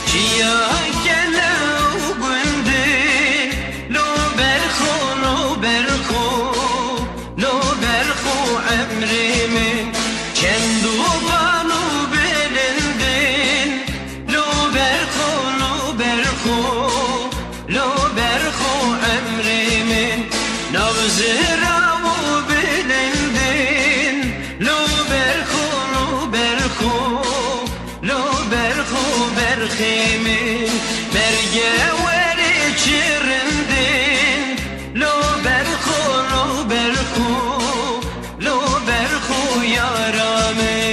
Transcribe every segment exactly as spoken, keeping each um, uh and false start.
Çiya gele û gundin, lo ber xwe, lo ber xwe, lo ber xwe emrê min. Çend û van û bilindin, lo ber xwe, lo ber xwe, lo ber xwe emrê min. Nav zira û bilindin, lo ber xwe, lo ber xwe, lo ber xwe berxê min. Berge werê çi rindin, lo ber xwe, lo ber xwe, lo ber xwe yara min.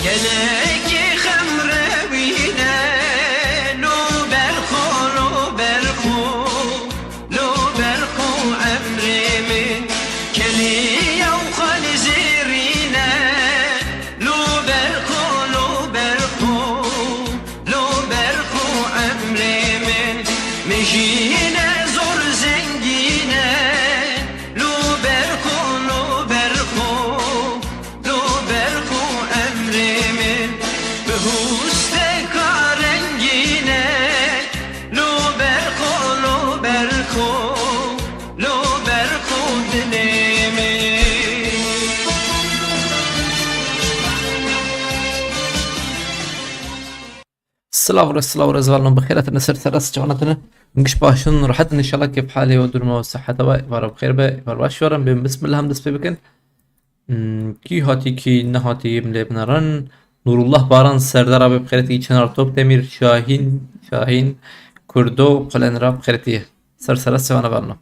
Gelekî xem rewîne, lo ber xwe, lo ber xwe, lo ber xwe emrê min. Keliya û xalî zêrîne, lo ber xwe, lo ber xwe, lo ber xwe emrê min. Min jî ne zor zengîne, lo ber xwe, lo ber xwe, lo ber xwe emrê min. Bi hûsteka rengîne, lo ber xwe, lo ber xwe, lo ber xwe dilê min. Silav re, silav re, zivalno bi xêr hatine ser serra, çawana tine. Giş başin, rahat in inşallah, keyf halê û durma û sihheta we, vara bi xêr be, var baş warin, bên bismillah em dest pê bikin. Hmm, kî hatî, kî nehatî, em lê binerin. Nurullah Baran Serdar abi bi xêretî, Çinar Topdemir, Şahîn, Şahîn, Kurdo, Qulen ra bi xêretî. Ser serra çawana varno.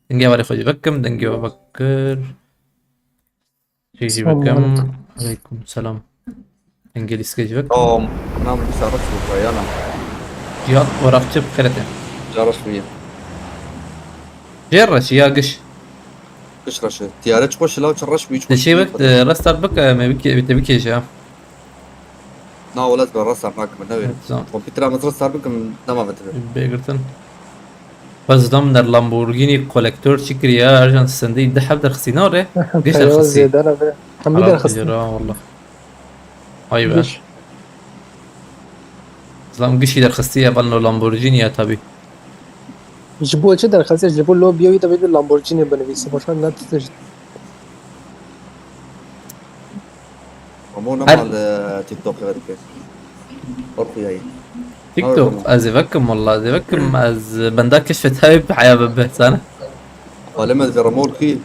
Dengê hevalê xwe jî vekim, dengê we vekir. Cê jî Selamun vekim. Aleyküm. Aleyküm selam. Dengê lîskê jî vekim. Tamam. Nam dîsa reş bû, yana. Cihat Orakçı bi xêretê. Ca reş bûye. Jê reş ya giş. Giş reş e. Tiyare çi xweş e, law çi reş bû, hiç xweş. Te şey bik, e, restart bik, e, me bik, te bikêje ya. Na, wele ez bi restart nakim, newê. Evet, tamam. Kompîtera min restart bikim, nema ve tibe. Bêgirtin. Bes dam der Lamborghini kolektor çi kiriye, ercan sendî di heb derxistî, na re? Giş derxistî. Zêde ne be. Hemî derxistî. Ra, wallah. Ay be. Giş. Zlam gişî derxistî ya, balno Lamborghini ya tabi. Ji bo çi derxistî? Ji bo lobiya wî de bê Lamborghini binivîsî. Boşver ne tişt. Ramo nema li TikTok ve dike. Orxuyayî. TikTok, ez ê vekim walla, ez ê vekim, ez benda keşfet heyb heya be behsane. Alem ez ve Ramo li xî,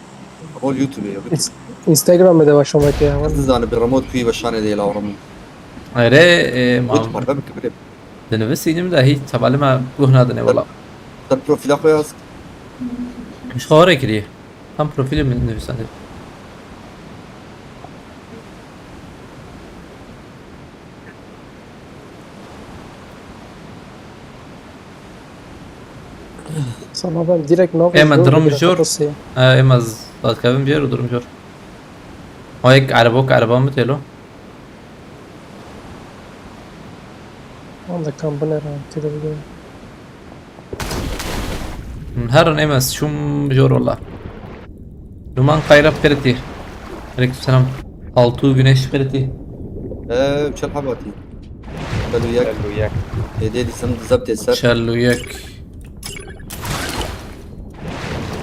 Ramo li YouTube ye. Ins-, Instagram de başlamak ya. Ez dizane bi Ramo li xî ve şanê de la Ramo. Ere, e, mam. Parve bike bire. Dinivîsînim de hiç hevalê me guh nadine wala. Ser profîla xwe yaz. Ji xwe re kiriye. Tam profîlê min nivîsandî. Ama ben direkt nav Ê, me jor dirim bigire jor. Xatosê. E, ê, me z-, dadkevin biyar û dirim jor. O yek erebo, ereba min têlo. Wanda kan binêre, têde bigire. Herin ê, me şûm jor wala. Duman kayra xêretî. Aleyküm selam. Altu güneş xêretî. Ee, çel habatî. Çel û yek. Çel û yek. Êdî dîsan dizab tê ser. Çel û yek.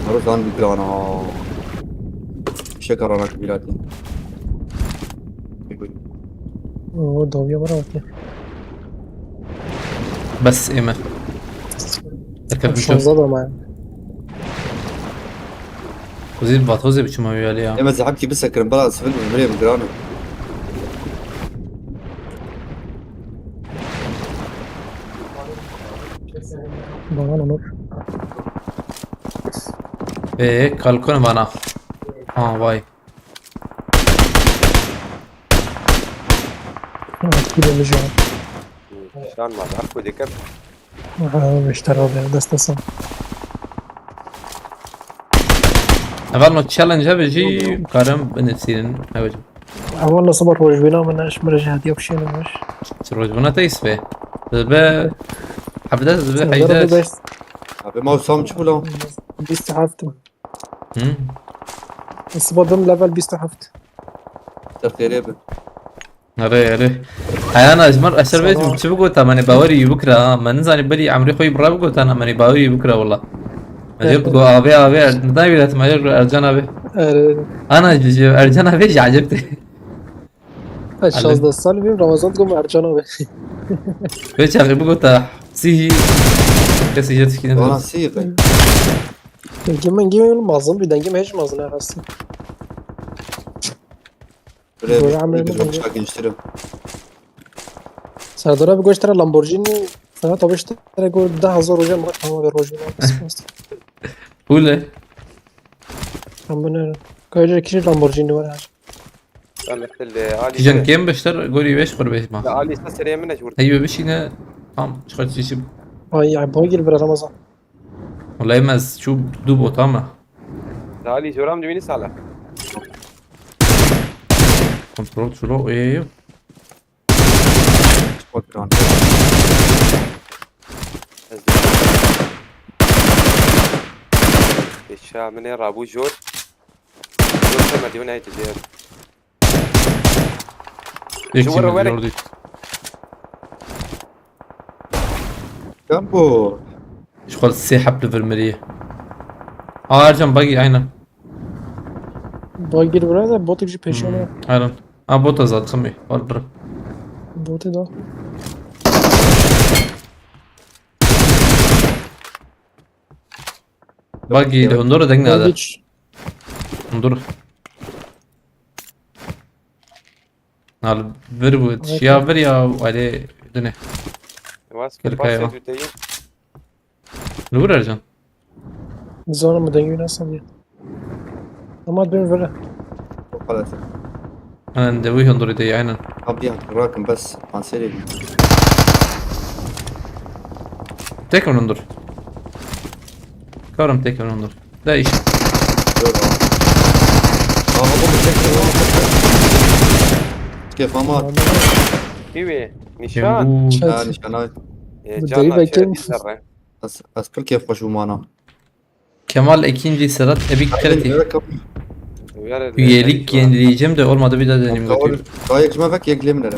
Mero zan bî girana. Şeka rana kibîratî. O dawiya me re hatiye. Bes ê me. Derkevim şonzda da me. Kuzî vatozê biçim ew yalî ya. Ê me zehebkî bisekirin, bela sivil bi virê bi giran e. Baran Onur. Ê, kalkon vana. Ha, vay. Ha, kî demiş ya. Şan ma, her ku dikir. Ha, beşter abi, dest desen. Evel no challenge hebe jî karim binivîsînin, hebe jî. Evan nasıl bak rojbîna min, eş min re ji hediye bişêne baş. Çi rojbîna te îsbê? Dibe hevdeh, dibe Serdar abi heydeş. Beş. Abi ma sam çi bula? Bîst û heft. Hı? Siba dim level bîst û heft. Te xêrê bi. Erê, erê. Heyana, ji min eser bêjim, çi bigota, menê bawerî wî bikira, ha. Me nizanî berî emrê xwe yî bi re bigota, na menê bawerî wî bikira, wela. Me jê bigo, avê, avê, er-, nidayê wî dest, me jê Ercan avê. Erê. Ana, ji, ji Ercan avê jî eceb tê. Ez şazdeh sal bîm, Ramazan digo me Ercan avê. Vê çaxê bigota, sihî, kesî jê tişkî nedibû. Bana sihî be. Dengê min, dengê min mezin bî, dengê min hêj mezin e rastî. Böyle Böyle bir, amele bir mi? Çok gençlerim. Serdar abi goştara Lamborghini, sana tabii işte, go deh hezar roja mı? Tamam, bir roja mı? Pule. Tamam, bu ne? Kayıcı kişi Lamborghini var ha. Tamam, işte, Ali Kijan işte. Kem beşler, gori beş kur beş ma. Ya Ali işte seriye mi ne vurdu? Heybe bişine, tam, çıkar çişim. Ay, ay, boy gir biraz Ramazan. Wala ez çû du bota me. Salî, joram dibînî sala. Kontrol şuro, ê, ê. Bak lan. Ez de. Eşya min ê rabû jor. Jor te me dîwin ey tu diye. Yek Ji were, jî were. Jor dît. Kan bu? Ji xwe sê heb li vir mirî. Aa, Ercan, bagî, aynen. Bagî li vir e, botek jî pêşiya me. Hmm, aynen. Ha, bota zat ximî. Wal bir. Botê da. Bagî li hundur deng nade. Hiç. Hundur. Nal vir bû, evet, şiya vir ya, wale dine. Was Kırk kırk ayva. Li wir Ercan. Zor mu dengê nasıl diye. Ama dön vere. Xalas. Aynen, de wî hundur de, aynen. Abi ya, rakim bes, anseri. Tek hundur. Karim tek hundur. Da iş. Dur abi. Aa, bu bir tek. Kefama. Kiwi, nişan. Yavuz. Ha, nişan ay. E, Bu canlar dayı belki şey, dizler, he. Ez, ez pir kêfxweş bûm ana. Kemal ikinci Sedat Ebik Kreti. Üyelik yenileyeceğim de olmadı, bir daha deneyim, götür. Daha yek ji me vek, yek lê min nere.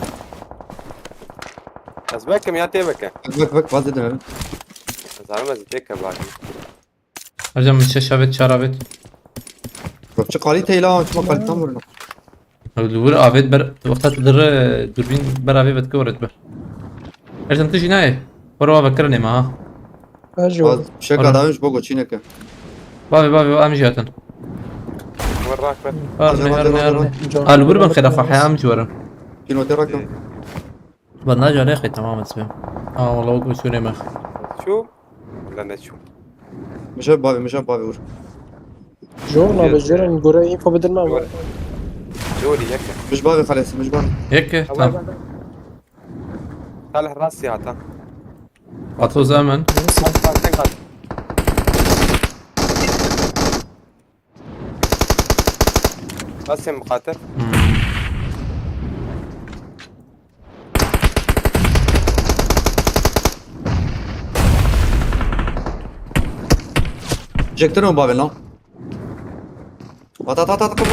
Ez vekim ya tê veke. Vek, vek, vek, vaz edin hele. Ez arama ez tê ke bari. Hocam, şeş avet, çar avet. Bak, çi kalite ile, çi kalite vurun. Li wir avêt ber, wexta tu dire, durbîn ber avê vedike were dibe. Ercan, tu jî nayê. Were wa vekirinê me ha. Ez jî were. Şeka dawin ji bo goçîneke. Bavê, bavê, em jî hatin. Wer rak ber. Herne, herne, herne. Can. A, li wir bin xêra xwe, he, em jî werin. Kîlotê rakim. Ba, naca rêxê, tamam, ez bêm. Ha, wala wek şûnê me. Çû? Wala neçû. Mijeb bavê, mijeb bavê wir. Jor, na, bi jêrên gore info bidin me. Jor. Jorî yeke. Mij bavê xelesî, mij bavê. Yeke, tamam. Salih rastî hata. Ato zaman. Bak, bak, sen kaç. Bas sen muqatil. Hmm. Çektir o bavê lan. At at at at kapı.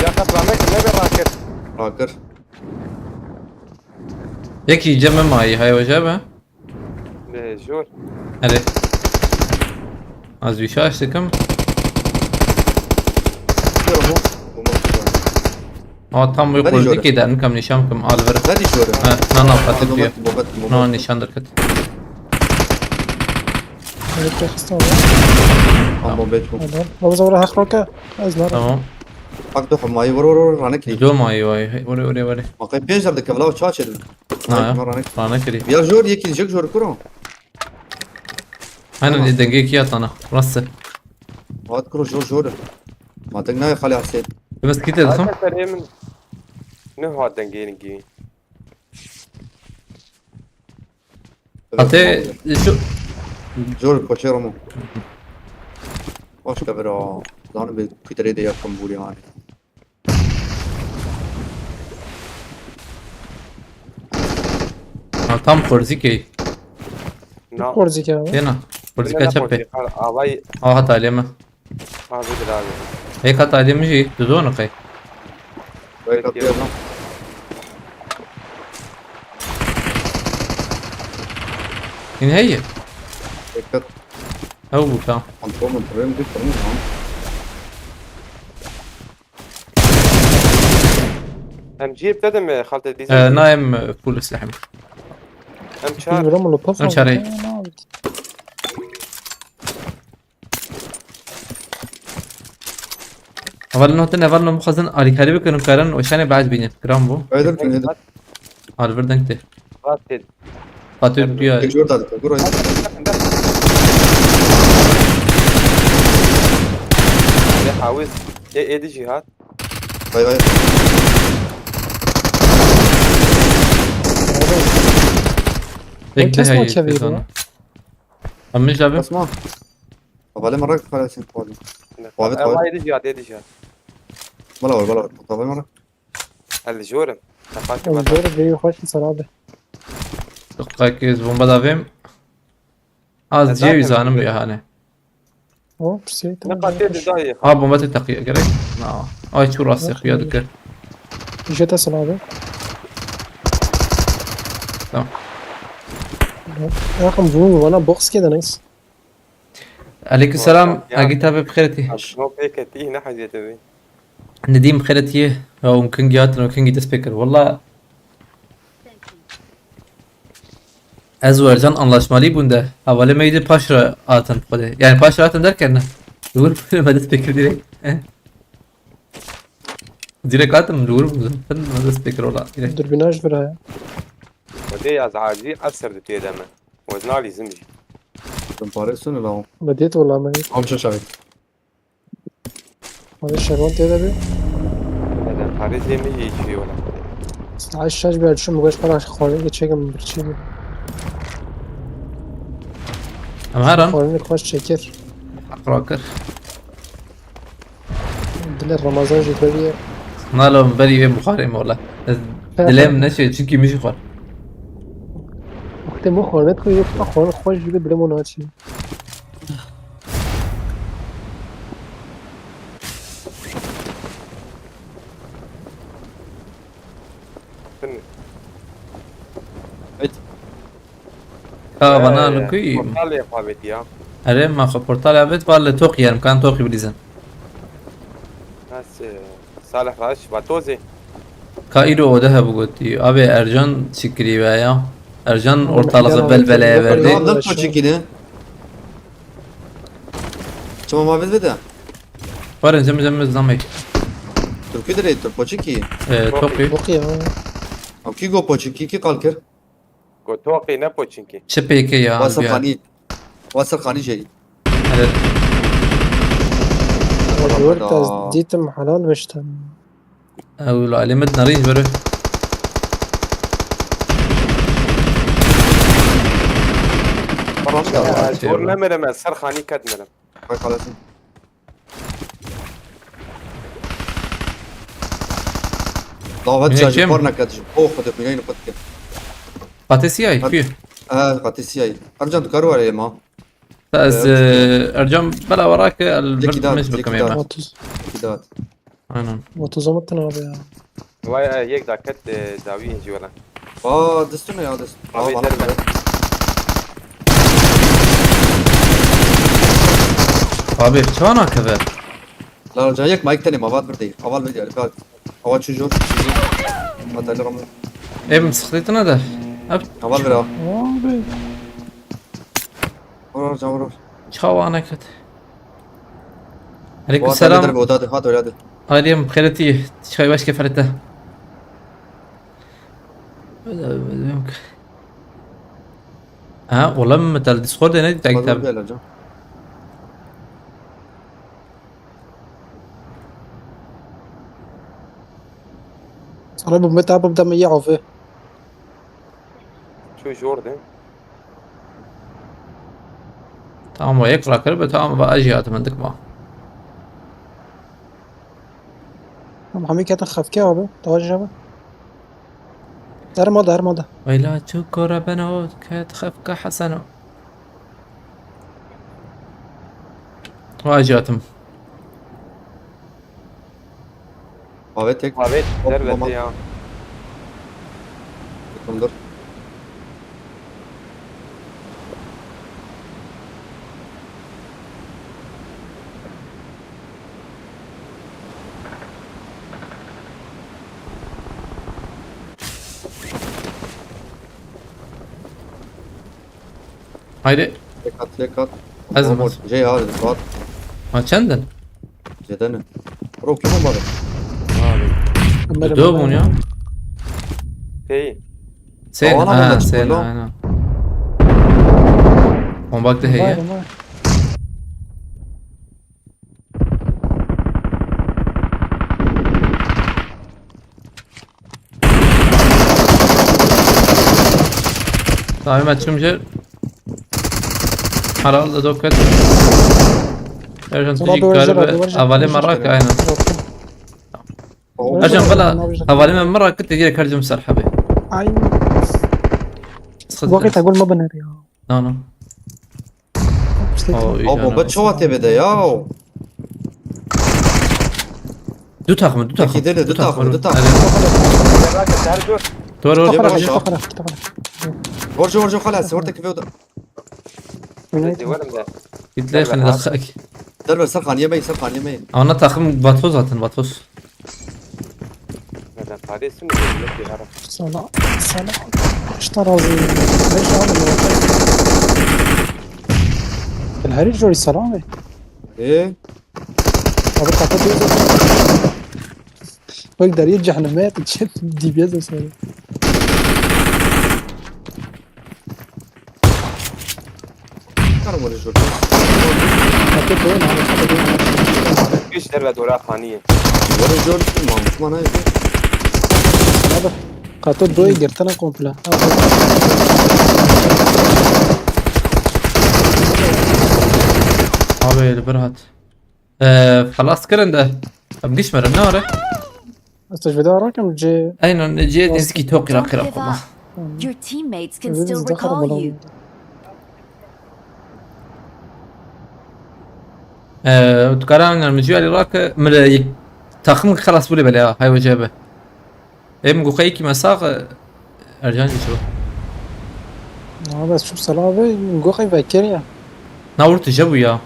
Ya qet ramek ne bir rakir. Rakir. Yekî cem me mayî hay hoca be. Be jor. Hadi. Az bir şey açtık ama. Yok mu? Aa, tam bu Hadi koyduk şöyle. Ki derdim kam nişan kam alver. Hadi şöyle. Ha, na na patik diyor. Bobat bobat. Na nişan dikkat. Elektrikçisi var. Ama bobat bu. Adam. Baba zora hak roka. Ez nar. Tamam. Bak da mayî vur vur vur ranek. Gidiyor mu ayı vay? Oraya oraya oraya. Makay pênc derdike vla çaç edin. Ha ya. Ranek. Rana kiri. Ya jor yekî jek jor kuro. Aynen denge iki yat ana. Burası. Hat kuro jor jor. Matek ne xali Hüseyin. Bas kit dedim. Hadi seremin. Ne hat dengeyinki. Ate şu Jor koçero mu? Başka bir o. Zanim bir kütleyi de yakın buraya hani. Ha, tam Korzikey. Na. Korzike abi. Yena. Korzika çepe. Avay Aha taleme. Abi bir abi. Eka taleme ji. Dudu onu kay. Böyle kapıyorum. Yine hey. Dikkat. Ew bu tamam. Kontrol kontrol bir sorun var. Em cihê bi te de me xaltê dîzên. Ee, nayem e, full silahım. Em çar. Bilmiyorum oğlum pas Em oldu. çare. Ne oldu? Eval notin eval no bixwazin alîkarî bikin û karin û şanê baş bînin. Kiram bû. Öyle bir şey. Alver dengte. Rast êt. Fatih diyor. Tek şurada dikkat. Burayı. Lê hawiz. Ê êdî jî hat. Vay vay. Bekle Kes hayır. maç yapıyor Kes ya. onu. Tamam abi. Basma. Havale merak kalesini koydum. Abi, Ev abi. Êdî jî hat, êdî jî hat. Bala var bala var. Havale merak. Ez li jor im. Te xaç Oğlum me. zor bir hoş insan abi. Tıkkak ez bomba davêm. Az Zaten cêwî zanim biliyorum. Ya hani. O pusuyu Ne tamam. qatê didayê. Ha bomba te teqiye gerek. Na. Ay çu rastê xuya dikir. Jete sana abi. Tamam. Yakın bu bana box keda neyse. Aleyküm selam. Ya. Agit abi bixêretî. No pêketî ne heziyetê bî. Nedîm bixêretî. Ya hûn kingî hatin û kingî dest pê kir. Walla ez û Ercan anlaşmalî bûn de. Hevalê me yê paş re hatin xwedê. Yani paş re hatin derken ne? Li wir me dest pê kir direkt. Eh. Direkt hatim li wir bûn. Sen me dest pê kir wala. Direkt. Dürbünaj bir ya. Xwedê ez acî esir di tê de me. Wez nalîzim jî. Ben parêsûn la. Bediyet valla me. Amca şahit. Hadi şervan tê de bir. Neden parêzê min jî çi yola. Saat şaş bir açım bu kadar para xorun geçelim bir şey. Em herin. Xorun koş çekir. Heq rakir. Dile Ramazan jî beriye. Nalo min berî vê bixwarê mola. Ez dilêm neşê çinkî min jî xwar. Wextê min xornet ku yok xorun xweş jî bile mon açî. Bin Ka bana Ee, li ku yî? Portalê xwe avêtiya. Erê ma xwe portalê avêt, ba li toqî yerim, kan toqî bilîzin. Nas, e, Salih Raş, Batozê. Ka îro ode hebû gotî, abê Ercan çi kirî we ya? Ercan ortalığı belbeleye verdi. Tamam, lan koçikini. Çama mavi de. Barin cem cem zamek. Türkü dirê tu poçiki. Ee, toqî. Yok ya. Ki go poçiki ki kalkir. Go toqî ne poçinkî. Çi pêke ya? Wasa Albiya. Xanî. Wasa Xanî jey. Evet. Zor tez dîtim helal beşten. Ew la alim din rîn bere. Ya, zor ne mirim ez, ser xanî ket mirim. Bak halasın. Davet Yine cacı kim? Parnak et. Oh, xwedê xwîneyni xwedê. Qatê siyayî, Hadi. Kuyê. Ha, qatê siyayî. Ercan, tu kar were ma. Ez, Evet. e, Ercan bela warake el Yekî vir daha, mes yekî bikim daha. eme. Otuz. Yekî daha. Aynen. Otuz ama tına abi ya. Vay, e, yek daket, e, dawî hêncî wela. Aa, distune ya dist. Abi, Aa, derbe. Abi çawa nakeve? La Ercan, yek mayk tenê ma vat bir değil. Aval bir değil. Aval çujur. Atalım. Em sıkıntına da. Hep Aval bir ha. Abi. Vur Ercan, vur, vur. Çawa naket. Aleyküm Vat derbe selam. oda de. Hat öyle de. Aliyem xeyreti. Çay başke ferete. Ha, oğlum metal Discord ne Hadi takip. gel Ercan. Sana bu meta bu da mı ya abi. Çû jor de. Tamam, o yek rakir be, tamam, va aji atım dık ma. Ama hemi ketin xefke abi. Tavajı abi. Derma da, derma da. Weyla çu kora ben o ket xefka Hasan o. Va aji atım. Avet tek. Avet, Hop, derbe tamam. Ya. Yakındır. Haydi. Tek at, tek at. Ez Tamam, mi? Şey abi, bak. Ha, çendin? Zedene. Bro, kim o bari? Ömer Dö Ömer. bunu ya. Hey, Sen, Tamam, ha, anladım. sen, Tamam. Aynen. Bombak da heye. Var mı? Tamam, ben şimdi herhalde doket. Ercan Sana tujik doğru galiba cevap, doğru cevap. havale marak aynen. Oo, Ercan Doğru bela cevap, doğru cevap. Havale me marak te gerek harcım ser habi. Ay. Sıkıntı Vakit yok. agul ma biner ya. No, no. İşte Oo, iyi Abo, canım. be çawa tê bide ya? Du takımı, du takımı. Peki, dene, du takımı, du takımı. Evet. Ser dur. Doğru, doğru. Yavaş Kitapara, ya. kitapara, kitapara. Orcu, orcu, xalas, orta kive oda. Rezi werim de. Git lan, Gel xanı lan. da xak. Derbe, ser xaniye me, ser xaniye me. Ana takım Vatos zaten, Vatos. Neden kardeşim mi? Yok bir ara. Sana, sana. İşte razı. Beş abi. El her jori selam be. Ee, Abi kapı diyor. Bak derya cehenneme yatı çet dibiye de sonra. kar vore jor. Kapı diyor, abi kapı diyor. Güç derbe dora haniye. Vore jor, mantıklı ne? Abi. Kato doyê girtine komple. Abi, li bir hat. Ee, xelas kirin de. Em giş merin, ne were? Asta ji vê de rakim cê. Aynen, cê Bas. dizikî tok Don't rakir give akoma. Up. Your teammates can Vê de still zî daxil recall bolo. You. Ee, tu kara min ji alî rake, min li yek taxim xelas bû lê belê ha, hay wece be. Ê min goxeyekî me sax, e, Ercan jî çi. Na bes çû sela ve goxey vekeriya. Na wir tije bû ya.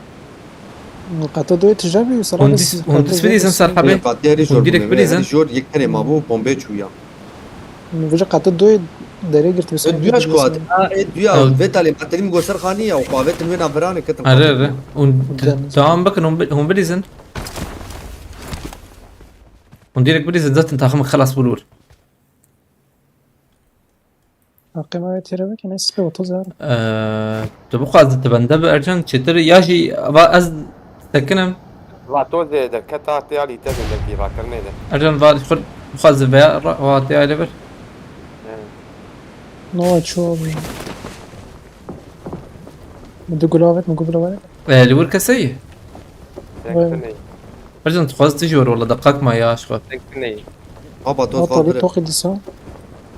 Qeto doyê tije bî sela Hûn ve dîs-, hûn dîs bilîzin ser hebê. Qatiyê herî Hûn jor direkt bû, bilîzin. herî jor yek tenê mabû, bombê çû ya. Vêca qeto doyê derê girtibî E, duya ji ku hat. A, e, duya, Evet. Vetalê, Vetalê min got ser xanî ya, û xwe Vetin wê naviranê ketin. Erê, erê. Hûn Güzel. devam bikin, hûn bi-, hûn bilîzin. Hûn direkt bilîzin, zaten taxim xelas bû li wir. Hakkı ma têre bike ne sipê otuz zar. Ee, tu bixwazî tu bende bi Ercan çêtir ya jî va ez sekinim. Vato zêde keta tê alî te zêde kî rakirinê de. Ercan va xwe bixwazî veya ra-, va tê aile bir. Evet. No ço abi. Min du gulavet, min gulavet. Ee, li wir keseyî? Sekirinê. Ercan tu xwazî tu jî were wala deqak ma ya aşko. Sekirinê. Aba to Ata fal bir bire. toqî dîsa.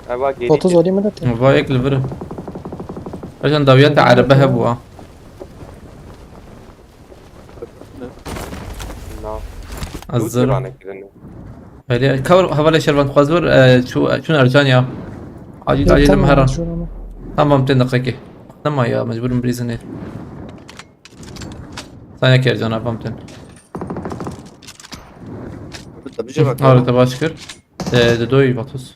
Eva geri. Batu zalî mi dete? Va yek li vir. Ercan dawiyata erebe hebû ha. Na. Ez Lut zir. Kur'an'ı kirin. Hele kawr hevalê şervan xwaz vir, e, çû, çûn Ercan ya. Acil acil mi heran. Tamam, ten dakika. Nema ya, mecburum birizinê. Sen yek Ercan abam ten. Tabii cevap. Nare te baş kir. E, de doy Batus.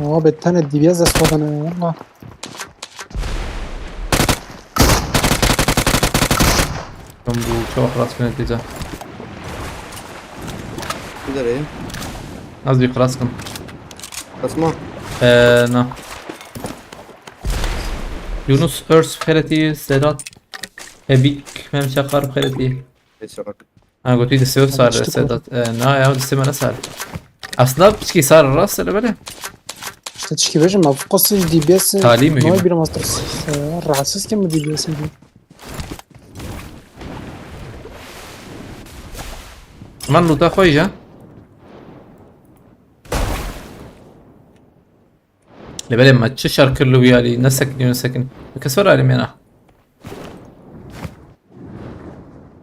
Abi tane D B S dest xwe dane ya, valla. Ben bu çok rahat yöneteceğim. Nereye? Az bir xelas kim. Kasma. Eee, na. Yunus Örs Xereti, Sedat. Ebik Mem Çakar Xereti. Neyse bak. Ha, gotî destê sar Işte Sedat. Eee, na ya, destê me ne sar. Aslında piçkî sar rast hele böyle. İşte çiki vejim, ma fukası D B S. Talî mühim. Noy bir master. Rahatsız kim mi D B S diyor? Man luta xwe ya. Lê belê me çi şer kir li wî alî, ne sekinî, ne sekinî. Kes were alî mêna.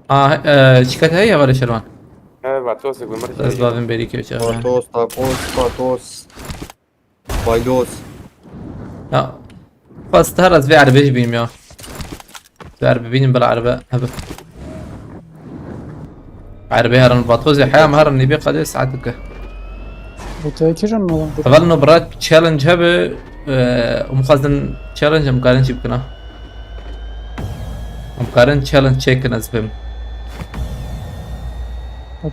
Ah, e, çikat heye ya vale şervan. Evet, tosik bir mırı. Ez bavim berî kewçe. Patos, takos, patos. Baylos. Ya. Bas her ez vê erbê jî bînim ya. Vê erbê bînim bila erbe hebe. Erbê herin vatoz ya, heya me herin nîbê qedê saet dike. Bu teyki canım oğlum. Heval no bira challenge hebe, e, um xwazin challenge em karin jî bikina. Em karin challenge çêkin ez bim.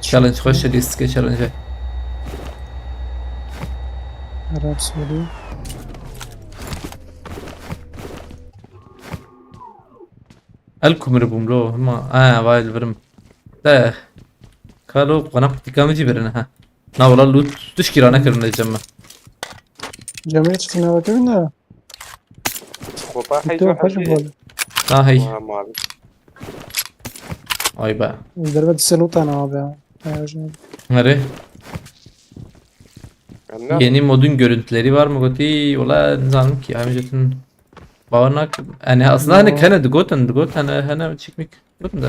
Challenge xweş e, lîstikê challenge e. Arap Saudi. El kumri bûm lo, hema, ha, vay li virim. De, kalo, qana kutika min jî birine, ha. Na, wala loot tişkî rane kirine cem me. Cemre çıktı ne bakayım da. Kopa hay Bitti o çok kaçı hadi. Bol. Na, hey. Tamam abi. Ay be. Derbe dise loot ana abi ya. Ayacım. Nereye? Anne. Yeni modun görüntüleri var mı goti? Wala nizanim ki, em jetin bawer nakim. Yani aslında hani Yo. kene digotin, digot hani hani çıkmik. Digotin da.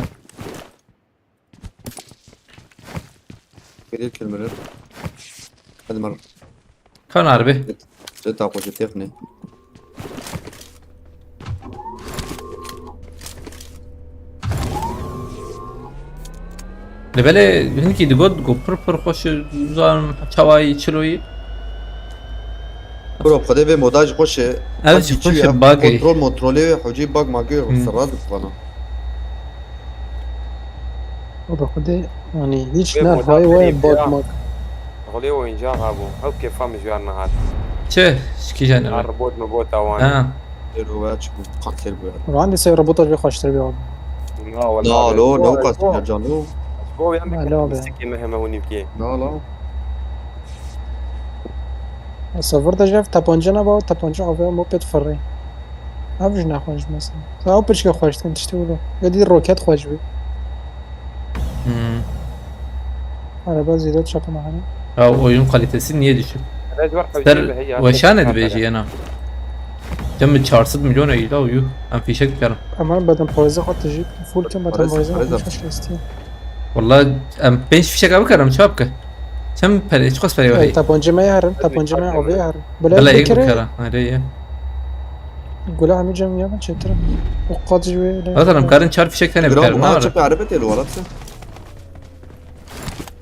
Gelir kelmeler. Hadi mar. Kan harbi. Zeta koşu tekne. Li belê hinkî digot ku pir pir xweş e, zan çawayî çiloyî. Bro, xwedê vê moda ji xweş e. Ev jî xweş e, bug e. Kontrol motrolê hewcî bug magê Hmm. serra dixwana. O da xwedê yani hiç Ve ne moda hay bir vay iki bug ya. mag. Xwedê oyuncax hebû. Ew kêfa min ji wan nehat. Çi? Şikî jenere. Ar robot mobot awan. Ha. Ero ve çi bû, kanser bû ya. Van de se robota jî xweştir bî abi. Na wala. Na lo, ne o qas ya can lo. Go yan Alo de abi. Sikê me heme hûn û kê. Na la. Server de jev tapanca ne ba, tapanca abi moped fırrê. Abi jina xweş mesela. Sa o piçke xweş din tiştê wilo. Ya di roket xweş bi. Hmm. Araba zîde çapına hani. Ya oyun kalitesi niye düşük? Rez var Ser xewcê be heya. weşane dibêjî yena. Cem çar sed milyon eylî da uyu. Em fîşek bikerim. Ama beden parayı xwe tijî. Full kim beden Parası, parayı parası. Xweş istiyor. Wala em pênc fîşek abi karim çap ke. Çem pere, çi qas pere Ey, wehî. tapanca me herim, tapanca me Tabii. abi herim. Böyle Bila bir yek kere bikara. Hayre ye. Gula hemi cem ya ben çetirim. O kadar böyle. Zaten em karin çar fîşek tene Gram bikerim. bu Ne kadar var? çok araba değil o arabası.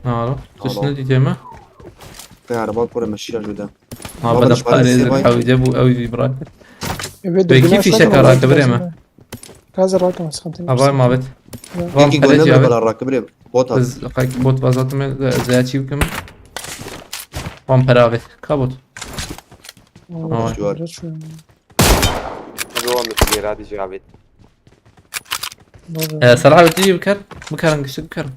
Ne var? Tişt ne diyeceğim ha? Ve araba kore meşiya jüda. Ha, Baba, bana da Paris'e parayı vay. Hawide bu ew bırak. Evet, Belki güneş fişek zaten kararı olacak verir lazım mi? da. Gaza rakamı sıkıntı yok. Ha, var mı abi? Ya. Var İki para gönlüm de cevabı. bala rakı bile. Bot at. Biz bot vazatım zeyatçı yükümü. Var para abi. Kabut. Tamam, Tamam. Geçiyorum. Devam et geri hadi Cavit. Baba. Ee, Salah abi iyi bıkar. Bıkarın kişi bıkarın.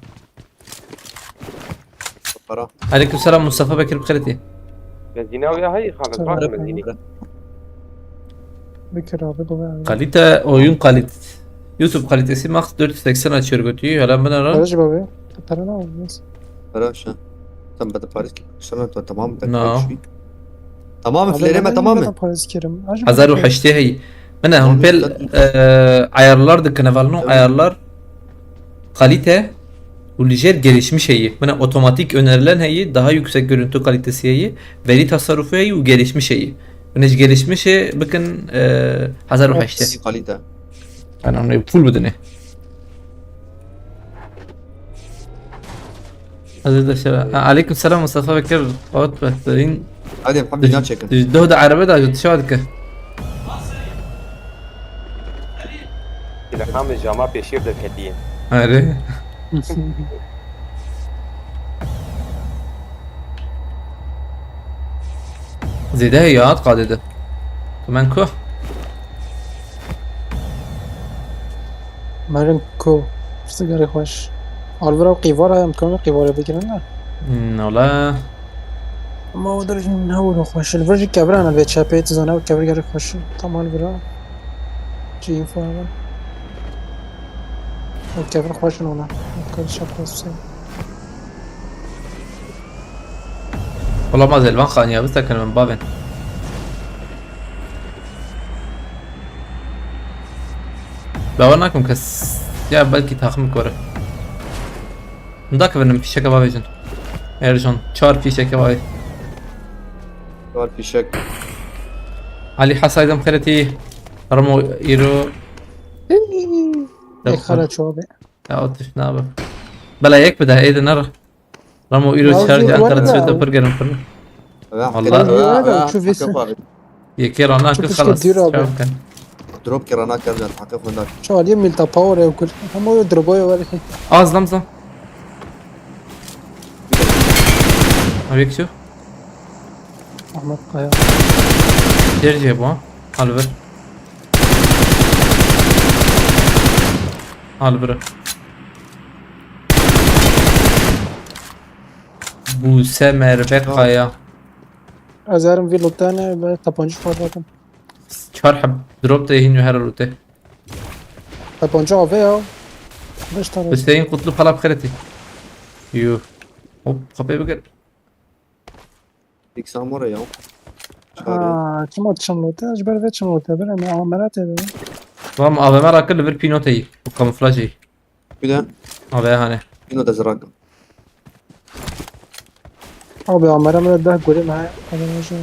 Para. Aleyküm selam Mustafa Bekir Bıkareti. Benzine ya hayır Xamed Tamam. bak benzini. Bir kere abi baba. Kalite oyun kalit. YouTube kalitesi max dört yüz seksen açıyor götüyü. Hala bana lan. Barış abi. Para ne olmaz? Para şu. Sen bana Paris sana tamam da No. Şu. Tamam, fileleme tamam mı? Paris kerim. Hazar û heştê heyî. Min e hûn pêl e, ayarlar dikine valno ayarlar kalite û li jêr gelişmiş heyî. Min e otomatik önerilen heyî, daha yüksek görüntü kalitesi heyî, veri tasarrufu heyî û gelişmiş heyî. Min e ji gelişmişê bikin e, hazar û heştê. Kalite. Yani onu full bidinê. Hazır da şöyle. Ha, aleyküm selam Mustafa Bekir. Ot be, derin. Hadi Muhammed ne çekin? Düz doh da araba da tişa dike. Ilhamê cama pêşî de ketiye. Are. Zêde heye hat qadê de. Tu men ku? Merin ku. Pirsgirêk xweş. Alvira qîvar heye, em dikarin qîvarê bigirin ne? Hmm, ola. Ama o derece ne olur xweş. Li vir jî kevir hene vê çepê, tu zane ew kevir gelek xweş in. Tam alvira. Çi info hene. Ew kevir xweş in ona. Ew kevir çep xweş in. Olamaz elvan xaniya biz takın ben bavên. Bawer nakim kes. Ya belki takım kore. Hunda ke benim fişeke bavêjin. Ercan, çar fişeke bavê. Var fişek. Ali Hasaydım xeretî. Ramo îro. Yek xala çawa be. Ya o tiş nabe. Bela yek bide, êdî nere. Ramo îro Ya, şarj zor Ankara var da. Twitter pir gerin pir. Ve Vallahi- Zor var da, ha, şu hak vêsin. yapar. Yekê rana Çok kir işte xelas. diyor abi. Çaw bikin. Drop kir rana kir can hak yapar. Çawa diye milta power ew kul. Ama o droboya var. Az lam zam. Abi yek şu. Ahmet Kaya. Derece bu. Al bir. Al bir. Buse Merve Kaya. Azarım vî lotane ve tabancı patladım. Çar heb drop de hin her lute. Tabancı abi ya. Beş tane. Hüseyin Kutlu Palap Xereti. Yuh. Hop kapıyı bir gel. İlk samura ya. Ha, kim o çin lote? Ji ber ve çin lote. Ben ama amera te dedim. Tamam A V M rakı bir pinoteyi. Bu kamuflajı. Bir de A V M hani. yine de zırakım. Abi amera mı da gülüm ha. Amera şey.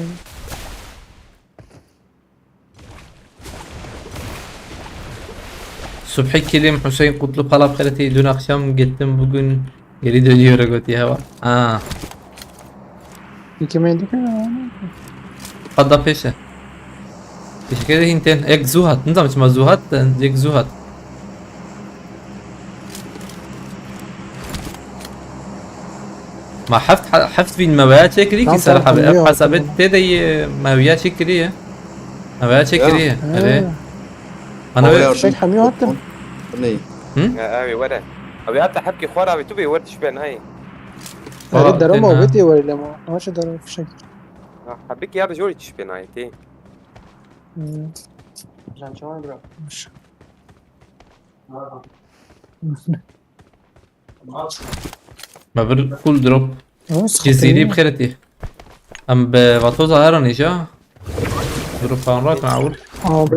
Subhi Kilim Hüseyin Kutlu Palap Xereti. Dün akşam gittim, bugün geri dönüyor götü hava. Aa. Kime indik ya? Qada pêşe. Teşekkür ederim Hinten. Ek Zuhat. Ne zaman çima Zuhat? Ek Zuhat. Ma heft, heft bin meweya çekirî ki Tamam, ser tamam, habi. anlıyorum, Ev hasabet tamam. Te de ye, meweya çekirî ye. Meweya çekirî ye. Ha. Evet. Ana ve Fişek hemiyo attım. Ne? Ev ê were. Ew ya te hebkê xwe ra tu bê wer tişbên hayê. Aa, Öyle derama tena. Öyle diye var ama. Ama şu derama fişek. Hebik ya da jor tişbên hayê tê. Hmm. Can çawa bro? Me bir full drop. Ama Cizîrî sıkıntı bi xêretî. Em bi vatoza heran îja. Drop an rak awul. Abi.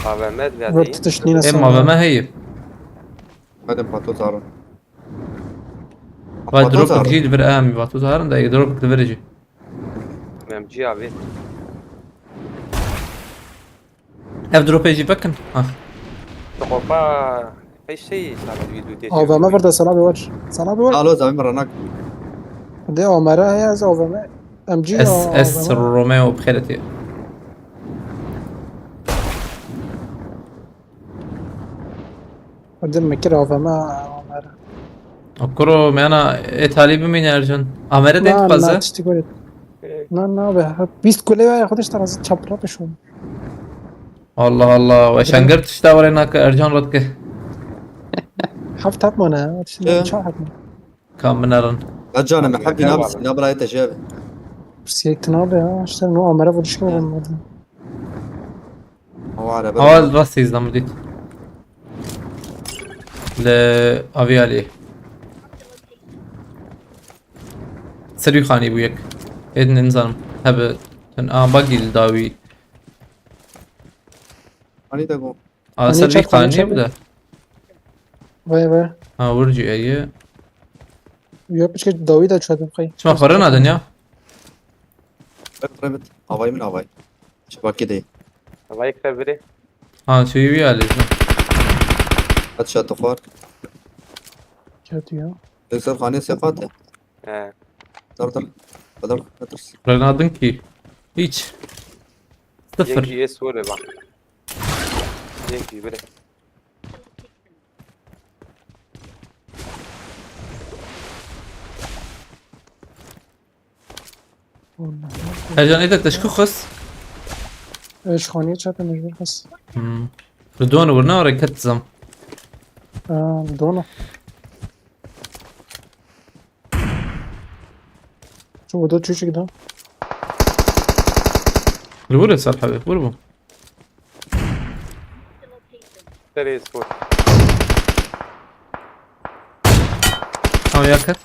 A V M Vırt derdeyim. tutuşnîne Em A V M heye. Hadi pato zarın. Va drop jî li vir em vatoza heran da drop li vir jî. Memci abi. Ev dropê jî vekin. Ah. Topa. Hey şey sana bir dute. A V M burada sana bir var. Sana bir var. Alo zaten ranak. De Ömer'e ya A V M. M G S S Romeo bi xêretî. Hadi mekir A V M Ömer'e. Kuro meyana ê talî bimîne Ercan. Amere denk Na, paze. Na, tiştî goret. Na, na be. Ha, bîst kule ya, xwe dişte razı çapra peşon. Allah Allah. Ve şengir tişta were nake Ercan rotke. Heft hat mane ya. Tiştî Ee? çar hat mane. Kam binerin. Ya canım, hep dinam sina bırakı tecrübe. Siyek tına be ya. İşte no Ömer'e vuruşma olmadı. Hava araba. Awal rast izlem dit. Li aviyalê. Ser wî xanî bû yek. Êdin nizanim. Hebe. Ten a bagî li dawî. Hanî de go. A, Hanî ser vî çat, hanî xanî çat. Bide. Vay, vay. Ha, wir cî eye. Yo, piçke dawî de çadim xey. Çima xwe rena dinya? Revit, revit. Avay min avay. Çi bakî de. Avay kre biri. Ha, suyu bir halde. Hadi şatı xwar. Çatı ya. Yoksa xanê seqat e. He. Dur, dur. Adam, ne dur. Renadın ki. Hiç. Sıfır. Yek G S vur bak. Yek G biri. Ercan, êdî te ji ku xist? Ji xaniyê çape mecbûr xist. Hmm. Li don wir ne reket zam. Aa, li don. Çi oda çûçik da? Li wir e ser hevê, wir bû. Serê spor. Ew ya ket.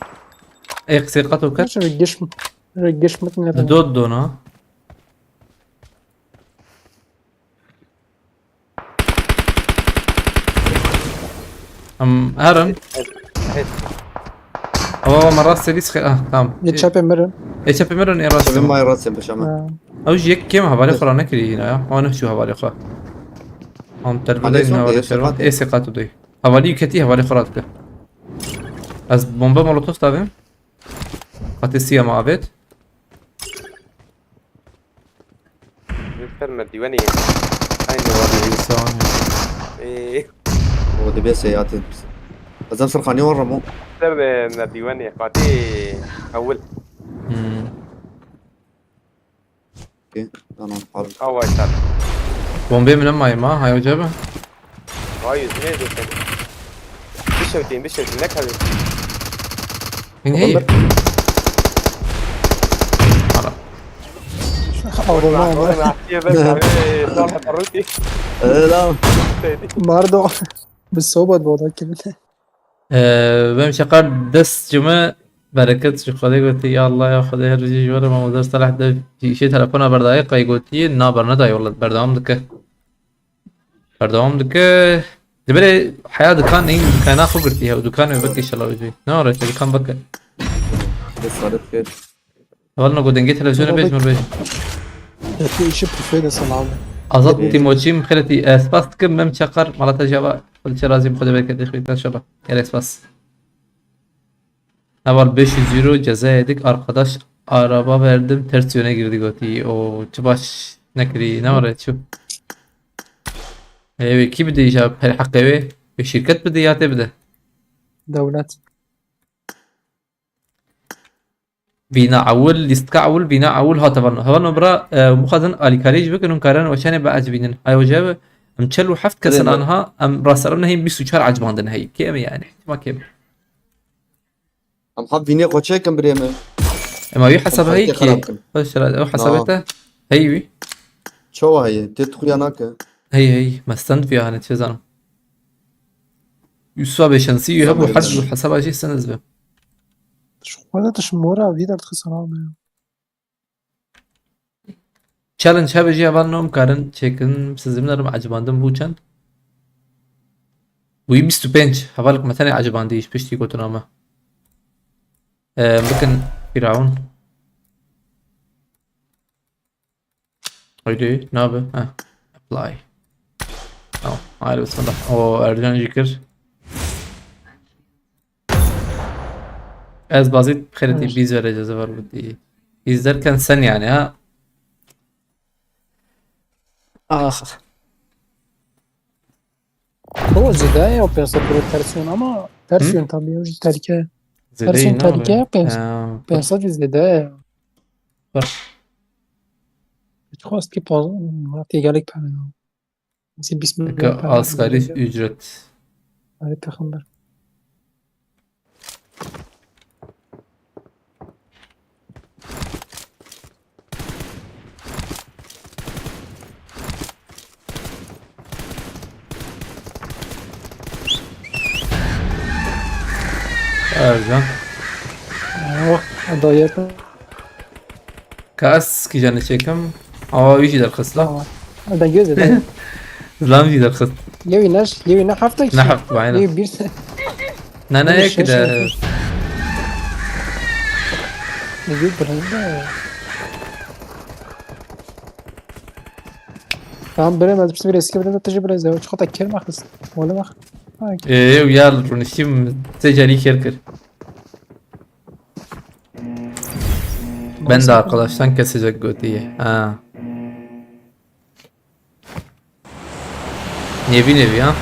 Ê qisê qat û ket. Şöyle geç mi? Şöyle geç mi? Dot dona. Em herin. Evet. Evet. Ava me rast serî sixê. Ah, tamam. Yê çepê mirin. Ê çepê mirin, ê rast. Çepê may rast yapmış ama. Ha. Ew jî yek kêm hevalê xwe ra nekirî yine ya. Wan çû hevalê xwe. Am terbedeyî hevalê şervan. Ê sê qat û dey. Hevalî yeketî hevalê xwe ra dike. Ez bombe molotof davêm. Qatê sî ya me avêt. Lütfen merdiveni ye. Aynı var. Ey, sağ ol. Ee. O dibe seyahati. Azam Sırkhani var mı? Ser de merdiveni ye. Fatih Avul. Hmm. Ki, tamam, abi. Hava işler. Bombê min nema yema, hay hoca be. Vay yüzüne yedirsin. Bişevdin, bişevdin, ne kadar? Min heye. Ara. Allah'ım. Allah'ım, Allah'ım. Ee, lan. Mardo. Bi sohbet bu da kimin? Ee, benim şakar dest cime bereket şu Xwedê gotî, ya Allah ya Xwedê her bijî ji we re Mamoder Salah de ji îşê telefona berdayê qey gotî, na bernedayê wela berdewam dike. Berdewam dike. Dibirê heya dikan neyî dikana xwe girtî hew dikan wê bike inşallah wê jî. Ne ara te dikan bike. Dest xalet kir. Hevalno ku dengê televizyonê bêj mir bêj. Destê îşi pufê de sana abi. Azad Tîmoçî, min xêretî, eh, spas dikim, mem çeqar, mala te java, xwedê çe razî bi xwedê bereketê xwî te şaba. Gelek spas. Heval beş yüz euro ceza yedik, arkadaş araba verdim, ters yöne girdi gotî. O çi baş nekirî, ne were çû. Ê wê kî bide îja per heqê wê? Wê şîrket bide ya te bide? Dewlet. Vîna ewil, lîstka ewil, vîna ewil hate van. Hevalno bira, e, hûn bixwazin alîkarî jî bikin, hûn karin weşanê biecibînin. Ay hoca bi, em çel û heft kes in anha, em rasterin nehîn bîst û çar ecibandin hey. Kêm e yani, ihtimal kêm. Em ha vînê xwe çêkin birê min. Ema wî hesab heyî ki. Xweş ra, ew hesabê te heyî wî. Çawa heye? Tê tu xuya nake. Hey hey, me stend vî hane çê zanim. Yusuf abi şansî yu hebu hed bu hesaba jî seniz be. Şu xwede tu şu mora vî derdixisana abi. Challenge hebe jî heval nom karin çêkin, siz min derim ecibandin bû çend? Wî bîst û pênc, heval me tenê ecibandî ji piştî gotina me. Em bikin Firavun. Haydi, ne abi? Ha, apply. Tamam, haydi bismillah. O Ercan jî kir. Ez bazî xêretî bîz vereceğiz var bu diye. Bîz derken sen yani ha. Ah. Baba zêde ya piyasa böyle tersiyon ama tersiyon tabii o terke. Tersiyon terke piyasa. Piyasa zêde ya. Bak. Hiç kost ki pazar. Tê gelek para ya. Mesela bismillah. Asgari ücret. Hadi peygamber. Ercan. Oh, da yeter. Ka ez kîjanê çêkim. Awa wî jî derxist la. Tamam. Da göz edin. Zilam jî derxist. Yewî ne, yewî ne hafta ki. Ne hafta, aynen. Yewî bir. Ne ne Yewî yek şeş de. Yewî bir hinde. Tamam, böyle ben bir eski bir de tecrübe biraz yavaş. Çok da kerme kız. Öyle bak. Ha, Ê, ew ya rûniştî min sê carî kêr kir. Ben de arkadaştan kesecek gotiye. Ha. Nevi nevi ha.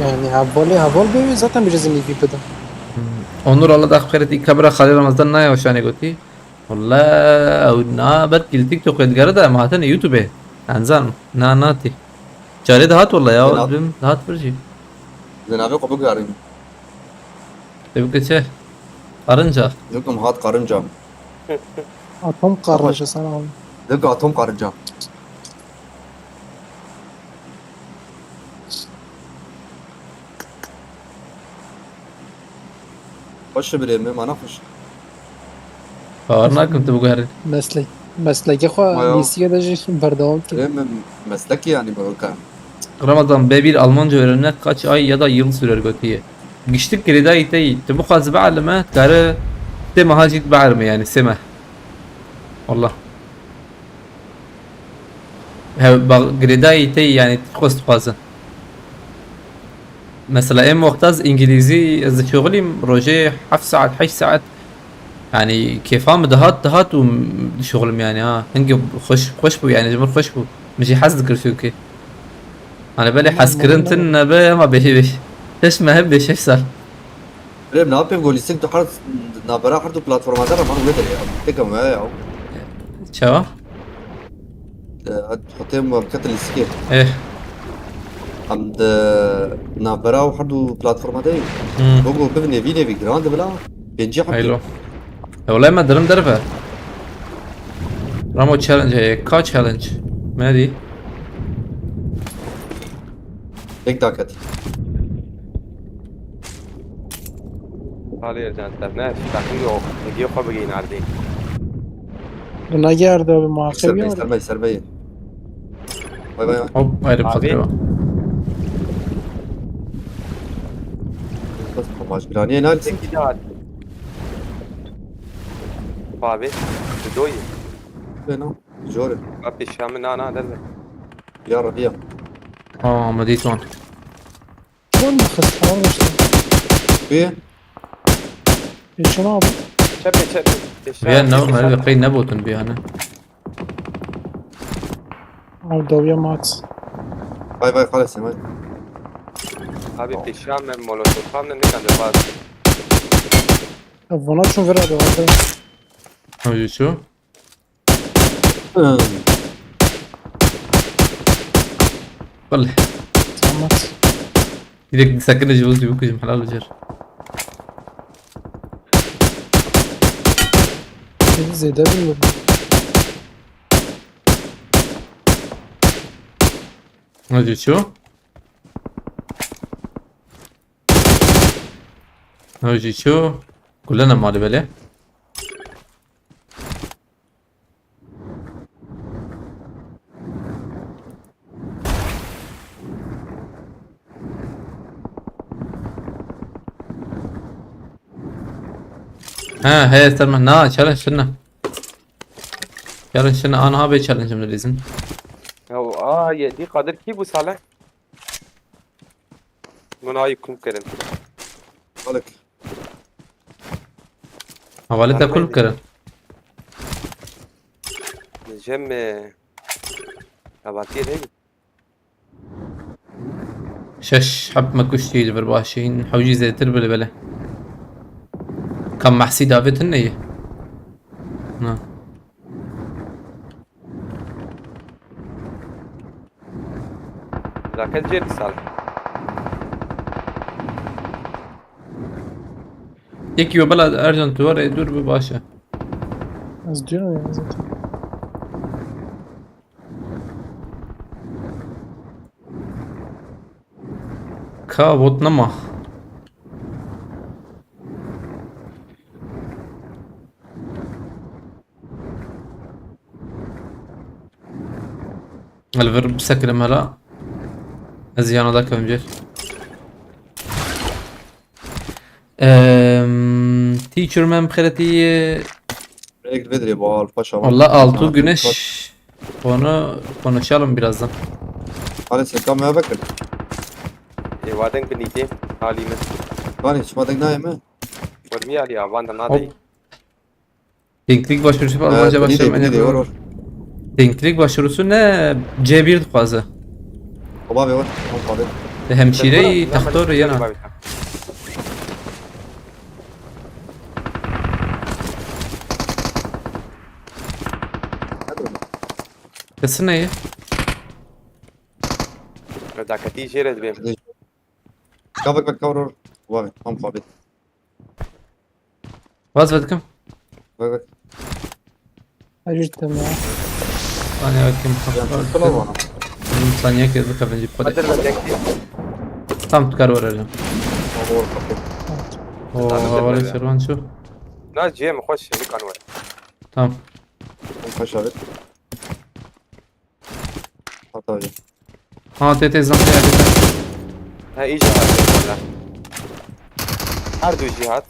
Yani hevalê heval bê zaten biraz nevi bide. Onur Allah da xeyret, ilk kamera Xalê Ramazan naya şanê gotî. Walla ew na bet gil TikTok edgara da em hatine YouTube. Enzan na nati. Carê de hat walla ya. Zenab- Dün hat bir şey. Zenabê xwe bigarîn. Te bike çi? Qarınca. Dikim hat qarınca. Atom karınca sana oğlum. Dikim atom qarınca. Xweş e birê min, mana xweş. Bawer nakim tu biguherî. Meslek, mesleki xwe Bayağı. Lîsiyê de jî berdewam kir. Birê min meslekî yani böyle ka. Ramazan, B bir Almanca öğrenmek kaç ay ya da yıl sürer gotiye. Giştik girêdayî te yî. Tu bixwazî bielime, dikare sê meha jî bielime yani, sê meh. Wallah. Hev, bak, girêdayî te yî yani, xwest dixwazin. Mesela em wexta ez îngilîzî ez dişuxulîm, rojê heft saet, heşt saet. Yani kêfa min dihat, dihat û dişuxulim yani ha. Hingê xweş, xweş bû yani, ji min xweş bû. Min jî hez dikir sûkê. Hani belê hezkirin tin nebe ama beşê beş. Şeş meh, beş şeş sal. Birê min, apê go lîstik tu her navbera her du platforma de re man wê derê ya. Tekem wê ya. Çawa? Xotê min ket lîstikê. Eh. Em di navbera û her du platforma de. Hmm. Go go bibinê vî nevî giran de bila. Pêncî heft. Haylo. E, wala me dirim derve. Ramo challenge heye. Ka challenge? Me dî. Tek daket. Salih Ercan, te ne, takım yok. Hediye xwe bigîn ardê. Buna geldi abi, Ser muhakkak bey, yok. ser bey, ser bey. Vay vay vay. Hop, ayrı bir Abi. fatura var. Bas komaj bilaniye nerede? Tek gidi at. Abi, doyı. Beno. Jore. Abi, şamı na na derbe. Ya Rabbi ya. Aa, ama değil son. Tamam mı kız? Tamam işte. Bir. Geçin abi. Çepe, çepe. Peşe, Ya ne peşe. var? Kayı ne botun bir yani. Abi doviya mat. Vay vay, xalas, vay. Abi, peşe mi, molotof mi, ne kadar var? Ya buna çun vera da vardı. Hadi şu. Hmm. Vallahi. Tamam. Direkt sakın acı bozdu, bu kızım halal olacak. Seni zede bilmiyorum. Hadi şu. Hadi şu. Kullanın mali böyle. Ha, he, tamam. Na, challenge şunu. Challenge şunu, ana be challenge'ım da bizim. Ya, aa, yedi Kadir ki bu Salih? Bunu ayı kum kerim. Balık. Havalet de kul kirin. Cem, e, ya, bak, değil mi? Şeş heb me kuştî ji vir başîn, hewcî zêtir bile bile. Kam mehsî davêtin neyê? Na. Zaten cem sal. Yekî we bela Ercan tu were dûr bi baş e. Az diyorum ya zaten. Ka bot nema. Li vir bisekirim hela. Ez yana da kevim cêr. Ehm, teacher men xeretî. Direkt vedrê bu alfa şaban. Valla Altu Sana Güneş. Konu konuşalım birazdan. Hadi sen kamera bakın. Ê, wadeng binî tê, halî min. Hani şima deng nayê mi? Wermî alî ya, van de Hop. Nadî. Denklik başvurusu var, Almanca başlama. Binî dê, binî dê, wor, wor. Denklik başvurusu ne? C bir dixwaze. Xwe bavê wor, xwe bavê. Hemşîreyî, textor yana. Kesine ye. Daketî jê re dibêm. Kavik bek kavir wor. Xwe bavê, tam xwe bavê. Vaz ve dikim. Bak bak. Acıttım ya. Saniye bakayım. Ya, tutsana bana. Saniye kez bu kadar. Hadi lan, bekle. Tam tukar var öyle. Tamam, doğru, kapı. Oo, Tamam, havalı bekle. Şervan şu. Na, Cem, hoş, şimdi kan var. Tamam. Tamam, kaç abi? Hat abi. Ha, T T zam ya, T T. Ha, iyice hat. Her du jî hat.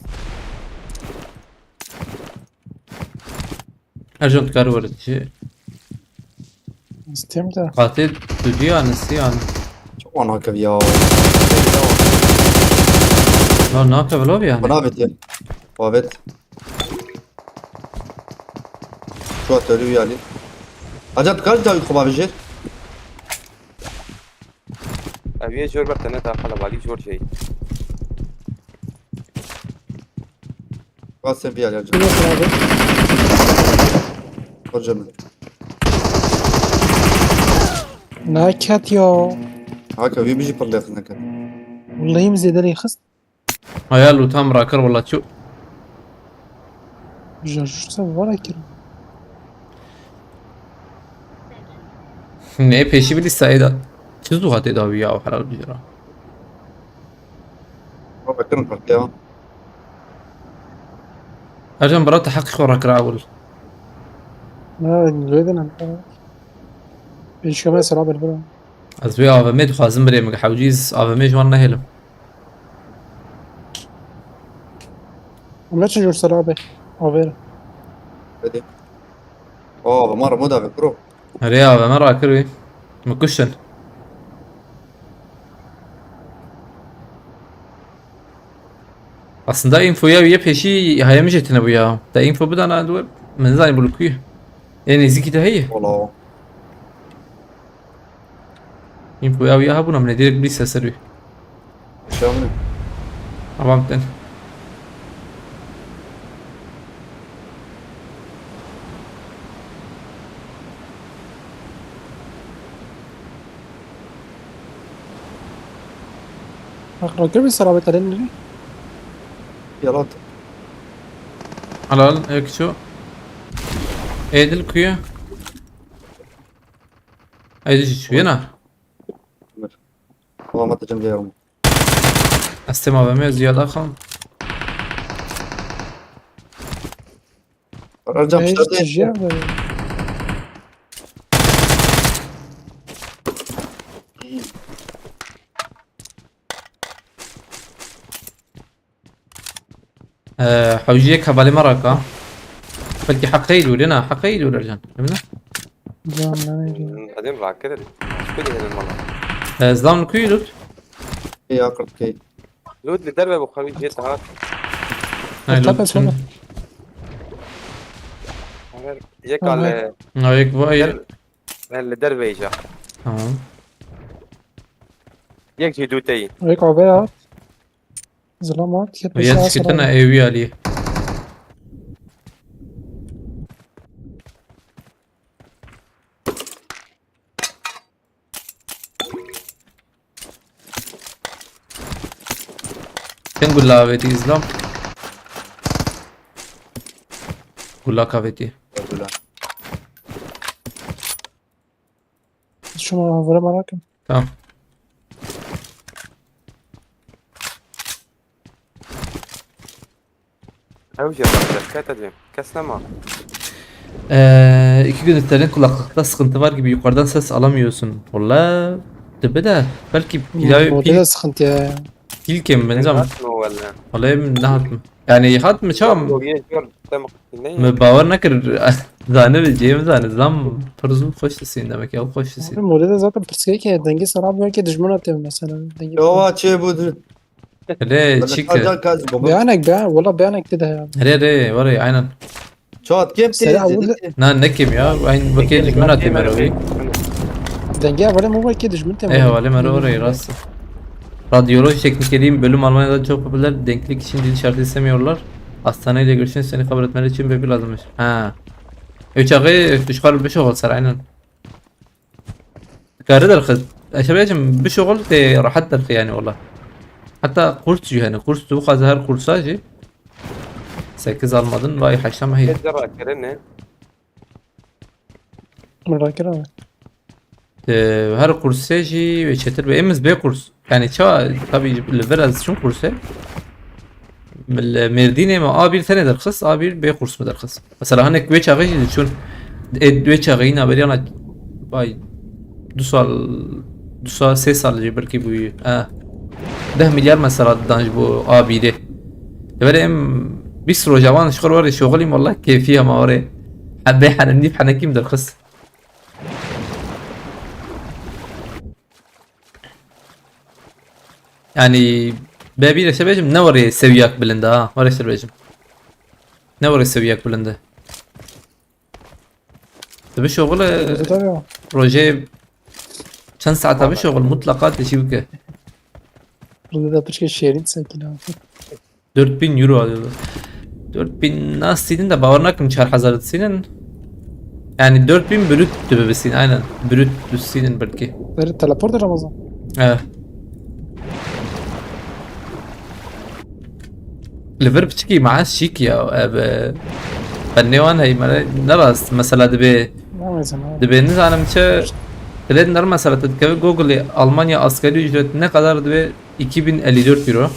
Ercan tukar var. Steam'de. Katil düdüğü yani, si yani. Çok ana kev ya. Ya, ne yapıyor abi yani? Bana bitti. Babet. Şu atölye üyeliği. Acaba kaç daha yukarı babacı? Ev yê jor ber tene ta qelebalî jor jey. Bas sen bir yer, yer. Yok abi. Hocam. Naket ya. Haka, bir müzik parlayak naket. Vallahi mi zêde lê xist. Aya lûta min rakir wela çû. Jarjur se vara kir. Ne pêşî bilî Saîda. Çi zuha tê dawî ya helal bijira. Baba kirin partiya. Ercan bira te heqî xwe rakira ewil. Ne, lê de ne. Pêşkeme sera ber bira. Ez wê A V M dixwazim birê min hewcîz A V M ji wan nehêlim. Em ne çi jor ser abi? Aver. Hadi. Oo, bi ma remo da be, bro. Erê A V M rakir wî. Min kuştin. Aslında infoya wî yê pêşî heye min jê tune bû ya. Te info bidana, min zanî bû li ku ye. Ê nêzîkî te heye? Wala. Înfoya wî ya hebûna min ê dirêk bîse ser wî. Şamine. Avam ten. Bak, rakibî serabet alen mi? Yalan. Halal, ek şu. Edil kuyu. Edil şu yana. Tamam, atacağım diyorum. Estem A V M ziyada kan. Arayacağım işte. Ee, hewciyek hevalê me raka. Belkî heqeyî lûrê, na, heqeyî lûr Ercan. Emine? Can, ne bileyim. Hadi rakir. Şöyle dedim bana. Ee, zam kuyu lût? Ya, kırk key. Lût li derve bu xewî jê dihat. Hayır, Tepe lût. Sonra. Yek al. Na, yek vay. Li derve îca. Tamam. Yek jî dûteyî. Yek avê hat. Zilam hat. Yek pêşe asra. Yek şikitine evi alî. Sen gula avêtî Îslam. Gula kavêtî. Gula. Şunu vurma bakın. Tamam. Ew jî bak, dehkete dibêm. Kes nema. Ee, iki gündür senin kulaklıkta sıkıntı var gibi, yukarıdan ses alamıyorsun. Valla dibi de belki pilav Modele pil, sıkıntı ya. Pil kim ben zam. Hatma wala. Valla em ne hatım. Yani hat mı çam? Yok, yok, yok. Tamam. Ne? Me bawer nekir. Zane ve cem zane zam. Pırzım hoş sesin demek ya, hoş sesin. Abi modele zaten pırsıya ki denge sarabı ki dijmana tem mesela. Denge Yo, çê bû. Hele çi ki? Beyanek be, wala beyanek te de ya. Hele re, were aynen. Çat kêm tê. Na, ne kêm ya? Aynı bakê dijmin atê mero wî. Denge wale mo bakê dijmin te. Eh, wale mero were rast. Radyoloji teknikeriyim, bölüm Almanya'da çok popüler. Denklik için dil şartı istemiyorlar. Hastaneyle görüşün seni kabul etmeleri için bir lazımmış. Ha. Üç ağı düşkar bir şey olsa aynen. Dikare derxist. Eşe bêjim, bişuxul tê rehet derxî yani wala. Hatta kurs jî yani, kurs tu xwaze her kursa jî. Sekiz almadın, vay haşa mehî. Kê zera kere ne? Min rakir abi. Ee, her kurse jî ve çetir be. Emiz bê kurs. Yani ça, tabii li vir ez çûm kurse. Mil-, Mêrdînê me A bir tenê derxist, A bir bê kurs me derxist. Mesela hinek wê çaxê jî diçûn, ê wê çaxê yîna beriyana, vay, du sal, du sal, sê sal jî belkî bûyî. E, deh milyar mesela didan ji bo A birê. Li vir em bîst roja wan ji xwe re şoxilîm, wallah kêfî hema warê. Hebê hene nîv henekîm derxist. Yani, be bir şey bêjim, ne were seviyak bilinde ha, were şey bêjim. Ne were seviyak bilinde. Tabi şoxul, e, Tabii, tabii. Roje çend saat abi şoxul mutlaka teşvik. Burada da bir şey şehrin sakin abi. Dört bin euro alıyorlar. Dört bin nasıl de bawer nakim çar hezar sinin. Yani dört bin brüt dibe bisin, aynen. Brüt sinin belki. Böyle teleport Ramazan. Evet. Li vir piçikî maaş şîk ya, ev, e, ben ne wan hey, me ne rast, mesela dibe, Ne mesela abi? Dibe nizanim çi, dilê din mesela tu dikeve Google'ê Almanya asgari ücret ne kadar dibe iki bin elli dört euro.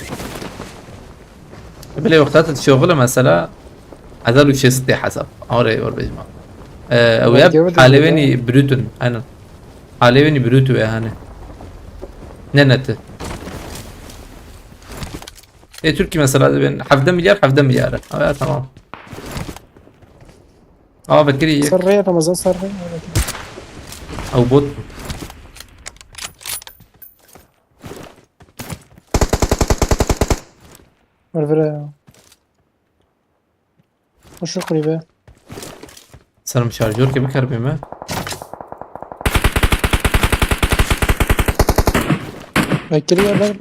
Bilê wexta tu şoxile mesela hezar û şêst tê hesab. Oraya or bejma. Ee, ew Belki yap öyle halê değil wenî ya. Brütün. Aynen. Halê wenî brütü ve hani. Ne neti. E Türkiye mesela ben hevde milyar, hevde milyar. Ha, ya, tamam. Aa, Bekirî yek. Ser rê Ramazan ser rê. Ew bot. Ver vere ya. Hoş yok be. Sanırım şarjör gibi karbime. Bekirî ya ben.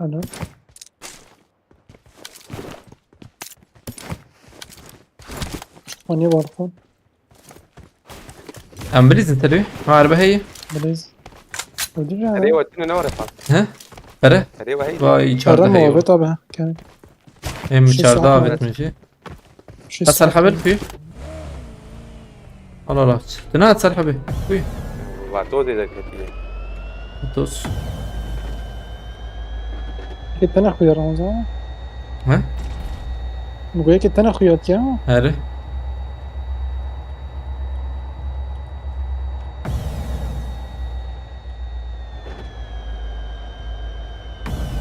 Alo. Hani balkon. Em bilîzin telê. Ha, araba heye. Bilîz. Öldür ya. Erê we tune ne were fan? He? Pere? Erê we heye. Vay, Para çarda heye. Muhabbet abi ha. Kendi. Em Şey çarda saat abi var. Etmeci. Şey Ka saat serheber var. Kuy. Allah Allah. Dina serhebi. Kuy. Wa to de de ketiye. Dos. Ketene xuyar ama. He? Mugoya ketene xuyat ya. Herê.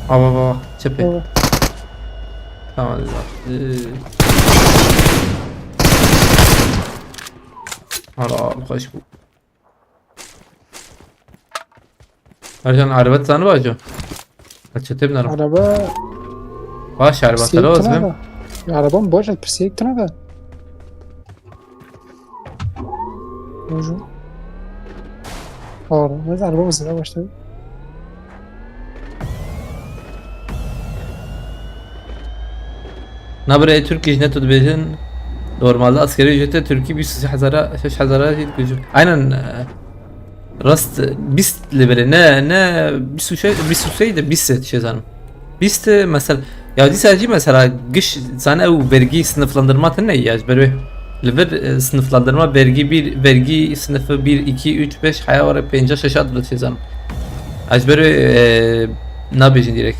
Ava, ava, çepê. Ava. Tamam, Allah. Ee. Hala, bu kaç bu? Ercan, araba tanı var Ercan? Kaç çete biner? Araba Baş araba, pirsiyek tara tına olsun. Da. Ya, arabam boş, pirsiyek tına da. Bonjour. Pardon, neyse, arabamız yine başladı. Nabire Türkiye ne tu dibêjin? Normalde askeri ücreti Türkiye bîst û sê hezara, şeş hezara jî dibêjin. Aynen, e, rast bîst li bere, ne, ne bîst û şeş, bîst û sê de bîst şey zanim. Bîst, e, mesela, ya dîsa jî mesela giş zane ew vergi sınıflandırma tine ya, ji ber wê li vir, e, sınıflandırma vergi bir, vergi sınıfı bir, iki, üç, beş, haya were pênca şeşa dibêjin zanim. Ez ji ber wê, e, nabêjin direkt.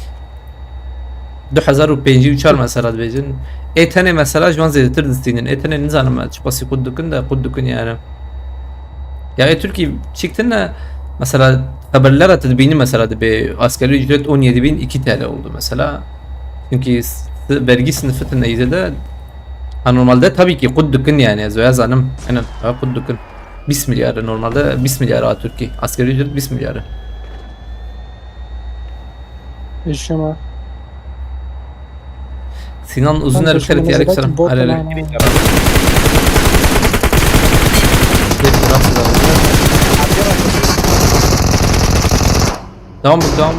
Du hezar û pêncî û çar mesela dibêjin. Ê tenê mesela ji wan zêdetir distînin. Ê tenê nizanim me çiqasî qut dikin de qut dikin yani. Ya ê Tirkî çîk tine mesela xeberlere tu dibînî mesela dibê asgari ücret on yedi bin iki T L oldu mesela. Çünkü s-, vergi sınıfı tine îze de ha normalde tabii ki qut dikin yani ez oya zanim. Aynen ha qut dikin. Bîst milyar normalde bîst milyar ha Tirkî. Asgari ücret bîst milyar. Eşema. Sinan Uzuner, belki aleyküm selam. Bot. Are, are. Devam et, devam.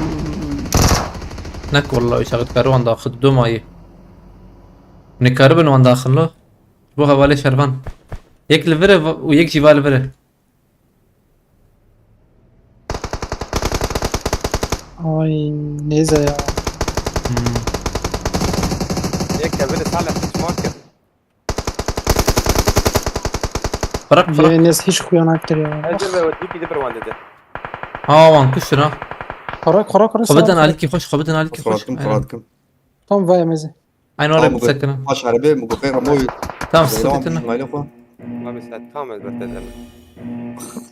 Nek vallahi şagit karu anda xid domayı. Ne karı ben anda xillo. Bu havale şervan. Yek li vir e û yek jî va li vir e. Ay, neyse ya. Hmm. Yek kevin Salih hiç mark kir. Bırak, bırak. Enes hiç xuya nakir ya. Encir ve dîpî di bir wan dide. Ha, wan kuştin ha. Xora, xora, xora. Xwe bidin alîkî xweş, xwe bidin alîkî xweş. Xora dikim, xora dikim. Tam vay mezi. Aynı oraya sakın. Baş harbi, mu gofey ramoy. Tamam, sıkıntı yok. Tamam, mesela, tamam, elbette, elbette.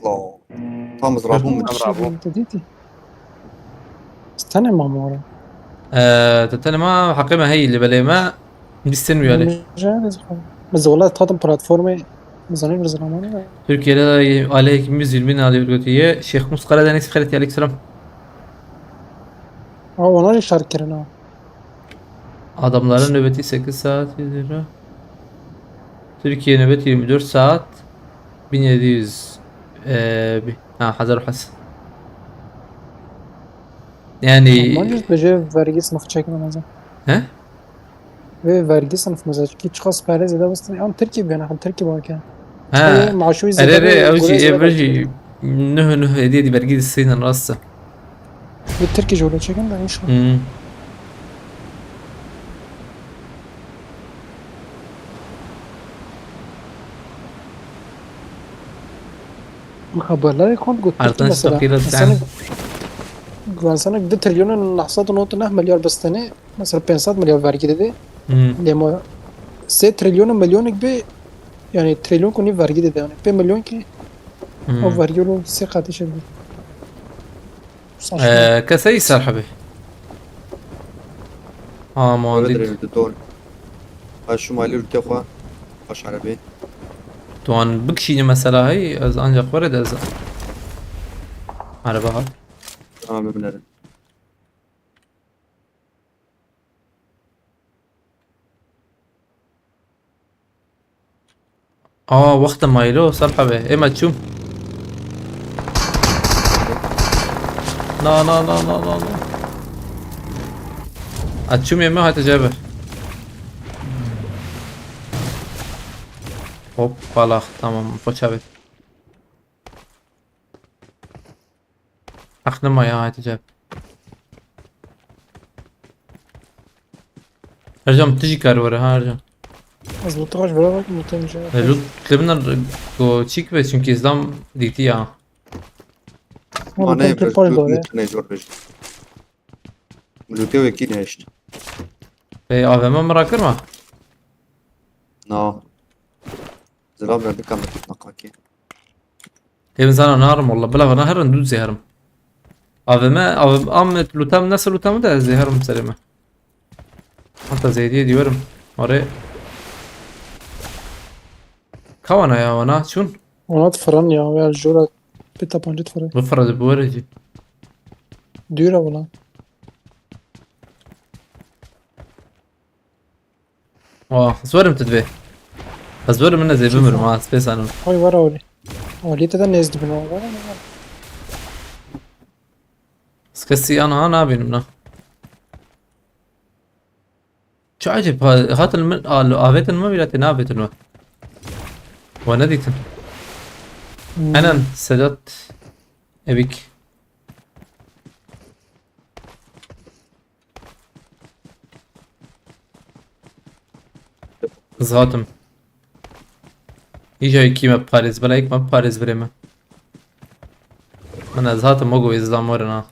Lo. Tam zrabum. Tamam, bravo. Te dîtî? Tenê ma mora. Ee, te tenê ma, haqê me heyî li belê me, bîst sen wiyalê. Min zola tadim platformê, min zanî bir zamanı da. Türkiye'de de aleyhimiz yirmi bin alıyor götüye. Şeyh Mus Karadeniz, Xelet, aleyküm selam. Aa, ona jî şart kirin ha. Adamların nöbeti sekiz saat, yüz lira. Türkiye nöbeti yirmi dört saat, bin yedi yüz, eee, bi-, ha, hazır has. Yani Almanya bence vergi sınıfı çekmemez. He? Ve vergi sınıfı mesela, çünkü çıkas pere zede bastın. Ama Türkiye bir yana, Türkiye bak ya. Ha. Maaşı zede. Ere, ere, ev jî, ev jî nuh, nuh hediye di vergi seynen rastı. Bi Tirkî jî wilo çekin de inşallah. Hmm. Haberlerê kont got Tirkî mesela. Artan mesela, stokî de insanek, insanek du trilyon neh sed û nod û neh milyar bistene, mesela pênc sed milyar vergi dide. Hmm. Lê ma sê trilyon milyonek bi, yani trilyon ku nî vergi dide yani. Pê milyon ki Hmm. O vergi lo sê qatî şey bû. Saçma. Ee, keseyî ser hebê. Ha, ma Evet, dît. Revî, doğru. Ha, şu mali ülke xwe. Baş arabê. Tu an bikişîne mesela hey, ez ancak were de ez. Araba ha. Tamam, binerim. Aa, wexte maylo, ser hebê. Ê me çûm. Na, na, na, na, na, na. A çûm ê me hate cebe. Hoppala, tamam, poça bit. Aklım ayağa atacak. Ercan, tu jî kar were ha, Ercan. Ez lotu xweş bira bak, lotu hem jî. E, lut, te bina go çîk be, çünkü İslam dîtî ya. Oğlum, Mane ben bir pol lut dolu. Ne zor bir şey. Lute ve ki ne işte. E, A V M mi rakır mı? No. Zira ben bir kamera tutmak ki. Ê min zana narim walla, bila vana herin dû zêherim. A V M, A V M, am lutam, nasıl lutam da zêherim serê me. Hatta zeydiye diyorum. Oraya. Kawana ya wana, çun? Ona fırın ya, ya jora pita pancı fırın. Bu fırın bu aracı. Dura buna. Aa, ez werim tu divê. Ez werim, min ez ê bimirim, ha, ez pê zanim. Oy, were olî. Olî te de nêz dibin, were, were. Ez kesî ana ha nabînim, na. Çi acib, ha, hatin min, a, avêtin min, bîra tê navêtin min. We nedîtin. Hmm. Enen, Sedat, Evik. Ez hatim. Îca yekî me parêz, bela yek me parêz birê me. Min ez hatim, Mogo, ez zam werin ha.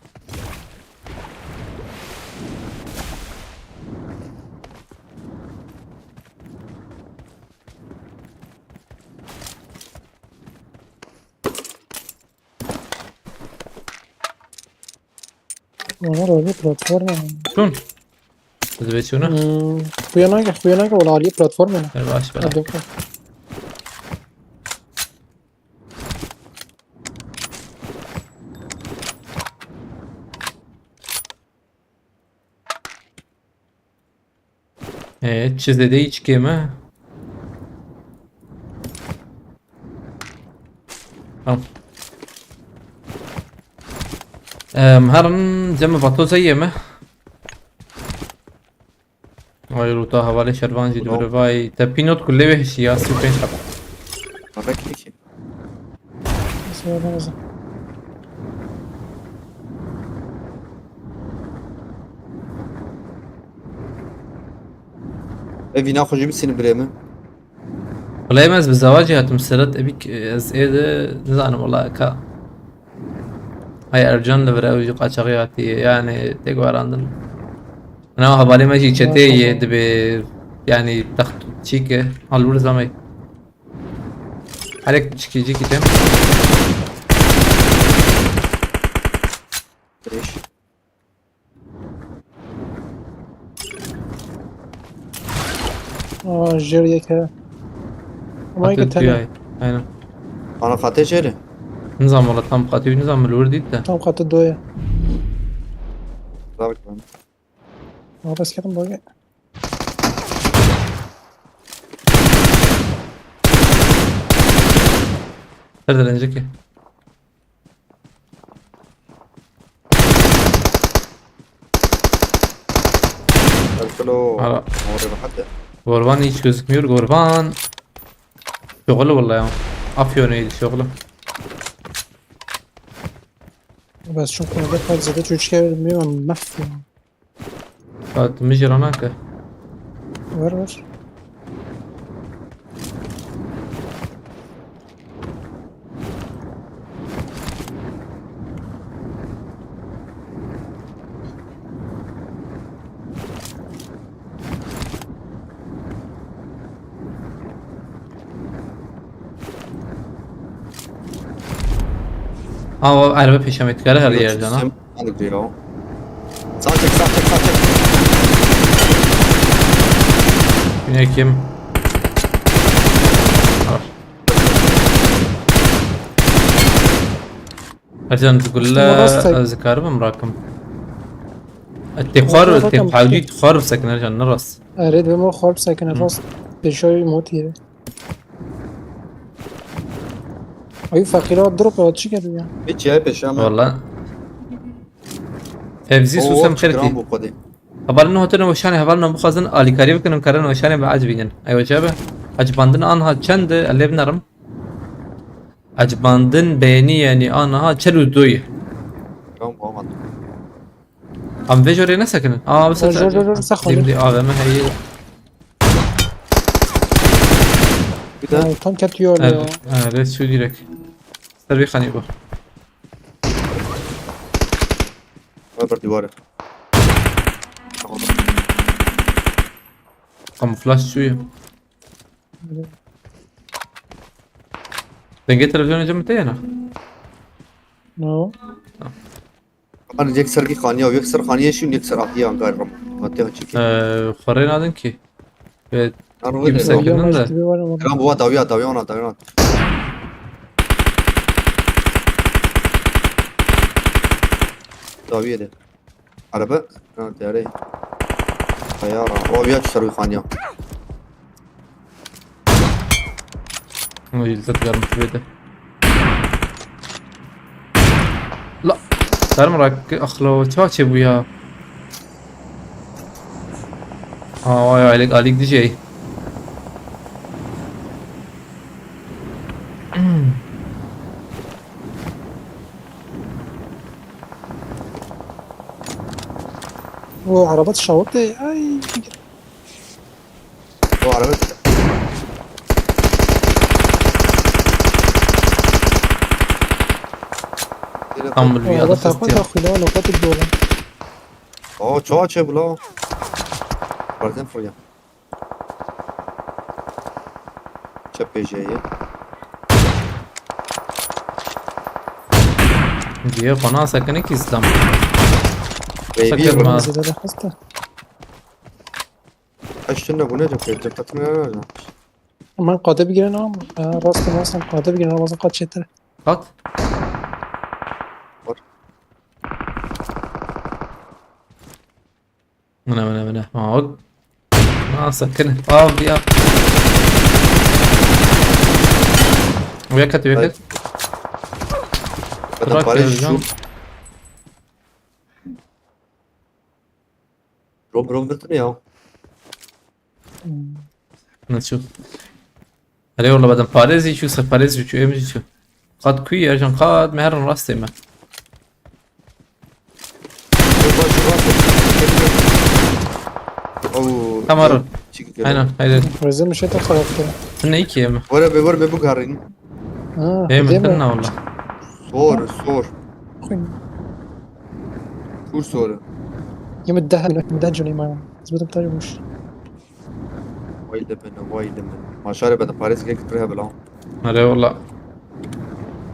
Wana rolê platforma. Çûn. Dibê çûne. Hmm, xuya nake, xuya nake, wala aliyê platforma ne. Ber baş bera. Hadi bakalım. Ee, çi zêde hiç kême. Tamam. Em, herin cem vatoza yeme. Ay, rota hevalê şervan jî Tamam. dibire vay. Te pînot ku lê wê hişî ya, sî û pênc qat. Bebek dikî. Mesela ben Evîna xwe jî bisînin birê min. Wala em ez bi zewacê hatim seret ebîk ez ê de nizanim wala ka. Ay Ercan li vir ew jî qaçaxî hatiye yani tê guherandin. Ina hevalê me jî çetê yê dibê yani text çîke halwir zamey. Herek çikî çikî tem. Beş. Aa, jêr yek he. Ama Hatin yek tane. Tuyay. Aynen. Ana qatê jêrê. Nizam wala tam qatî nizam li wir dît de. Tam qatê doye. Daha bakayım. Aa, bas kedim bagi. Her de renceki. Erkelo. Ara. Orada rahat ya. Gorvan hiç gözükmüyor. Gorvan. Şoğlu vallahi ya. Afyon'uydu şoğlu. Bas çok fazla fazla da çocuk bilmiyorum mafya. Saat mi jiranaka. Var var. Ama araba peşemetkara her yerden ha. Hadi geliyor. Sağ çek, sağ çek, sağ çek. Yine kim? Ercan, tu gulle Nasıl? Ez karim rakim. Tê xwar, Nasıl tê rakim? Pawlî tu xwar bisekin Ercan, ne rast. Erê, divê me xwar bisekine, rast. Pêşoyî motî ye. Ayû feqîra drop ya, çi kerdî ya? Hiç ya peşame. Valla. Fevzî Susem xêr tî. Bu kadar. Hevalin hatine weşanê hevalin bixwazin alîkarî bikin û karin weşanê bi ecibînin. Ew cebe. Ecibandin anha çend e, lê binerim. Ecibandin beğeni yani anha çel û doyê. Tamam, olmadı. Em vê jorê nesekinin. Aa, bi Jor, jor, jor, jor, sax olun. Dimdî A V M heye. Bir de Ya, tam ketiyor ya. Ha, res şu direkt. Ser bir xanî bu. öbür duvarı. Kamuflaj şu ya. Denge televizyonu cem te yana. No. Hani yek ser bir xaniya, yek ser xaniye şu, yek ser ahiye angar ram. Hatta çekil. Ee, xorê nadin ki. Evet. Lan o Kimse da. Yakının da. Gibi var ama. Lan bu var, dawiya, dawiya ona, dawiya ona. Dawiye de. Araba. Ha, teyare. Teyara. O ya şu sarı xaniya. Ama yıldız vermiş bir de. La. Sarım rak aklo çaçe bu ya. Aa, vay, aylık, aylık D J. O araba tişawite. Ay. O araba. Tam bir Araba adı takma fıstı ya. takıyla, nokta bir dolan. O çoğa çe bula. Bazen fırya. Çe P J'yi. Diye konu sakın ki İslam. Baby Sakın mi? Ha. Zêde de xiste. Eş tune bûne cem pê cem qetin ne ne. Hemen qade bigirin ama. Ha, rast rast qade bigirin ama qat çetir. Qat. Var. Mine mine mine. Ha, ok. Ha, sakın. Abi ya. Uya kat uya kat. Beden Bırak pare ya, şu. can. Rob rob bitin ya. Nasıl? Hele yolla beden pare zî şu, se pare zî şu, em zî şu. Qat kuy ya can, qat meherin rastê me. Baş baş. Oo. Tamam. Çekil. Aynen, haydi. Rezil bir şey de karakter. Sen ne iki yeme? Vore be vore be bu garin. Ha, Benim değil sen mi? ne valla? Sor sor. Queen. Kur soru. Yemin ederim, yemin ederim canım ayağım. Zıbıdım tabii olmuş. Vay de bene vay de bene. Maşare beden pare zî gel kitre hebela. Hele yolla.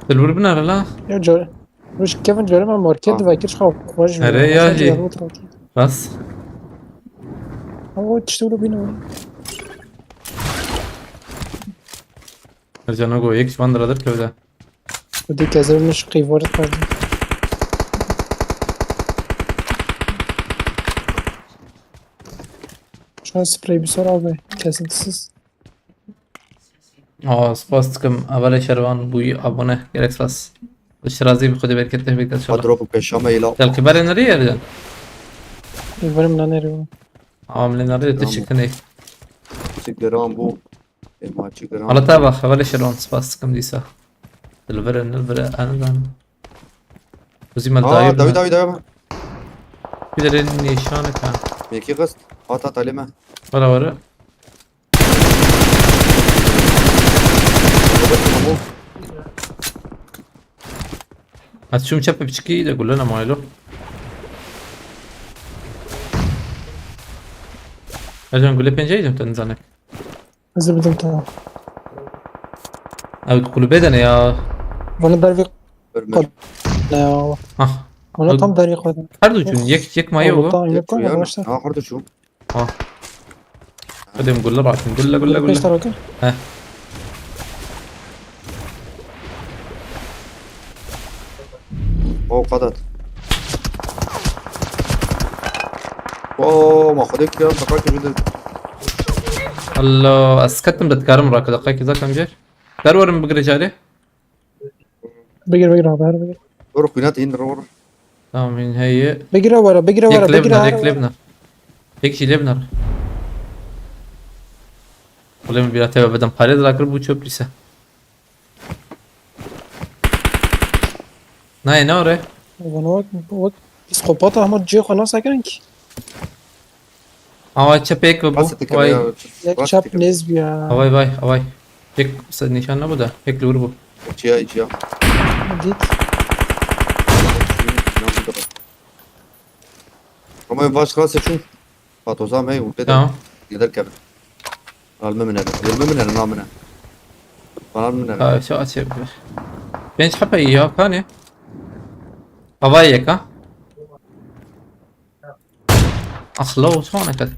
Dilbir bin hele la. Ya car. Ruş Kevin carım ama market Ah. de vakir çıkar. Kuvaj mı? Nereye ya Nasıl şey? Yarı otur otur. Rast. Ama o işte öyle bir ne? Ercan go yek şuan diradır kövde. Bu da kezilmiş kıyvarı kaldı. Şu an sprey bir sor abi. Kesintisiz. Aa, spas dikim. Evelê şervan bûyî abone. Gerek spas. Şirazî bi Xwedê bereket te bêkte Ha inşallah. drop û peşa me îla. Gel ki bere nereye yerden? Kıyvarım lan eriyor. Ama milê nerede Tamam. tu çıkın ey. Çi giran bû. E ma çi giran. Hala ta bak, evelê şervan spas dikim dîsa. Dilvere nilvere andan. Uzî me Aa dayı. dawi dawi dawi. Bir de nîşanı kan. Mekî xist. Hat hat alê me. Vara vara. Ez çûm çepê piçikî de gule nemayê lo. Ercan gule pênceyê de te nizanek. Hazır bir tamam. Ew kulübe de ne ya? Bunu bervik Ölme. ne ya? Ah. Bunu Al- tam bervik koydum. Her du çûn yek yek maye Oldu, bu. tamam, yok, Yek yok, ya. başla. Ha harda çû. Hadi gule rakin gule gule Beş gule. tane bakın. O qedet. O ma xwedê kira baka ki bidir. Allah, ez ketim de dikarim rake deqayekî zaten bir. Derwerim bigire carê. Bigir bigir abi, her bigir. Dur kuyunat in dur. Tamam, in heye. Bigire vara, bigire vara, Yek bigire lebnar, vara. yek lebnar. Yek jî lebnar. Ulan bir tebe beden pare de rakir bu çöp lise. Nayê ne ore? Bana bak, bak. Psikopat Ahmet Cihok'a nasıl ki? Ama çepek ve bu. Basit dikkat Vay. ya. Lek çap nezbi ya. Avay vay avay. Pek nişan ne bu da? Pek lur bu. Çiya içiya. Git. Ama baş klase şu. Patozam hey û pê de. Tamam. Gider kevin. Al me minere. Al me minere na mine. Bana minere. Ha, şu açayım bir. Pênc hepe iyi ya, kanê. Havayê yek ha. Ah, lo, şu ana kadar.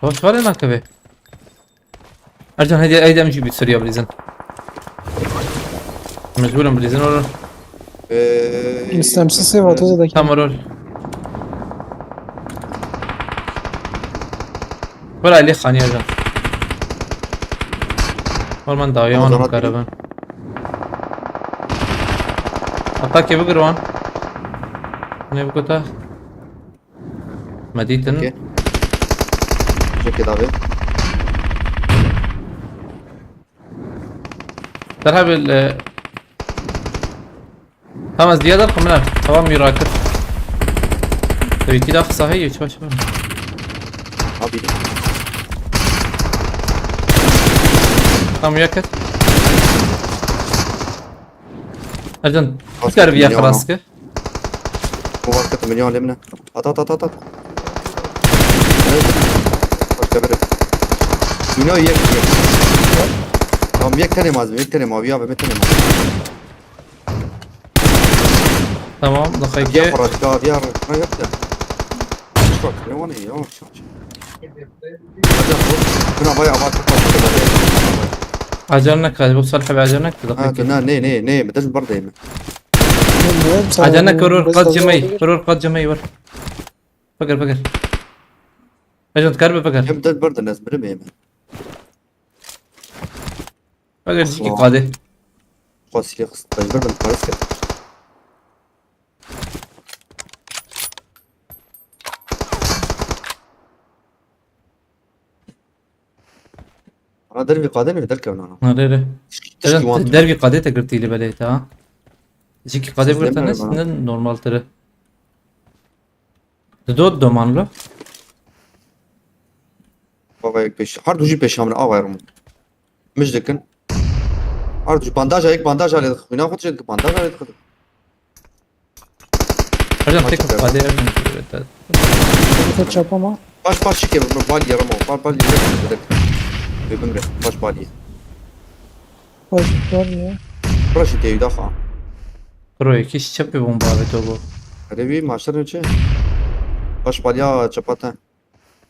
Lo, şu ana kadar. Ercan, hadi, hadi, M G bir sürüyor bilizin. Mecburum bilizin olur. Eee, İstemsiz sev otuz dakika. Tamam, olur. Böyle Ali Xanî Ercan. Normal daha yaman Ramazan bu kadar ben. Atak gibi bir an. Ne bu kadar? Medîtin. Okey. Çok iyi abi. Derhal e, tamam, ez diye de kumlar. Tamam, bir rakip. Tabii ki daha kısa, hayır, hiç başka. Abi. Tamam, yakıt. Ercan, Bas bir kere bir milyon yakar al. Askı. Bu vakit milyon lemine. At at at at at. Evet. Başka biri. Milyon yek yek. Tamam yek tane mazim, yek tane mavi abi, yek tane mavi. Tamam, Diya daxeke. xuraşka, diya xuraşka. Çok ne var ne ya? Hadi bu. Buna vay avat. Acar neke, bu Salih abi acar neke, Ha, daxeke. ne ne ne ne. Bedel bar değil mi? Acar neke, ror qat cemey, ror qat cemey var. Fikir, fikir. Acar kar be fikir. Hem bedel bar da lazım birim yemin. Fikir, jikî qadê. Xwasiye xist. Bedel bar da paris kir. Ana dervî qadê ne derkevin ana. Nare re. Tişkî wan. Dervî qadê te girtî li belê ta. Jikî qadê Siz girtene demirin ana. Ne normal tere. Di dot doman lo. Baba yek peş. Her du jî peşan min ava yarım. Mij dikin. Her du jî bandaja yek bandaja lê dixwîna xwe çê dikin bandaja lê dixwîna. Hocam tek Maçı qadê ev ne? Te çapa ma. Baş baş şike bal yarım o. Bal bal yarım o. Bebim re. Baş bal ye. Baş var ya. Burası değil daha. Pro iki çepê bomba ve togo. Hadi bir maçlar önce. Baş bal ya çapata.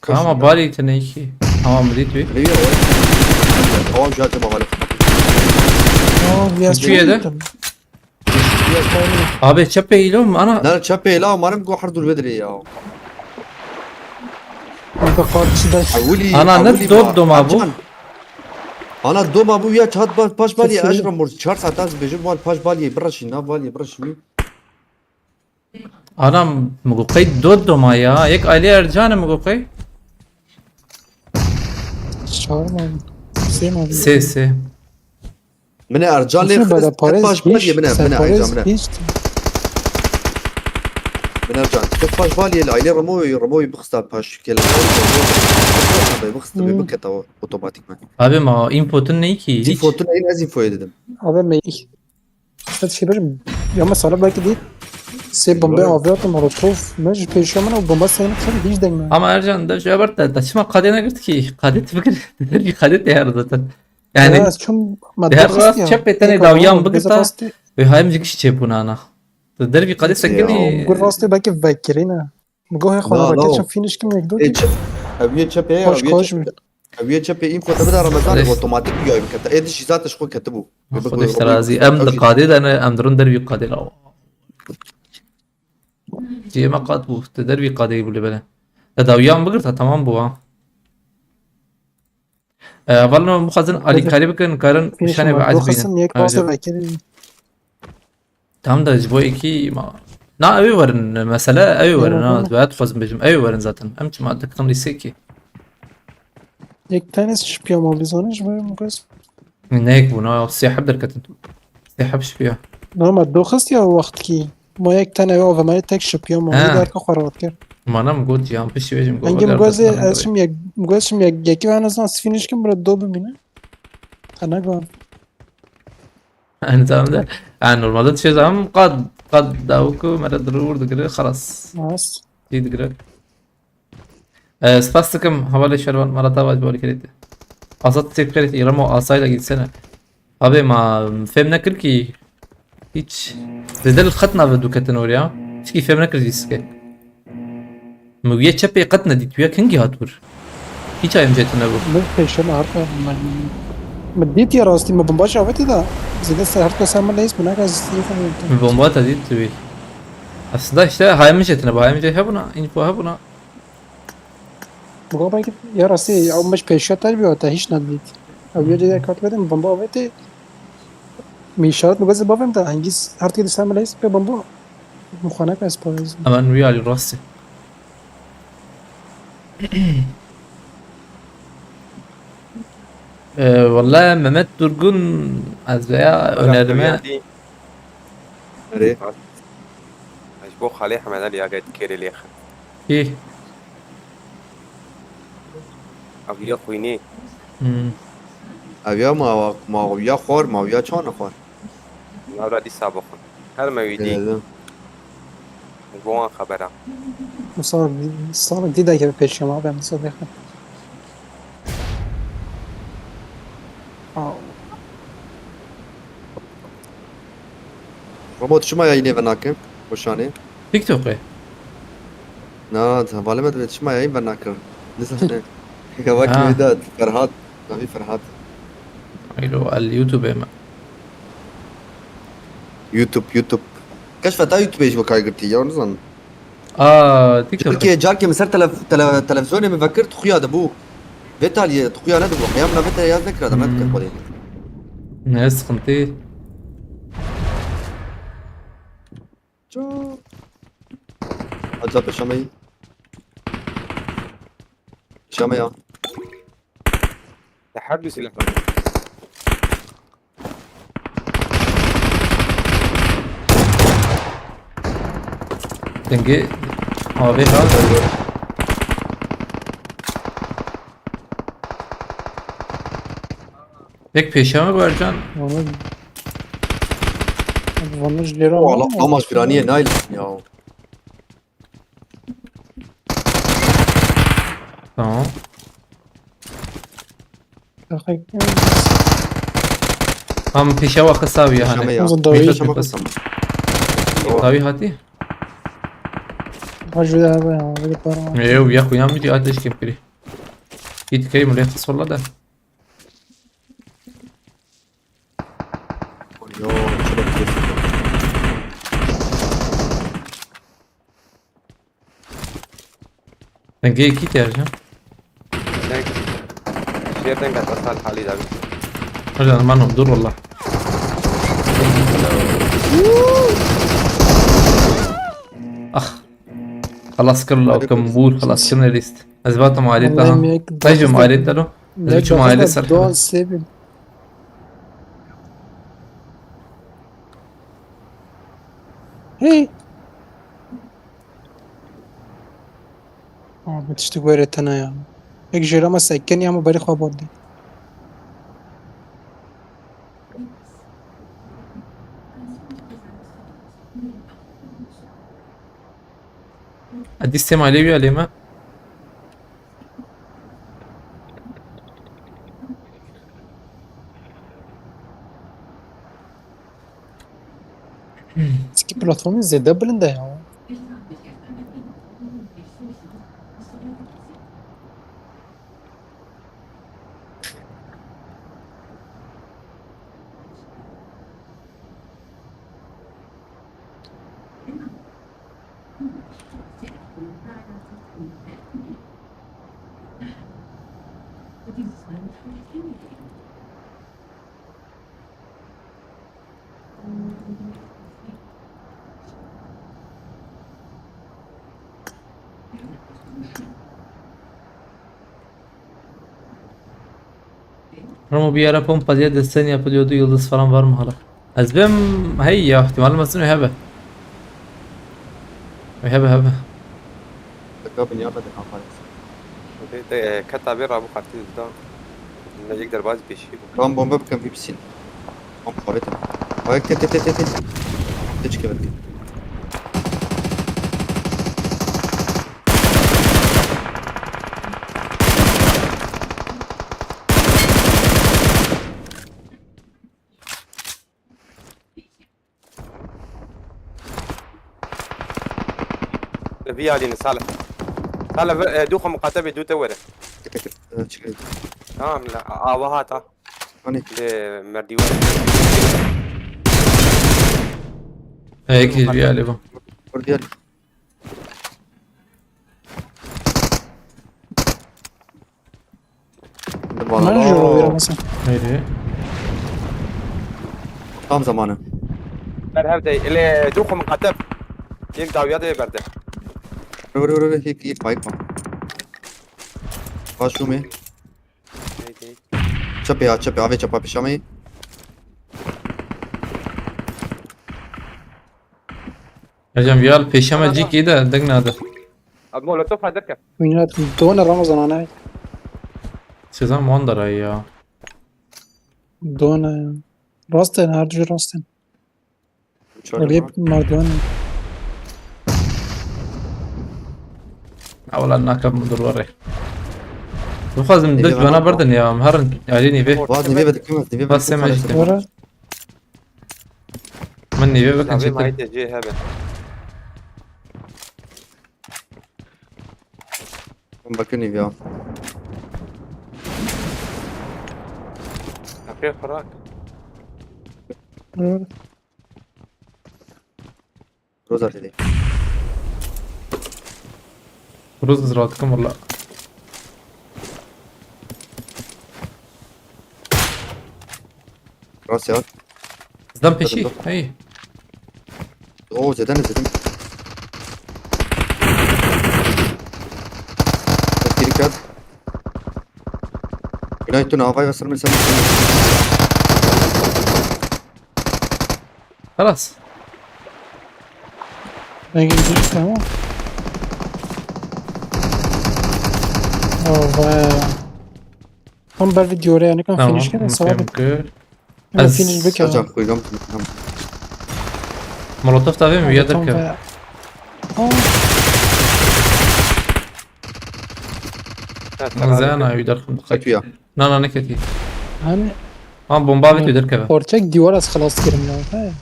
Ama balî tine iki. Tamam, dît wî. Hadi bir o. Tamam şu açma bak. Aa, bir Üçüye de. Yapmayın. Abi çepê îlo mu? Ana. Ner çepê la umarım go her dur bedri ya. Burada karşıda. Awili. Ana, ne dot doma bu? Ana doma bu ya çat baş baş bal ye. Sesini- Aşram mor çar saat az bejim bal baş bal ye. Bıraşın na bal ye bıraşın. Anam, mi got qey dot doma ya. Yek ailê Ercan e, mi got qey. Çağırma. Hüseyin abi. Sê, sê. Mine Ercan lê Hüseyin xist bada paş bal ye mine mine Ercan mine. Hiç. Mine Ercan. Kif paş bal ye ailê Ramo Ramo bixista paş kele. Bixista Hmm. biketa otomatikman. Abi ma inputun ne ki? Inputun en az infoyu dedim. Abi me. Sen şey benim. Ya mesela belki değil. Se bombe aviyatı molotof. Mecbur peşiyor bana bomba senin sen hiç dengme. Ama Ercan da şu haber de taşıma kadene girdi ki. Kadet fikir. Bir kadet de yarı zaten. Yani Ya, çum her rast çep etene dawiyan bigirta. Ve hayım jik çep buna ana. Dervî kadet sekinî. Gur rastê belki vekirîne. Mi got hê xwe La, veke la. Çim fînişkim yek do. Ê çep. Ev yê çepê, Koş ev yê koş. çepê. Ev yê çepê info te bida Ramazan otomatik bir yayın kete. Ê dişî zaten şko kete bu. Xwedê ji te razî. Em di qadê de ne, em dirin dervî qadê la. Ciyê me qat bû. Te dervî qadê bû li bele. Te dawiyan bigirta, tamam bû ha. E, hevalno mixwazin alîkarî bikin, karin nîşanê ve ez bînin. Xasin yek base vekirî. Tam da ji bo yekî ma. Na ew ê werin, mesele ew ê werin, ha, ez dixwazim bêjim, ew ê werin zaten. Em çima dikin lîsekî. Yek tenê şipiya ma bizane ji bo min kes. Ne yek bû, na sê heb derketin. Sê heb şipiya. Na ma doxist ya wextkî. Ma yek tenê ew ve me tek şipiya ma. He. Derke xwe rahat kir. Mana min got yan piştî bêjim got. Engim goz ez şim yek, goz şim yek, yekî ve nezan sfînişkim bira do bimîne. Ana gam. Entamda. Yani normalde şey zaman kad kad davuku mera durur digire xalas. Nas. Şey digire. Ee, spas dikim, havale şervan, mara tava bol kerete. Azat tepkerete, İramo asayla gitsene. Abi ma fem nekir ki hiç. Zedel xet nave duketin oraya. Hiç ki fem nekir ki sike. Min wî yê çepê qet nedît, wî yek hingî hat wir. Hiç ayım cetine bu. Min pêşe me her min, min dît ya rastî, min bomba çavêtî da. Zêde ser her kes min leyis, min naka zî. Min bomba te dît tu wî. Aslında işte hayım cetine bu, hayım cetine hebuna, info hebuna. Bu kadar ki ya rastî, ya min pêşe te bir te hiç nedît. Ev yê cê kat verin, bomba avêtî. Min işaret mi gözü bavem da, hangis her tê sen bile his pe bomba. Muxanak ez parez. Hemen rüyali rastî. Ee, vallahi Mehmet Durgun ez veya önerime. Erê. Ez bo xalê Hemed Ali ya gayet kêrê lêxin. Kî? Ev ya xwînê. Hmm. Ev ya ma ma ya xwar ma ya çan xwar. Navra dîsa bixwin. Her me wî dî. Ji bo wan xebera. Musa, Musa dî de keve pêşiya ma be Musa dêxin. Ramo tu çima yayînê ve nake? Roşanê. TikTokê. Na, hevalê me divê çima yayîn bernakir. Nizane. Gavakî Ha. Wê de Ferhat. Navî Ferhat. Elo, el YouTubeê me. YouTube, YouTube. Keşf heta YouTubeê jî wekay girtî ya, nizanim. Aa, TikTok. Carkê, carkê min ser tele-, tele-, televîzyonê min vekir, tu xuya dibû. Vê taliyê tu xuya nedibû. Heya min vê taliyê yaz nekira, da Hmm. nekir xwedê. Ne sıkıntı. Çok. Acaba peşameyi. Peşameya. Te her du silah var. Dengê avê ha. Yek pêşe me Bercan. Valla. Valla ji lêra Allah, ama viraniye nail ya. Tamam. Tam pêşe wa qisa wî Şame hani. ya. Uzun dawi. Pêşe şame qisam. Dawi hatî. Hacı de abi ya, böyle para var. Ew ya xuyan mi ateş kempiri. Git kay mulê qis walla da. Yo, çilek keyif. Dengê iki ihtiyacı. Denk. Şiir denk at asal hali dawi. Hadi lan mano dur walla. Ah. Xelas kir la kem bûr xelas kir nerist. Ez vatam alet daha. Tajim alet dalo. Ez biçim alet ser. Doğal sevin. Hey. Abi tiştik were tena ya. Ek jera ma sekken ya ma bari xwa bordî. Edî sê malê wî alê me. Eski platformu zêde bilind e ya. Ramo bir ara pompa diye desten yapılıyordu. Yıldız falan var mı hala? Ez bim hey ya ihtimalim mezun hebe. Hebe hebe. Dika binya be dika parêz. Te keta bê rabû qatî da. Ne yek derbaz pêşî bû. Tam bombe bikim vî pisîn. Tam xabetim. Ay te te te te te. Te çike belki. Vî alî ne Salih. Salih ve, e, du xwe muqate be du te were. Te te te. Çike. Tamam la ava hata. Hani. Li merdiwan. Hey, ki bir alê bu. Vur diğer. Bana jiro bir masa. Haydi. Tam zamanı. Ber hev de. Ele du xwe muqate. Yek dawiya de berde. Vur vur vur vur. Yek yek bayık bak. Baş şumi. Hey, hey. Çapê ya çapê. Avê çapa pişamê. Hocam yal pêşeme cîkî de deng nade. Abi molotof hazır ke. Minnet done Ramazan anay. Sezan Mandara ya. Done. Rasten, her türlü rasten. Rip merdiven. Ewla nakam dur were. Dixwazim Nîvê dil bana bana berdin ya, em herin alî nîvê. Vaz nîvê ve dikim ez nîvê ve Bas dikim hemen ez işte. dikim. Ora. Min nîvê bikin Abi çetin. mayte C hebe. Bakın ya. Kapıya kurak. Hı. Roza dedi. Ruz ziraatkim valla. Roza ya. Zidem peşî. Hey. Oo, zeden zeden. Kiri kar. Günay tu navay ve sırmı sen. Xelas. Rengê gidişt ama. Oh vay. Tam ber vîdyo re yani kan Tamam. finish kere sawa Mümkün bik. kir. Ya Ez- finish bike. Hocam koyacağım. Tamam. Molotov da vê mi? Ya Tam derke. vay. Aa, Ha, Zena ew derxim. Çek ya. Na na neketî. hani Ha bomba avêt wê derkeve. Ortek dîwar ez xilas kirim ya. He.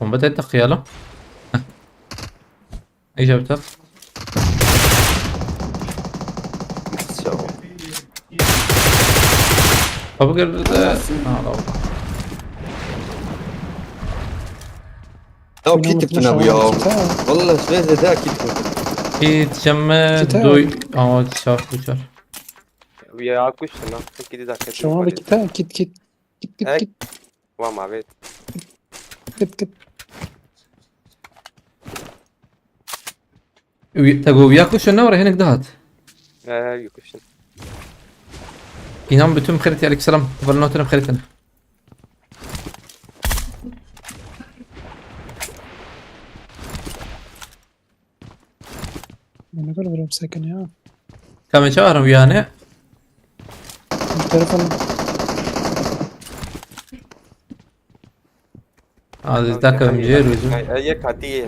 Bomba te teqiyala. Îca biteq. Ya. Kapı girdi de. Ha la. Ya kit yaptın abi ya. Vallahi şöyle de kit yaptın. Kit, cemme, Kit, ha. doy. Aa çar, bu çar. Ya kuştun ha. Gidi dakika. Şema bir kit ha, kit kit. Kit kit Ek. Kit Wa ma evet. Kit kit. Uy-, te got uya kuşun ne var, hinek dahat. Ee, yokuştun. İnan bütün xeritî, aleykümselam. Bana noterim xeritine. Ne kadar vuruyorum sakın ya. Kame çağırım yani. Bir telefon. Aziz dakika önce rüzüm. Ay, yek hatiye.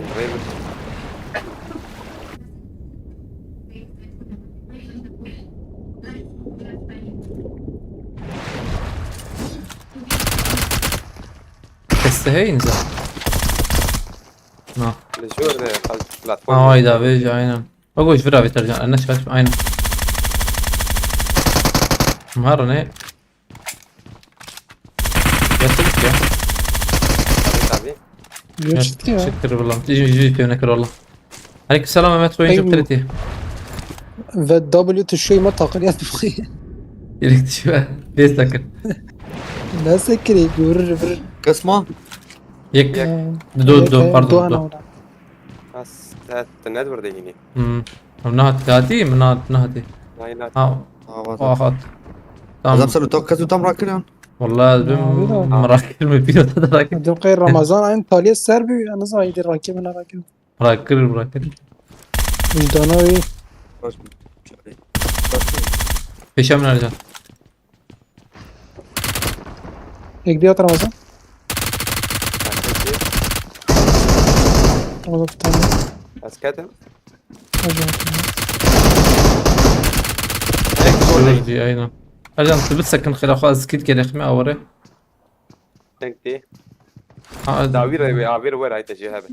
Keste hey inza. Na. Li jor de platform. Ay da veja aynen. O goç vira veter can. Anne çıkar aynen. Mara ne? Yasılık ya. Tabii tabii. Geçti ya. Çıktır bulam. Yüzü yüzü tevne kır Allah. Aleykümselam Mehmet Koyuncu Ey, Kreti. Ve W tuşuyma takılıyor. Direkt düşme. Beş dakika. Nasıl kiri? Vurur vurur. Kısma. Yek. Yek. Do do pardon do. Doğan. Has, te ne dur de yine. Hmm. Nahat kati mi nahat nahati. Aynen. Ha. Hava. Ahat. Adam Tamam. sen utak kız utam rakıran. Vallahi Ya, bir ben daha. merak etme pilota da rakip. Dulqey Ramazan aynı taliye ser bir yalnız aydır rakibine rakip. Bırakır bırakır. Vicdana iyi. Peşem vereceğim. Ekdiyat Ramazan. Peki. Ramazan bir tane. Asketim. Hocam. Ek sorry. Dur diye aynen. Ercan tu bir sakın xêra xwe ez kit gerek mi awre? Thank you. Ha, Dawî re wê avêr wer ayte jê hebe.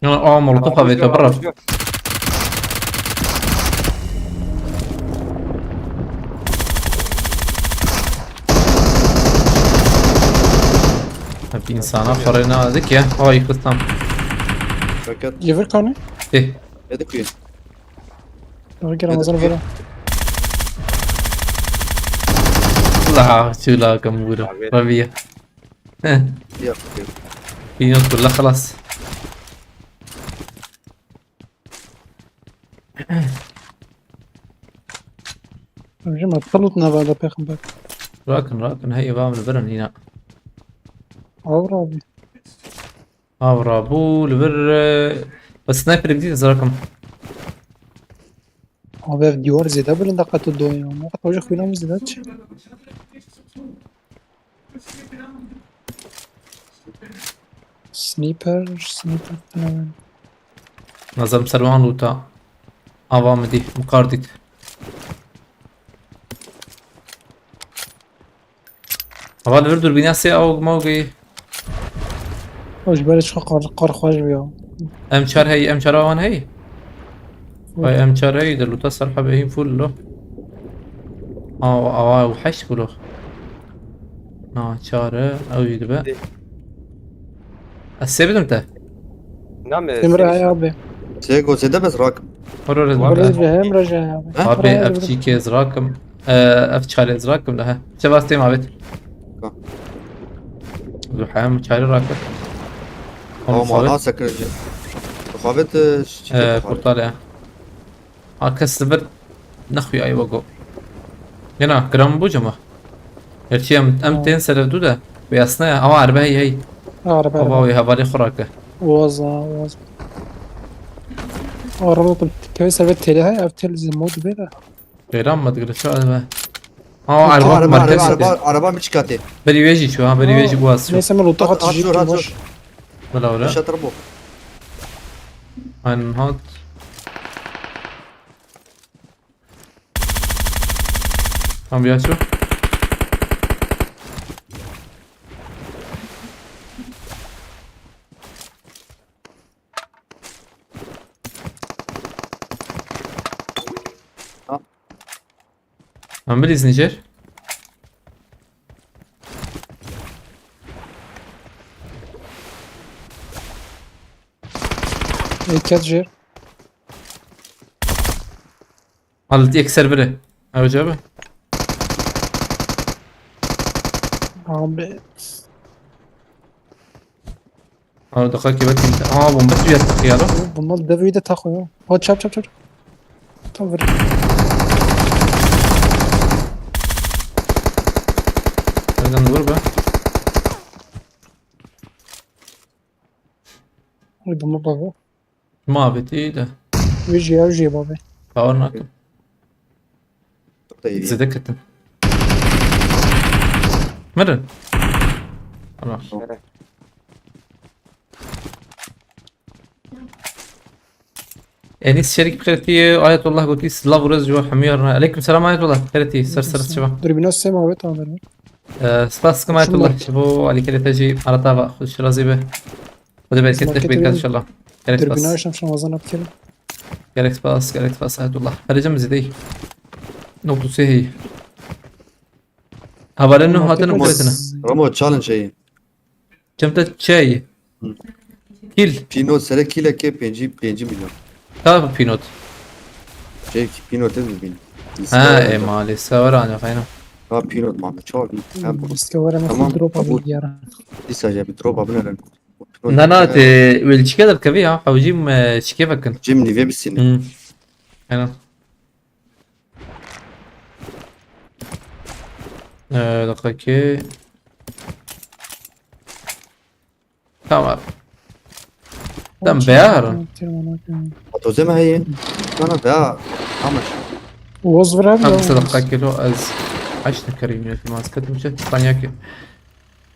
Ya, aa, molotof avêt, bira. Hep insana xorê nadik ya. Ay, kıstam. Fakat Yevir kanı. Eh. Dedik ki. Doğru ki Ramazan böyle. La, şula kamura. Avêt. Rabiya. Heh. Yok. Yunus, la, xelas. Hocam atıl utna bada peygamber. Rakin, rakin, hey, evam li birin yine. Avra abi. Avra bu li bir, e, bes sniper gidî zirakim. Abi ev dîwar zêde bilind e qet û do ya. Ne qet hoca xwîna min zêde çi? Sniper, sniper tane. Nazar ser wan lûta. Ava min dî, min kar dît. Ava li vir durbîna sê awg mawgê. O ji ber çi qar, qar xweş bû ya. M çar hey, M çar awan hey. Vay, em çare iyi de luta ser hebe hîn full lo. Aa, aa, ew heşt bû lo. Na, çare, ew jî dibe. Dê. Ez sê bidim te. Na me Emre sê ay abi. Sê go zêde bes rak. Hor hor ez Var Böyle bidim. Emre şey abi. Ha? Abi, Emre ev abi. Çîkê ez rakim. Ee, ev çare ez rakim daha. Çe vastê ma bit. Ka. Zu hem çare rakim. Ama Oğlum, mala sakince. Xabet, e, çiçek Ee, xabet. Kurtar ya. A kes li vir nexuyaye wego. Yena, giran bû cema. Gerçi em, em Ha. tên serev dû de. Bê esna ya. Ama erbe hey hey. Araba, Ava araba. Wê hevalê xwe rake. Waza, waza. Araba kul tepeye serbet tele hay, ev tel zî mod bê de. Geyran mı digre şu erbe? Aa, Araba, araba, araba, market araba, gitti. Araba mi çikate? Berî wê jî çû, ha, berî wê jî bu az çû. Neyse, min rota Hat, hat, hacı hat, hat. Bela ora. Şatar bu. Aynen hat. Tam bir açı. Ha. Em bilîz nîjer. Ê, ket jêr. Al, yek ser biri. Ew cebe. Abi. Al, dakika ki bakayım. Aa, bomba suya tıkıyor. Bunlar dev de takıyor. O çap çap çap. Tam vur. Nereden vur be? Ay, bomba baba. Maveti iyi de. Vijye, vijye baba. Power nakım. Çok da iyi. Zede ketin. Mirin. Allah. Evet. Enis Çelik xêretî, Ayetullah gotî silav û rêz ji we hemûyan re. Aleyküm selam Ayetullah. Xêretî, ser ser çiva. Dürbüne sema ve tamir. Ee, spas dikim Ayetullah. Ji bo alîkirê te jî arata ve xweş razî be. Xwedê bereketli Marketê bî wê inşallah. Gerek spas. Dürbüne şem şem wazan apkirin. Gerek spas, gerek spas Ayetullah. Hericim zidey. Noktu sehi. Haberin nu hatın Marketê muhabbetine. Ramo challenge şeyi. Çim te çey? Hı. Kil. Pînot serê kîlekê pêncî, pêncî milyon. Ka pînot? Şey, pînot ez bibîn. Ha, e, maalesef var ancak, aynen. Ha, pînot mame, çawa bî? Ha, bu. Tamam, drop abi. Dîsa jî bir drop abi neren. Na, na, te, wel çike derkevî ya, hewcîm, e, çike vekin. Cim nîvê bisîne. Hı. Aynen. Ee, dakika ki. Tamam. Tamam, bear. Atozeme heye. Bana da. Amaş. Oğuz vur abi. Tamam, ya, sadaka kilo az. Haşt ne karayım ya, maskat mı şey? Spanyaki.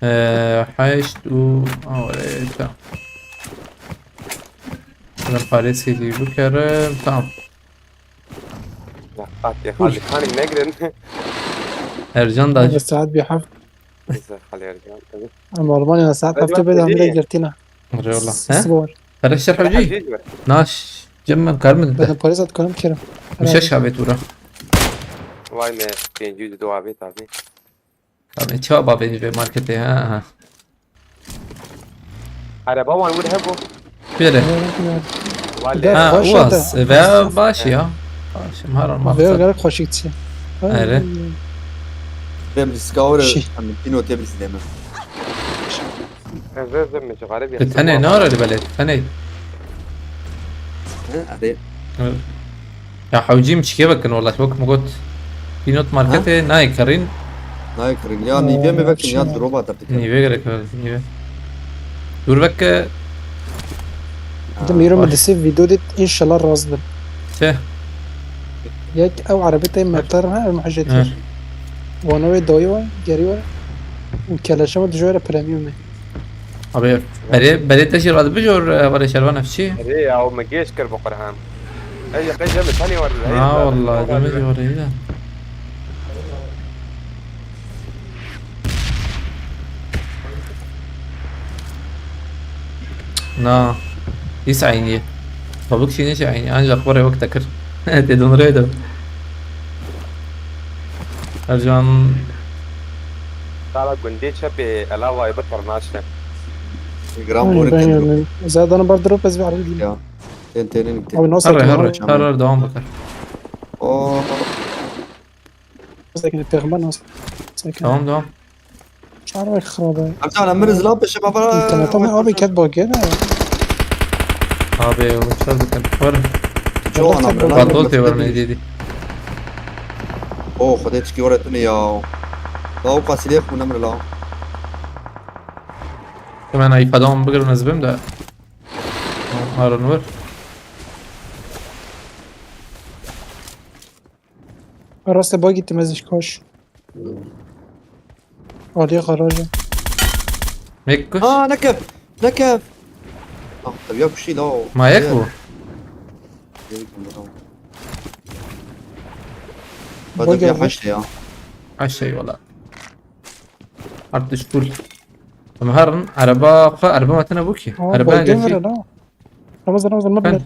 Ee, haşt u. Aa, öyle, tamam. Ben parası gibi bu kere. Tamam. Ya, Fatih, Xalî Xanî negrin. Ercan da. Hadi saat bir hafta. Neyse, Xalî Ercan, tabii. Ama Almanya saat hafta bir de hamile girtina. Eyvallah. He? Spor. Para şer hocam. Naş. Cem ben karmın da. Ben para zat kanım kerim. Müşe şabet ura. Vay me, pêncî û du avêt abi. Abi, çawa bavê vê marketê, ha, ha. Araba wan wir hebû. Bire. Wale. Ha, xweş e uwas. Te. Ve baş ya. Baş, maran. Ve gerek xweşik çi. Ere. Dem riska ore. Şi. Em pîno te biz deme. Ez ez me çi garip ya. Tenê ne ara bele? Tenê. He, hadi. Ya hewcî min çikê vekin, welahi wek min got. Pînot marketê nayê kerîn. Nayê kerîn. Ya nîvê me vekin ya droba te bikin. Nîvê gerek ver, nîvê. Dur veke. Dim îro min disê vîdeo dît, înşallah rast bin. Çi? Yek ew erebê te metar ha, em hejê kir. Wana wê dayî we, gerî we. Û keleşe me dijwar premium e. Abi, berê, berê te jî radibijor, e, hevalê Şervan ev çi? Erê ya, o me gêş kir bi Qur'an. Ey, qey cem tenê war. Ha, wallah, cem jî war, iyi de. Na. Îsa aynî. Kabuk çî neşe aynı, ancak buraya vakit akır. Te donduruyor da. Ercan. Sala gundê çepê Elavayê bi qirnaşe. Gram Ay, vore ben kendim. Yanayım. Zaten bar drop ez bir araba diyeyim. Ya. Ten tenin Abi nasıl Harre, yapayım harre, abi? Harre, devam bakar. O. Sakin, peygamber nasıl? Sakin. Tamam, tamam. Çağır bak xirabe. Abi sen emir zila peşe baba. İnternetten mi? Abi ket bak gene. Abi, o çar dikkat var. Çoğu Allah anam sen lan. Batol te var ne dedi. Oh, Xwedê çikî were tune ya. La o qasiliye xû nemir la. Hemen ay falan bıgırın ezbim de. Harun var. Rastê ba gittim ez iş koş. Aliye garajı. Mek kuş. Aa, nekev. Nekev. Ah, tabii ya kuşi la o. Mayek bu. Bak Hadi bir ya. Haşt ya. Her şey valla. Artış full. Ama her araba, araba matına bu ki. Aa, Araba baygın geldi. Veren ha. Ramazan, Ramazan, ma Ben- biner.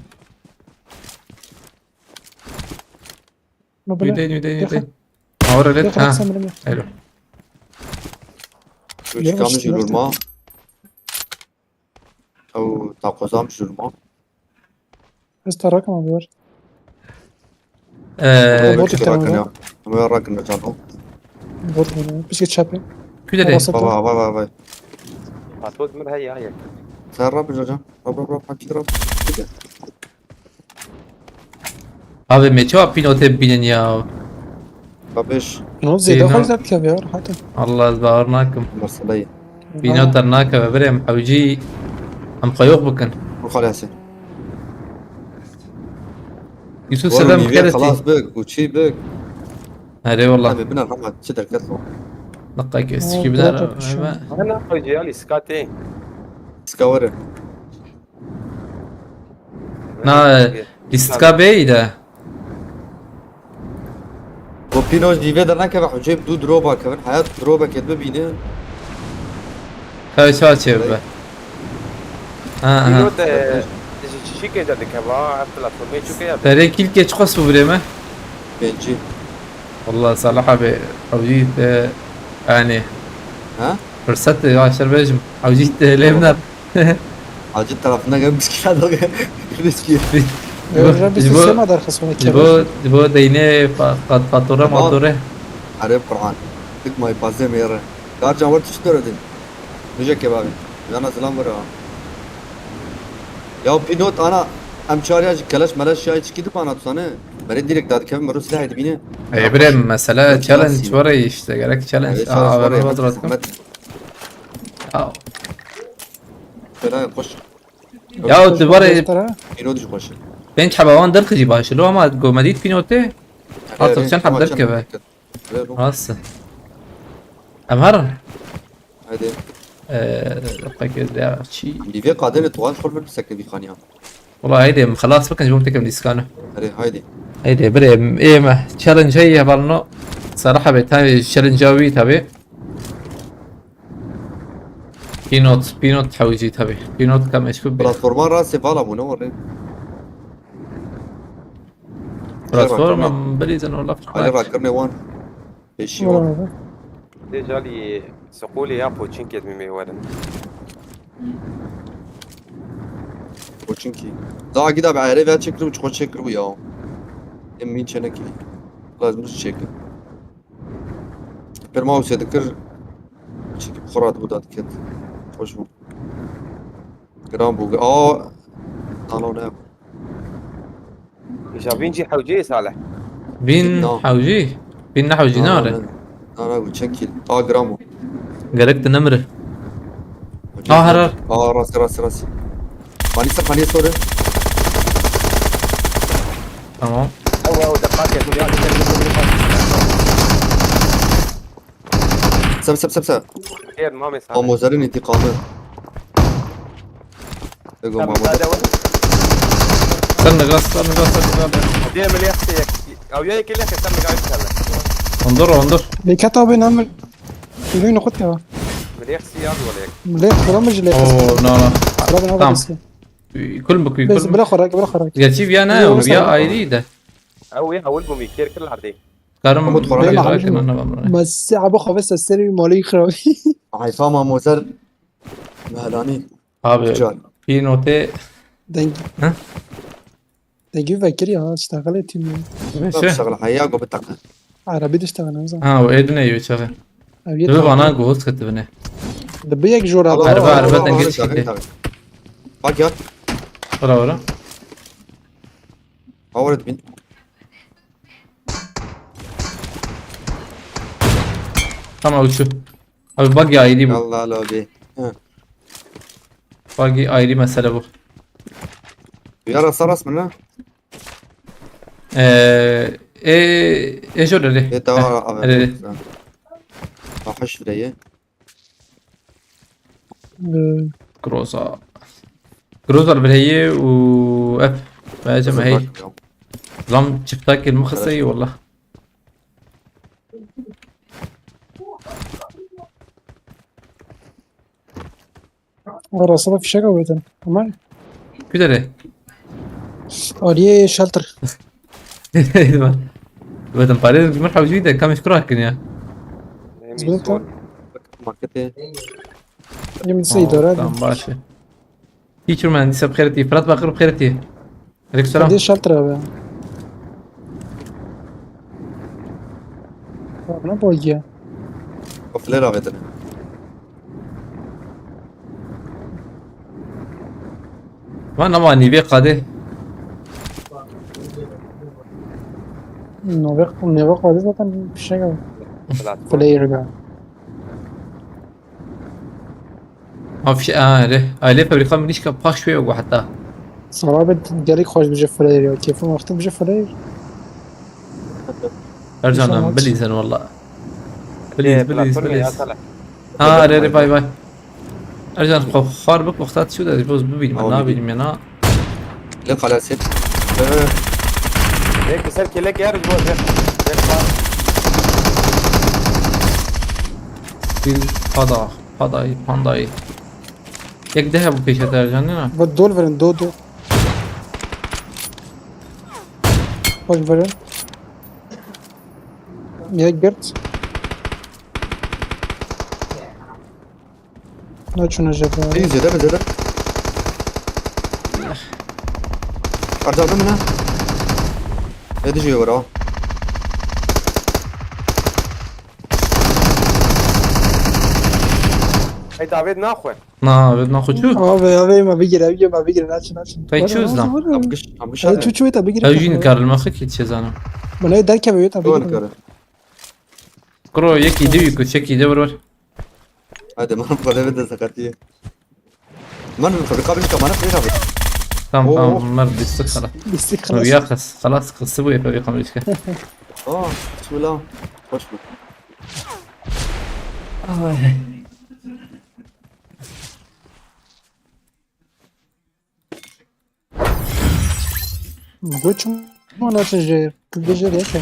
Ma biner. Yüdeyin, yüdeyin, Yakın. Yüdeyin. Avra red, Yakın, ha. Sen benim yakın. Alo. Üç Yavaş, kamış yavaş. Yürürme. Ew, takozam jurma. Ez te rakim abi ver. Ee, Bot Bot bir tane rakin var. Ya. Ama rakin ya canım. Bot var ya. Pişke çapı. Küde de. Arası Baba, baba, baba. Patot mir heye ya. Sen rap hocam. Rap, rap, rap, rap, rap. Abi, me çawa pînotê bibînin ya? Babiş. No, zêde Pîno- xwe zat dikeve ya, rahat e. Allah, ez bawer nakim. Mesela ye. Pînot dernakeve, birêm, hewcî em xwe yox bikin. Bu xalası. Yusuf Oğlum, Sedem niye xelet. Xelas bik, uçî bik. Erê wallah. Abi, bina rahmet, çi derket xo. Laqak eskî bidar. Ana hewcî ya lîska tê. Lîska were. Na, lîstika bêyî de. Bu Pîno jî vê dernekeve, hewcê bi du droba kevin. Heyat drobekê bibîne. Tabii çawa çêbibe. Ha, ha. Pîno de ji çişîkê de dikeva, ev platformê çûke ya. Serê kîlkê çiqas bû birê me? Pêncî. Wallah Salih abi, hewcî te, yani. Ha? Fırsat ya, şer bejim. Hewcî te lê biner. Hacı tarafından gel bisküvi al. Bisküvi. Ji bo, ji bo, ji bo deynê fa-, fa-, fatura matore. Erê Kur'an. Tıkmayı pazde meyre. Garcan var tişt döredin. Nice kebabı. Yana zilan var ha. Ya Pînot ana, em çar ya ji keleş meleş ya içki dip ana tutsane. Bere direkt dadikevim, mero silah edibine. Ey birê, mesele challenge var işte, gerek challenge. Evet, challenge var ya, zahmet. Ya. Fena hoş. Ya, tu var ya, Pînot jî xweş e. Pênc heba wan derxijî baş e. Lo ama gomedî Pînotê. Artık çend heb derkeve. Rast e. Em herin. Haydi. Eee, peki ya, çi? Lîvê qadêne tu wan xwe bir sekevî xaniya. Wala haydi, em xelas bikin, ji bo tekem dîskane. Erê, haydi. Haydi, birê, ê me. Challenge heye, hevalno. Saraha be, tabi, challenge wî tabi. Pînot, Pînot hewcî tabi. Pînot ka meşgûl be. Platforma rastê vala bûne, were. Platforma, Rakibe. Bilîzin o laf. Ali rakirine wan. Pêşî wan. Vay be. Dê calî seqolê ya poçinkê dimê werin. Poçinkî. Daha gida bi erê ve çekir û çiqo çekir û ya. Em min çenekî. Lazim çekir. Perma û sedikir. Çekip xora dibu da diket. Hoş bû. Giran bû. Aa. Alo ne? Îja vîn jî hewcê Salih. Vîn hewcî? Vîn ne hewcî ne are? Na, na, bu çek kil. Aa, gram o. Gerek de nemire. Aa, her, her. Aa, rast, rast, rast. Panisa, panisa sore. Tamam. Ew, ew, deqat ya, dur ya, dur ya, dur ya, dur ya. Sep, sep, sep, sep. Gel, Mami, sen. Amozer'in intikamı. Ego Mamo. Sen de gaz, sen de gaz, sen de gaz. Diye mi lehse yek? Ew ya yek lehse sen de gaz sen. Ondur, ondur. Lê keta bê nemir. Ilo ino xut ya. Mi lehse ya wala yek. Lê xura mi ji lê. Oo, no, no. Xura bê Tamam. Kul bikî, kul. Bes bila xwe rek, bila xwe rek. Gerçî viya ne, viya ayrî de. Ew ê hewil bû mî kêr kir erdê. Karim Umut xwe rek, rek, rek, rek, rek. Mas abo xwe vesta serê wî malê xirabî. Heyfa ma mozer mehelanî. Abi, Can. Pî notê. Deng. Ha? Dengî vekirî ha, iştexilê tîm. Neyse. Iştexil heya go bitaqe. Arabî diştexil, ne zan. Ha, o êdine yê çaxê. Ev yê. Vana go host ketibine. Li bi yek jor abi. Araba, araba dengê çekti. Bak ya. Ora, ora. Awret bin. Tamam, uçtu. Abi buggy ayrı bu. Allah Allah abi. Hı. Buggy ayrı mesele bu. Ya rasa rast mı lan? Ee, e, e şöyle de. E tamam abi. Öyle. Aha şurayı. Ee. Groza. Groza bir heye u ep. Bence hey. Lam çiftak ilmi xasayı wallah. Arasada fişek avêtin. Ama Güdere. Aliyê shelter. Wetin parê min hewcî de kamî kura kin ya. Zbin tam. Marketê. Yem se idare edin. Tamam, baş e. Teacher mühendisi bi xêr tî. Fırat Bakır bi xêr tî. Aleykümselam. Hadi shelter abi. Ne boy ya? O flare avêtine. Van ama nîvê qadê. Nîvê, nîvê qadê zaten bir şey yok. Player be. Afş-, a, re. Aile fabrika mirîşka paş wê û heta. Sara be gelek xweş bije flare ya. Keyfim wextim bije flare. Ercan, bilîzin walla. Bilîz, bilîz, bilîz. Ha, re, re, bay, bay. Ercan, xwe xwar bik wexta çû de, boz bibînim, nabînim ya na. Lê xalasê. Lek ser kelek yer, ji bo lek. Lek xwar. Bil pada, padayî, pandayî. Yek de hebû pêşe te Ercan, ne? Ve dol verin, do, do. Xweş verin. Yek girt. Naçûne jê be. Hey, zêde be, zêde. Arda min ha. Ne dijî wera. Hey, David naxwe. Na, David naxwe çû? Abi, abi, ma bigire, abi, ma bigire, naçin, naçin. Tay çû zam? Tam giş, tam giş. Hey, çû, çû, ta bigire. Ew jî nikarin, ma xwe kî çi zanim. Bana derkeve, ta bigire. Kuro, yekî dî wî ku, çekî de vur vur. Hadi, man, bu kadar da sakatiye. Man, fabrika bir kamera bir abi. Tamam, tamam, bunlar bitti, xalas. Bitti, xalas. Ya, xas, xalas, xası bu ya, fabrika bir işte. Oh, bismillah. Hoş mu? Ay. Goç mu naçin jê? Tu bêje de ke.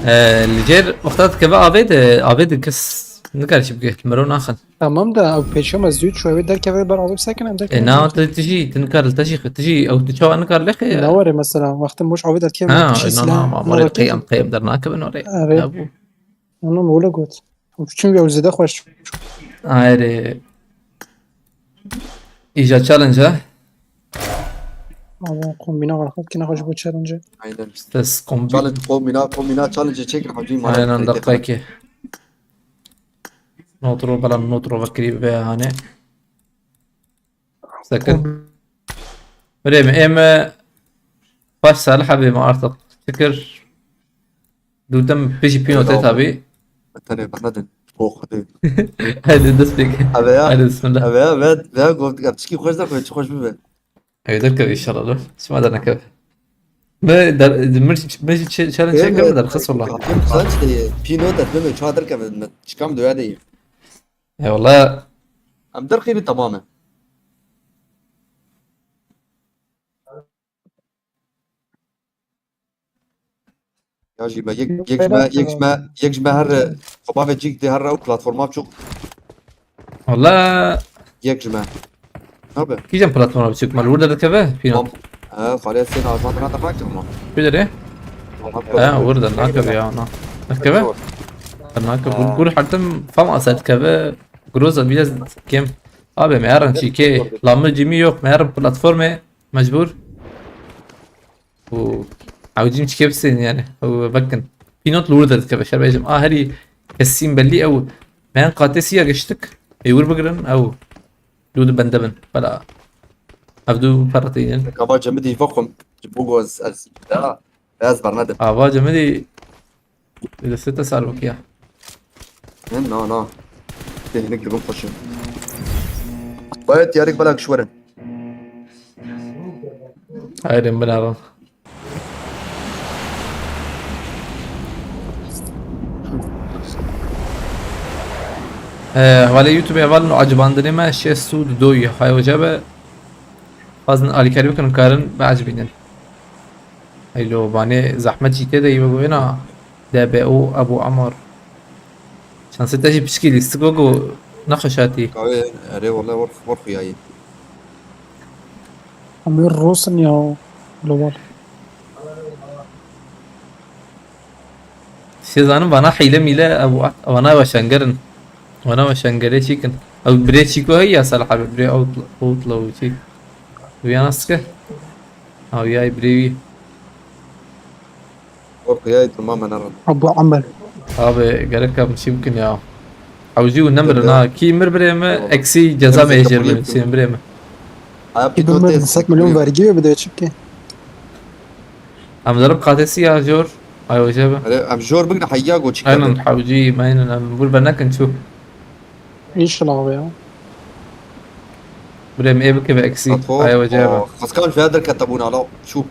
Ee, li jêr wexta dikeve avê de, avê de kes nikare çi bike, mero naxin. Tamam da, ew pêşiya me zû çû, ew ê derkeve ber avê bisekine, em derkeve. E, na, tu, tu jî, tu nikar, tu jî, tu jî, ew tu çawa nikar lêxe? Ne were mesela, wextin boş avê derkeve, ha, tu jî na, silah, na, ma, ma, ma, qeyem, qeyem dernakevin orê. Erê. Ya bu. Onu mu öyle got? Çim ya zêde xweş. Ayrı. Îja challenge ha? Ama kombîna xwe xwet kine xwe ji bo challenge. Aynen. Stres kombi. Challenge kombîna, kombîna challenge çek hacî. Aynen, dakika iki. Notro, bela notro vekirî be hani. Second. Öyle mi? Em, e, baş salih abi mi artık? Fikir. Dûtim pişî pîno te tabî. Tenê bana din. Oh, hadi. Hadi dest pêk. Abi ya. Hadi bismillah. Abi ya, ve, ve got, yapçıki xweş da xweş, xweş bibe. Ew derkeve inşallah, lo. Şima dernekeve. Me der, me, me, me challenge çekirim, derxist valla. Pîno te, me çawa derkeve, me çıkam doya değil. Eyvallah. Em derxî bi tamam e. Ya jî me yek, yek ji me, yek ji me, yek ji me her, e, xwe bavê cîk dê her ew platforma biçûk. Wala. Yek ji me. Tabii. Kîjan platforma biçûk mal? Burada dikeve? Pînot. He, xalê sê nazman bana da bak ama. Ku derê? Ha, burada nakeve ya, na. Dikeve? Nakeve. Gur, gur hertim fam aset keve. Groza biraz kem. Abi, me herin çîkê. Lamı cimi yok. Me herin platforme mecbur. Bu, ew cim çîkê bisin yani. Ew vekin. Pînot li wir derdikeve, şer bêjim. A herî kesîn bellî ew. Me en qatê sî ya giştik. Ê wir bigirin ew. Lû di bende bin. Bela. Ev du perre tînin. Kava cemidî vakum. Ji bo goz ez. Ya. Ez bernedim. Ava cemidî. Li sê te sar wek ya. Ne, na, na. Tehnik dibim xweşim. Bayet yarik belak şwerin. Hayır, em binavim. Ee, hevalê YouTube hevalin û acibandinê me şêst û du doyî. Hay hoca be, xwazin alîkarî bikin, karin biecibînin. Ey lo, banê zehmet jî tê de yî bibêna D B O Ebu Amar. Şansê te jî piçkî lîstik wek û nexweşatî. Kavê erê wele wor wor xuyayî. Em ê rosin ya lewal. Sê zanim vana hîle mîle ev vana weşangerin. Vana weşangerê çîkin. Ew birê çîko heye ya Salih abi, birê outlaw çî. Wî ya nas dike. Ew yay birê wî. Wor xuyayî tuma me nerin. Abu Amel. Abi gerek em çî bikin ya. Hewjî û nemirin ha. Kî mir birê me eksî ceza me êjêr bin sê birê me. Aya Ki bin me bin sed milyon vergi ve bir de çipke. Em zalim qatê sî ya jor. Ay hoca be. Erê em jor bigin heyya go çî. Aynen hewcî, aynen em vur be nekin çû. İnşallah abi ya. Buraya em ê bike ve eksî. Ay hoca be. Xaskan ji derkete bûn ala çû.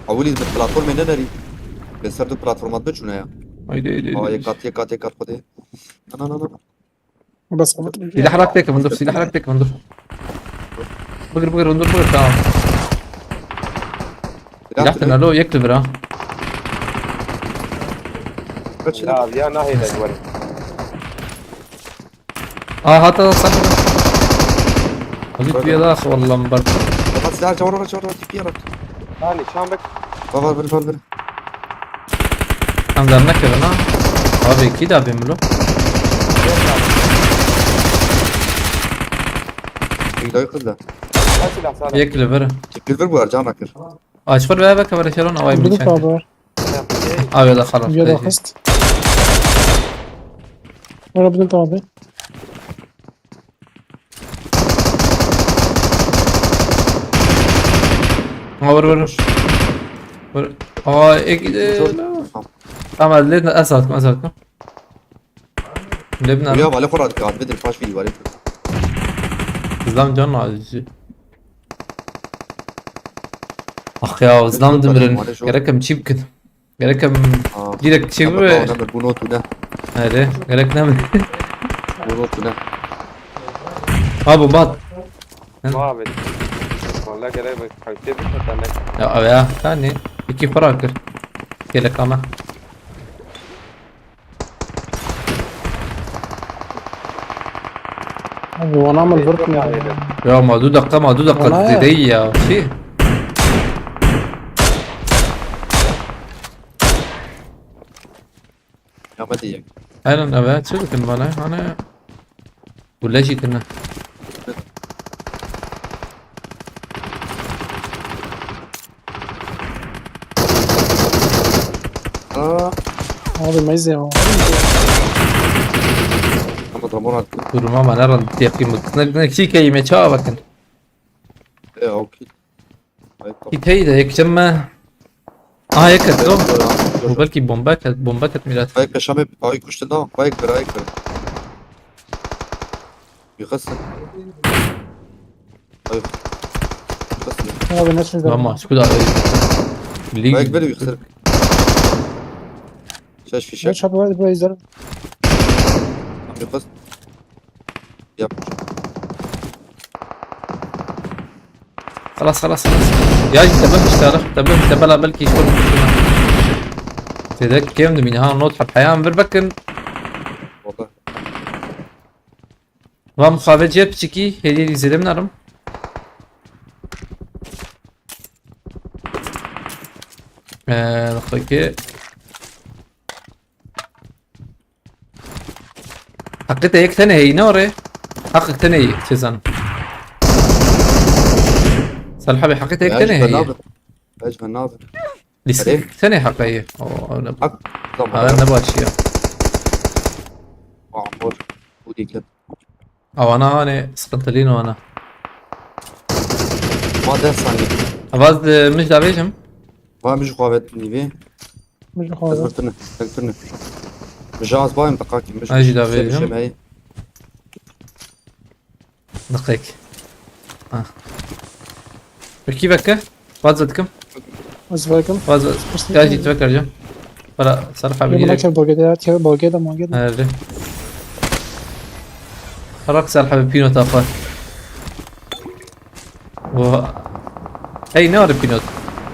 Ewilî bi platformê nenerî. Bi ser du platformat biçûne ya. Haydi haydi. Aa yek kat yek kat yek kat xwedê. Ana ana ana. Bas kapat. Silah rak tek vındır, silah rak tek vındır. Bıgır bıgır vındır bıgır, tamam. Silah tane lo, yek tıvır ha. Kaç Ya ya nahêle ji we re. Aa, hatta sen. Abi tu ya da wallah bar. Baba silah çavur çavur tipiye bak. Ha nîşan bik. Baba bir baba bir. Em der nekevin ha. Abi kî da bê milo? Tek dayı kızla. Ha silah sana. Yek li vir. Tipi bir bu arcan akır. Aç xwe ve ve kevere şeron avay Burada mi da abi var. Abi da xalas. Ya da xist. Orada bir de abi. Ha vur vur. Vur. Aa ek. Tamam, lê ez atım, ez atım. Lê bin Ya vale xora dikkat bedel paş bir vale. Zlam can acı. Ah ya, zlam dimirin. Gerek em çî bikin. Gerek em direkt çî bibe. Ne bu notu ne? Hadi, gerek ne mi? Bu notu ne? Ha bu bat. Abi. Valla gerek bak kayıtlı bir tane. Ya abi ya, tane iki para kır. Gerek ama. Abi ona mı vurtmuyor? Ya ma du dakika, ma du dakika Ona ya. Zêde ya. Çi? Ya hadi ya. Aynen abi, çi dikin bana? Hani bu leji kına. Aa, Abi meyze ya. ama da Murat. Durma bana ran tepki mı? Ne ne şey kayım ya, çağa bakın. E okey. Ay, tamam. Kitayı da yakacağım mı? Aa, yakat o. Bu belki bomba kat, bomba kat mirat. Ay kaşame ay kuştu da. Ay kır ay kır. Yıkasın. Ay. Yıkasın. Abi nasıl izledim? Ama şu kadar. Ay kır yıkasın. Şaş Ne fişek. çapı vardı bu izledim. Yıkasın. Yap. خلاص خلاص خلاص. يا جي تبه اشتغل، تبه تبه لا بلكي شغل. تدك كيم دمين ها نوت حب حيان بربكن. Valla. Vam xave cep çiki hediye izledim narım. Ee, dakika. Heqê te yek tenê heyî, ne orê? Heqek tenê yî, çêzan. Salih abi, heqê te yek tenê heyî. Ez ben nadim. Lîstik tenê heqe yî. O, o ne? Hak, tamam. Ha, ne başiya. Amor. Bu dikkat. Awana hani sıkıntılıyın o ana. Ma deh saniye. Avaz de mij davêjim. Va mij xavet nîvê. Mij xavet. Ez birtine, ez birtine. Mij az bayım dakika ki, mij. Ay, ji davêjim. Diqek. Ha. Peki veke? Vaz dikim. Ez vekim. Vaz, vaz. Ya jî vekar can. Para sarf abi. Yine kar bölgede ya, kar bölgede, bölgede. Nerede? Rak sarf abi pino tapa. Oha. Hey, ne var pino?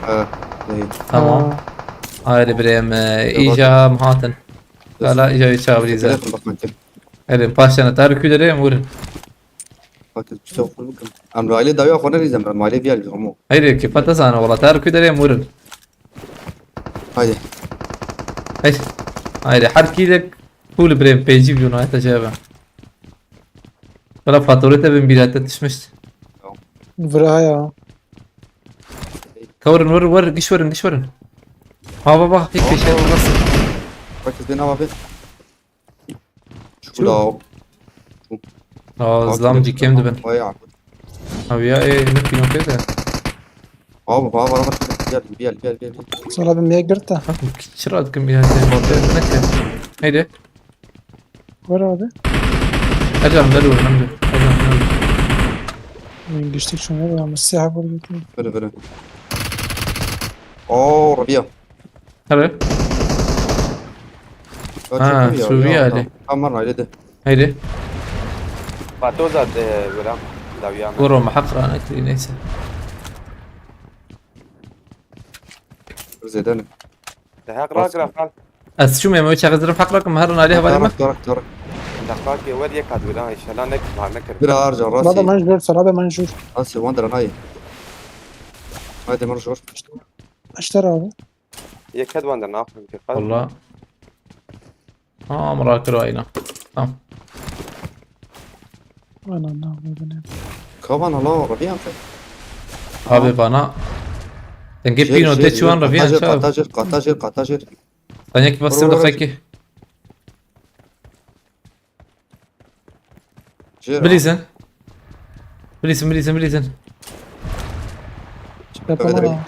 Ha, iyi. Tamam. Haydi birem, e, ija mhatin. Kala ija çabrize. Bakın. Erê, paştene tar kû derê em wirin. Bak, bir şey yok, bakın. Em aile dawiya xwe nerîzem, em aile viyal, Ramo. Haydi, kifata sana, wala tar kû derê em wirin. Haydi. Haydi. Haydi, her kîlek pûl birêm pêncî biyûn, hayta cebe. Wala faturê te bin bîra te tişmiş. Vira ya. Kawrin, wir, wir, giş werin, giş werin. Ha, baba, pek peşe, nasıl? Bak, ben ama bir Çu. Çu. Aa, zlam cî kêm dibin. Vay ya. Abi ya, e, ne pînokê de. Abi, baba, baba, gel, gel, gel, gel. Sana bir meye girdi. Bak, çira dikim ya, sen bak, ne ki? Haydi. Ver abi. Hocam, ver oğlum, hadi. Hocam, hadi. Geçtik şunu da ama siyah vurdu. Böyle, böyle. Oo, Rabia. Hello. Ha, Suriye Ali. Tamam, öyle de. Haydi. Vatoza de, e, wira, dawiya me. Goro, me heq rane kiri, neyse. Zêde ne? De heq rak, Rast. Rafal. Ez çûm emo çaxizirif heq rakim, herin alî hevalî me. Tarak, tarak, tarak. Daqa ki wer yek hat wira, inşallah ne kar ne kar. Bir ağır can, Baba rastî. Man jor, sana be man jor. Rastî, wan dira nayê. Haydi, man jor. Eşter abi. Yek hat wan dira nafim ki. Valla. Ha, mira kiro ayna. Tamam. Ana, na, bu ne? Kavan ala, Rabia. Abi bana. Denge pino te çuan Rabia. Katajir, katajir, katajir, katajir. Sen yek basın da feki. Bilizin. Bilizin, bilizin, bilizin. Çıkartamam.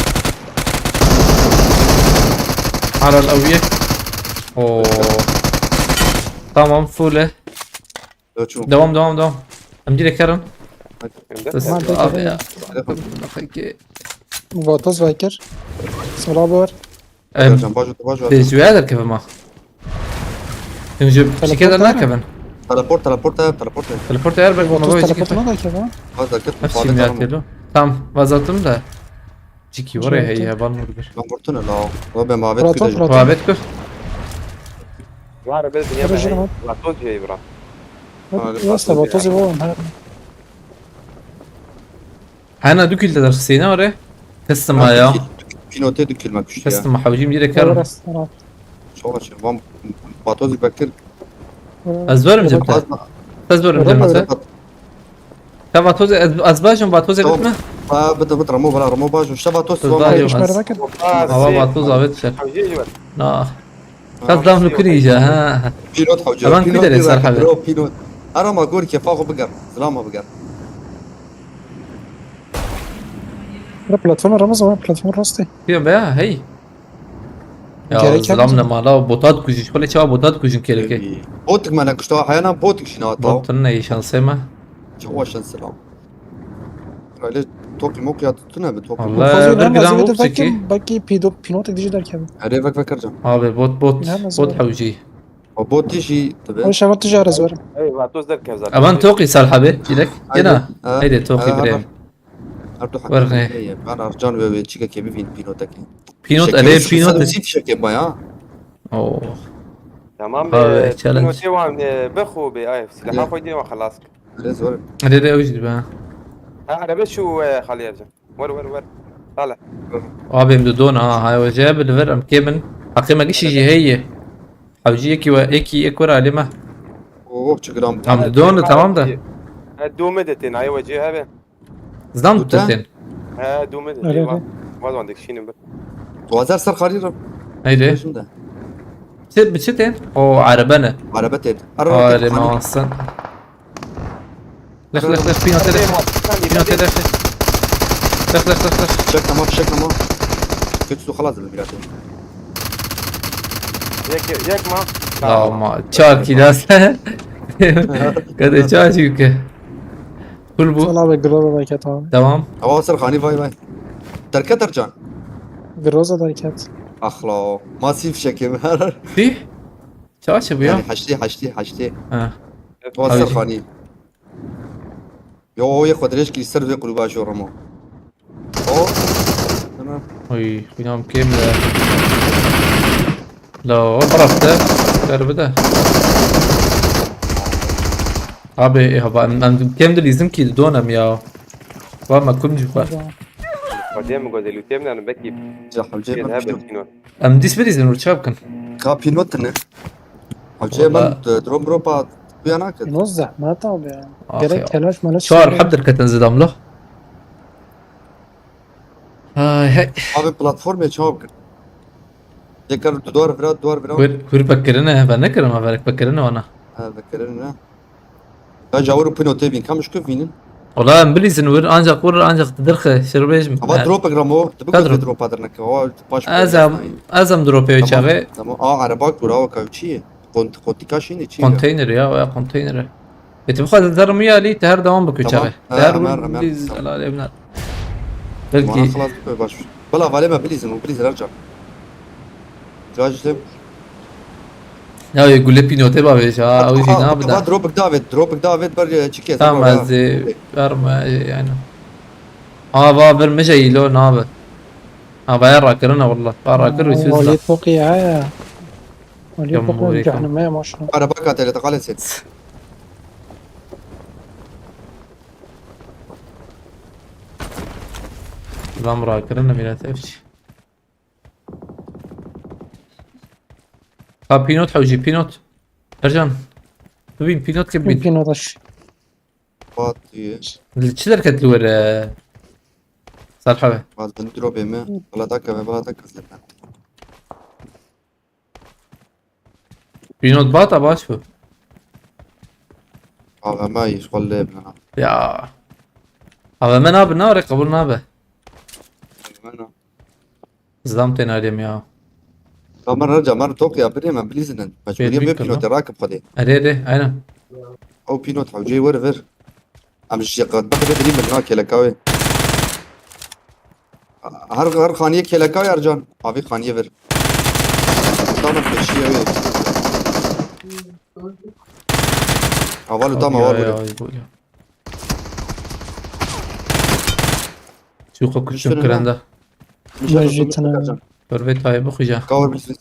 Aral awiye. Oo. Tamam, full. Devam, devam, devam. Em direkt karın. Abi ya. Peki. Vatoz Viker. Sola var. Em, Hocam, bajo, bajo. Dê ji wê derkeve ma. Em ji çike de nakevin. Teleport, teleport, teleport. Teleport eğer belki ona böyle çike. Teleport nakeve. Hadi, hadi, hadi. Tamam, vazattım da. Çiki var ya, hey, ya, van vurdu. Ben vurdun la. O ben mavet kıracağım. Mavet kır. Var be dünya be. Vatoz şey bura. Vatoz şey bura. Hena du kil te derxistîne ore? Kestim ha ya. Pînotê du kil me kuştiye. Kestim ha, hewcîm direk herim. Çok açık. Van Batoz Bekir. Ez verim cem te. Ez verim cem te. Te Vatoz, ez, ez bajim Vatoz. Tamam. Bitme. Ha, bide bit Ramo bana, Ramo bajo. Şte Vatoz. Ava Vatoz avet şer. Na. Kas dam nukiri ica ha. Pînot hewce. Aman kudere sar haber. Pînot. Arama gor kefa xo biger. Zilama biger. Platforma Ramazan, platforma rastê. Pîyon be ya, hey. Ya, gerek zilam ne mala, botat kujin. Şöyle çava botat kujin kereke. Botik mene kuşta hayana botik şina ata. Botin ne şansê me. Çava şans selam. Öyle toki mok ya tutun abi, toki. Allah, bir gram belki, belki pîdo, pînot dişi derken. Hadi bak bak kardeşim. Abi bot bot bot hewci. O bot tijî dibe. O şeva tijara zor. Ey, Vatoz derkev zaten. Aman toqî sal habe, çilek. Yena. Haydi toqî birem. Her du hak. Werxe. Ben arcan ve ve çike ke bivîn pînotekî. Pînot, ebe pînot. Sî fişeke baya. Oh. Tamam be, pînotê wan, e, bixo be, ay, silaha xwe dê wan xelas kir. Zor. Ede de ew jî dibe. Ha, erebe şu, e, xalî ercan. Wer, wer, wer. Tale. Abi em didon ha, hay wece bi li vir em kêm in. Heqê me gişî jî heye. Hewcî yekî we, yekî yek were alê me. Oh, çi giran. Em didon, tamam da. He, dû me de tên, ayê wecê hebe. Zam Dute? Tutên. He, dû me de Öyle tên. mi? Waz wan dikişînim bir. Wazer ser xarî re. Haydi. Şimdi. Çi, bi çi tên? O arebe ne? Arebe têt. Arê ma sen. Lix lix lix, pînote lix. Pînote lix. Lix lix lix lix. Çek ama, çek ama. Kötü su halas dedim biraz. Yek, yek ma. Ama çar kî das. Kade çar çî ke. Kul bu. Sana abi Groza da ket abi. Tamam. Ama ser xanî vay vay. Derket Ercan. Groza da ket. Axla. Masif şekim. Tî? Çaçı bu ya? Yani haştê haştê haştê. Ha. Wazer Abi. Xanî. Yo, o yek xwe dirêj kî ser vê qulûba jor remo. O. Tamam. Oy, binam kêm de. La o tarafta. Ver bir de. Abi, e, hava, em, em kêm dilîzim kî donem ya. Va me kum jî xwe. Xwediyê min got, lûtê min, yani belkî Cahil bir cebim hebe pînot. pînot. Em dîs bilîzin û çav bikin. Ka pînot ne? Hacı ben Valla. e, drone dropa kuya nakit. Pînot zehmet abi ya. Ah Gerek ya. telaş melaş. Çar yok. heb derketin zidam la. Ay hey. Abi platformê çawa bikin? Tekrar duvar vira, duvar vira. Hur, hur pekirine, ben ne kirim, ben pekirine ona. Ha, vekirin ne? Ya cawir pînotê bin, kam şkuf binin. Ola em bilîzin wir, ancak wir, ancak dirxe, şerbej mi? Ama drop gram o, tabi Kadro. Ki drop adır ne ki, o baş. Ez em, ez em dropê Tamam, çaxê. Tamam, aa araba kura o kavçi. Kont, kontika şini çi? Konteyner ya, veya konteyner. E, tu bixwazî derim ya lî, te her devam bikû Tamam. çaxê. Ha, Te her hemen, gün hemen. Biz alal evler. Bana Belki xelas bikoy baş. Bela vale me bilîzin, o bilîzin Ercan. Caj işte. Ya, e, gule pînotê bavêj ha, ew jî Aa, nabide. Drop davet, drop davet ber e, çike. Tamam, ez ê verme, e, yani. Aa, va bir mije îlo nabe. Ha, vaya rakirine wallah. Va rakir û siz Olê da. toqî ya ya. Olê Yom toqî aleyküm. Cehenneme ya maşallah. Araba katele takale set. Zam rakirine millet evçi. Ha, pînot hewcî, pînot. Ercan. Tu bîn pînot ke bîn. Pînot daş. Bat diye. Li çi derket li were? Serhabe. Bat bin dropê me. Bela takeve, bela takeve. Pînot bata baş bu. Ağama iş vallahi bilmem. Ya. Abi me nabe, nare kabul nabe. Bilmem. Zam tenariyem ya. Tamam Ercan, mar tok ya birê me bilîzinin. Mecburiye Pêdivî me kir, pînotê rakip xwedê. Erê erê, aynen. O pînot hewcê wer ver. Em ji qet bexde birî min na keleka wê. Her her xaniye keleka wê Ercan. Avî xaniye ver. Tamam peşiye wê. Aval tam aval Ay, wê. ay, ay, ay. Çû xwe kuşum Üstüne kirende. Mişe Ben dostum, jitine. Ercan. Pervê tayê bixwîje. Kawar bilsin.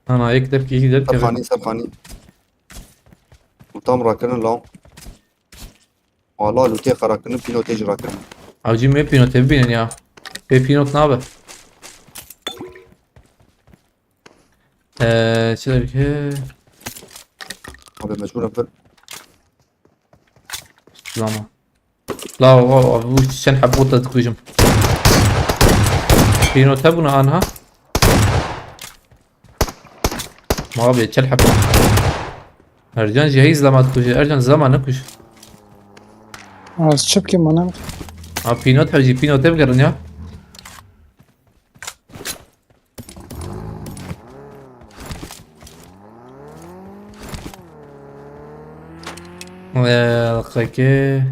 Ana yek derkî yek derkî. Serxanî, serxanî. Tam rakinin lan. Valla lûtê xwe rakinin, pînotê jî rakinin. Avcî me pînotê bibînin ya. Pê pînot nabe. Eee, çi derkî? Abi mecbur em vir. Lama. La, o, o, bu çend heb bota dikujim. Pînot hebûna anha. Ma abi, çel heb. Ercan jî hey zilama dikuje. Ercan zilama nekuj. Az çi bikî mana. Ha, pînot hewcî, pînotê bigerin ya. Eee, qekê.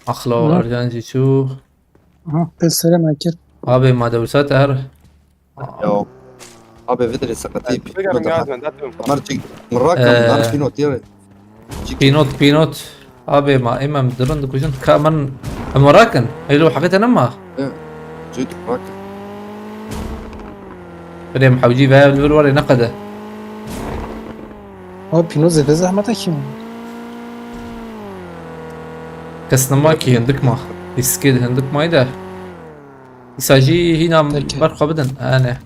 Axla Hı. Ercan jî çû. Aha, pê serê me kir. Abi, ma dewsa te her. Ya. Abi vidrê seqetî Bigerin ya, ben de atıyorum. Mar çik. Mirakim Ee. Nar pînotê. Pînot, pînot. Abi, ma em em dirin dikujin. Ka min em rakin. Elo, heqîqeten em ma. Çik rak. Rê em hewcî ve li vir warê neqede. Abi pînot zêde zehmet e ki. Kes nema ki hindik ma. Lîstikê de hindik mayî de. Îsa jî hîna Derket. Ber xwe bidin. Ene.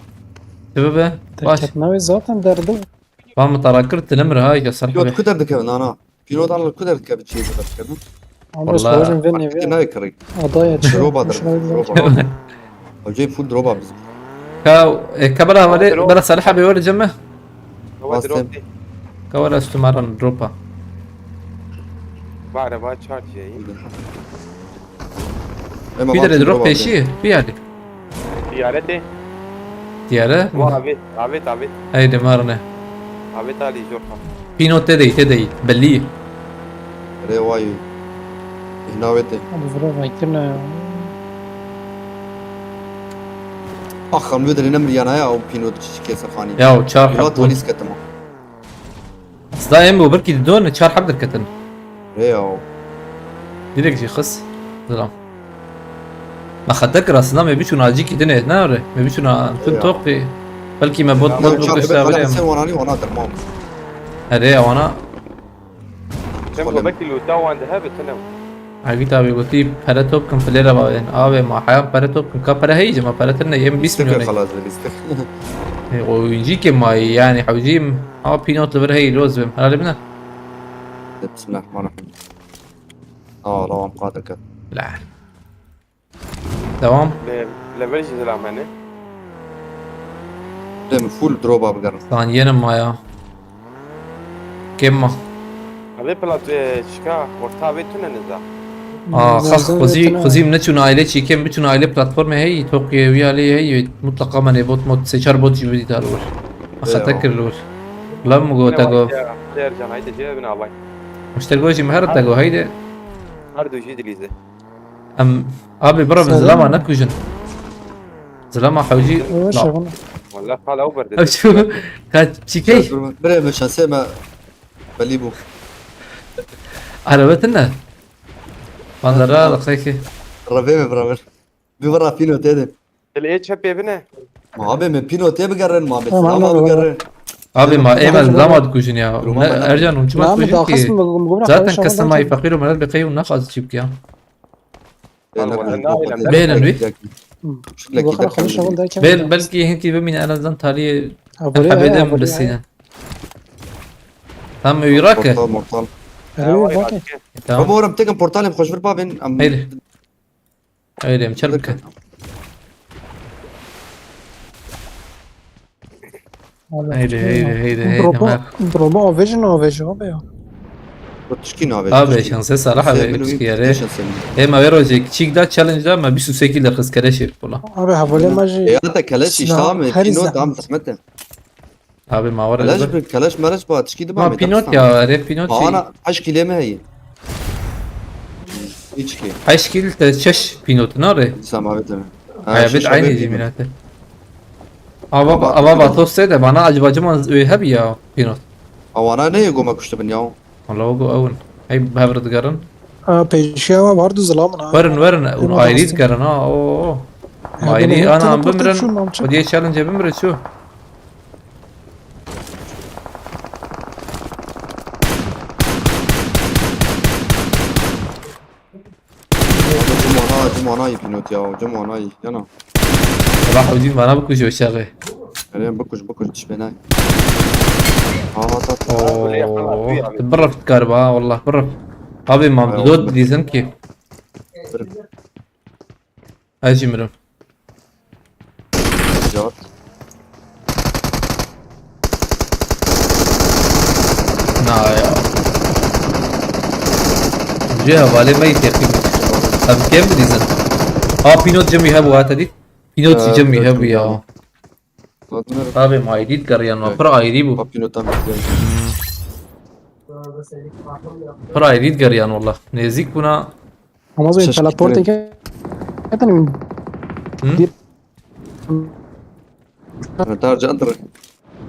Dibibe. Baş. Derket navê zaten derdi. Van min tara kir, tilim re ha, ya ser Pilot xwe. Ku derdikevin ana? Pilot ana ku derdikevin? Çiyê derdikevin? Ama Vallahi. Savaşın ve Artık neve. Ne kırık? Adaya çi? Droba der, droba. Hocayı full droba bizim. Ka, e, ka bela hevale, Drop. Bela Salih abi öyle cemme. Baba Bastım. Drop değil. Ka wala üstümaran dropa. Var, var, charge yayın. Ema Bir de bak, drop droba peşi, bir yerde. Ziyarete. Diyare. Wa avêt, avêt, avêt. Haydi marne. Avêt alî jor xwe. Pîno te dey, te dey. Belî. Rê wayî. Îhnawê te. Abi vira raykirine. Ax, em wê derê nemriyana ya, o pîno çiçikê sefhanî. Ya, o çar Wîlat heb bûn. Polîs ketim. Sida em û birkî didon çar heb derketin. Rê ya. Direk jî xis. Zilam. Me xete kir aslında me biçûna cîkî dinê, ne re? Me biçûna tun Ya. Toqî. Belkî me bot, Ya, bot çar bikuşta bile bile. Sen wananî wana derman. Erê ya wana. Sen Xolem. Gobekî lûta wan dihe bi tine. Agît abi gotî pere top kin filê re bavên. Abi ma heyan pere top kin. Ka pere heyî ma pere tine yem bîst milyon. Xelas, bîst. E, oyuncî ke mayî yani hewcîm. Ama pînot li vir heyî loz bim. Herhalde bine. Bismillahirrahmanirrahim. Aa, lawam qate ket. La. Devam. Lê, level jî zilam hene. Dem full droba bigerin. Saniyenim maya. Kêm ma. Abi plat, e, çika orta abi tune niza. Aa, Niza, xax, niza, xuzî, niza. Xuzî min neçûn aile çîkêm, biçûn aile platformê hey, Tokyo wî alê hey, mutlaka me nê bot mod, sê çar bot jî bidî dar wir. Eyvallah. Xete kir wir. Lan mi go te go. Ser can haydi cevabını alay. Müşter go jî mi her te go, haydi. Her du jî dilîze. Em, abi bira bin Selam. Zilama nekujin. Zilama hewcî. Ewe La. Şevin. Wala qala ew berde. Ev şu ka çîkey. Bire me şansê me belî bû. Araba tine. Bandara da xeyki. Revê me bira bir. Bir bira pîno tê de. Dilê çepê bine. Ma abi me pîno tê bigerin, ma be Tamam, silama tamam. Bigerin. Abi ma Tamam, ême tamam. Zilama dikujin ya. Tamam, Ne tamam. Ercan hûn çima Tamam, dikujin daha ki? Xasım bu, bu, bu, Zaten xasım kestim bu. Ay fakir û melal bi qey û naxaz çî bikiya. Bêhnin wî? Bêl, belkî hinkî bimîne en azından taliyê hebêdem bisîne. Tam Irak e. Mortal, mortal. Tamam. Baba oğlum tekin portalê xweş vir bavên. Heydi. Heydi em çer bikin. Heydi, heydi, heydi, heydi. Droba, droba avêjin avêji abi ya. Bu tişkî navê. Abi şansê Salah abi tişkî yere. Ê me vê rojê kiçîk da challenge da me bîst û sê kîl derxiz kere şêr pola. Abi hevalê me jî. Ya da keleş işte abi. Pîno dam zehmet e. Abi ma were. Keleş bir keleş meleş ba tişkî de ba. Ma pînot ya, erê pînot. Ana heşt kîlê me heye. Hiç ki. Heşt kîl te şeş pînot nare. Samavet mi? Hayabet aynı cimilete. Ava, ava vatos de bana acaba cıman öyle hep ya pînot. Awana ne goma kuştu bin ya? Valla o go ewn. Hey, hev re digerin. Ha, pêşiya me var du zilamin ha. Werin, werin. Hûn ayrî digerin ha. Oo. Ayrî ana em bimirin. Xwediyê challenge bimire çû. Cim wana, cim wana yî pînot ya. Cim wana yî. Yana. Valla hewcî bana bikuj o şerê. Erê bikuj, bikuj, tişt bênay. Ha, ha, ha. Oo, tu birif dikar ba, wallah birif. Abi mam dod dizim ki. Birif. Ez jî mirim. Cevap. Na ya. Cê hevalê me yî tepî. Em kêm bidîzin. A pînot cemî hebû hate dît. Pînot jî cemî hebû ya. Abi ma ayrî digeriyan ma pir ayrî bû. Pînotan. Pir ayrî digeriyan wallah. Nêzîk bûna. Ama ben teleport eke. Hı? Dar candır.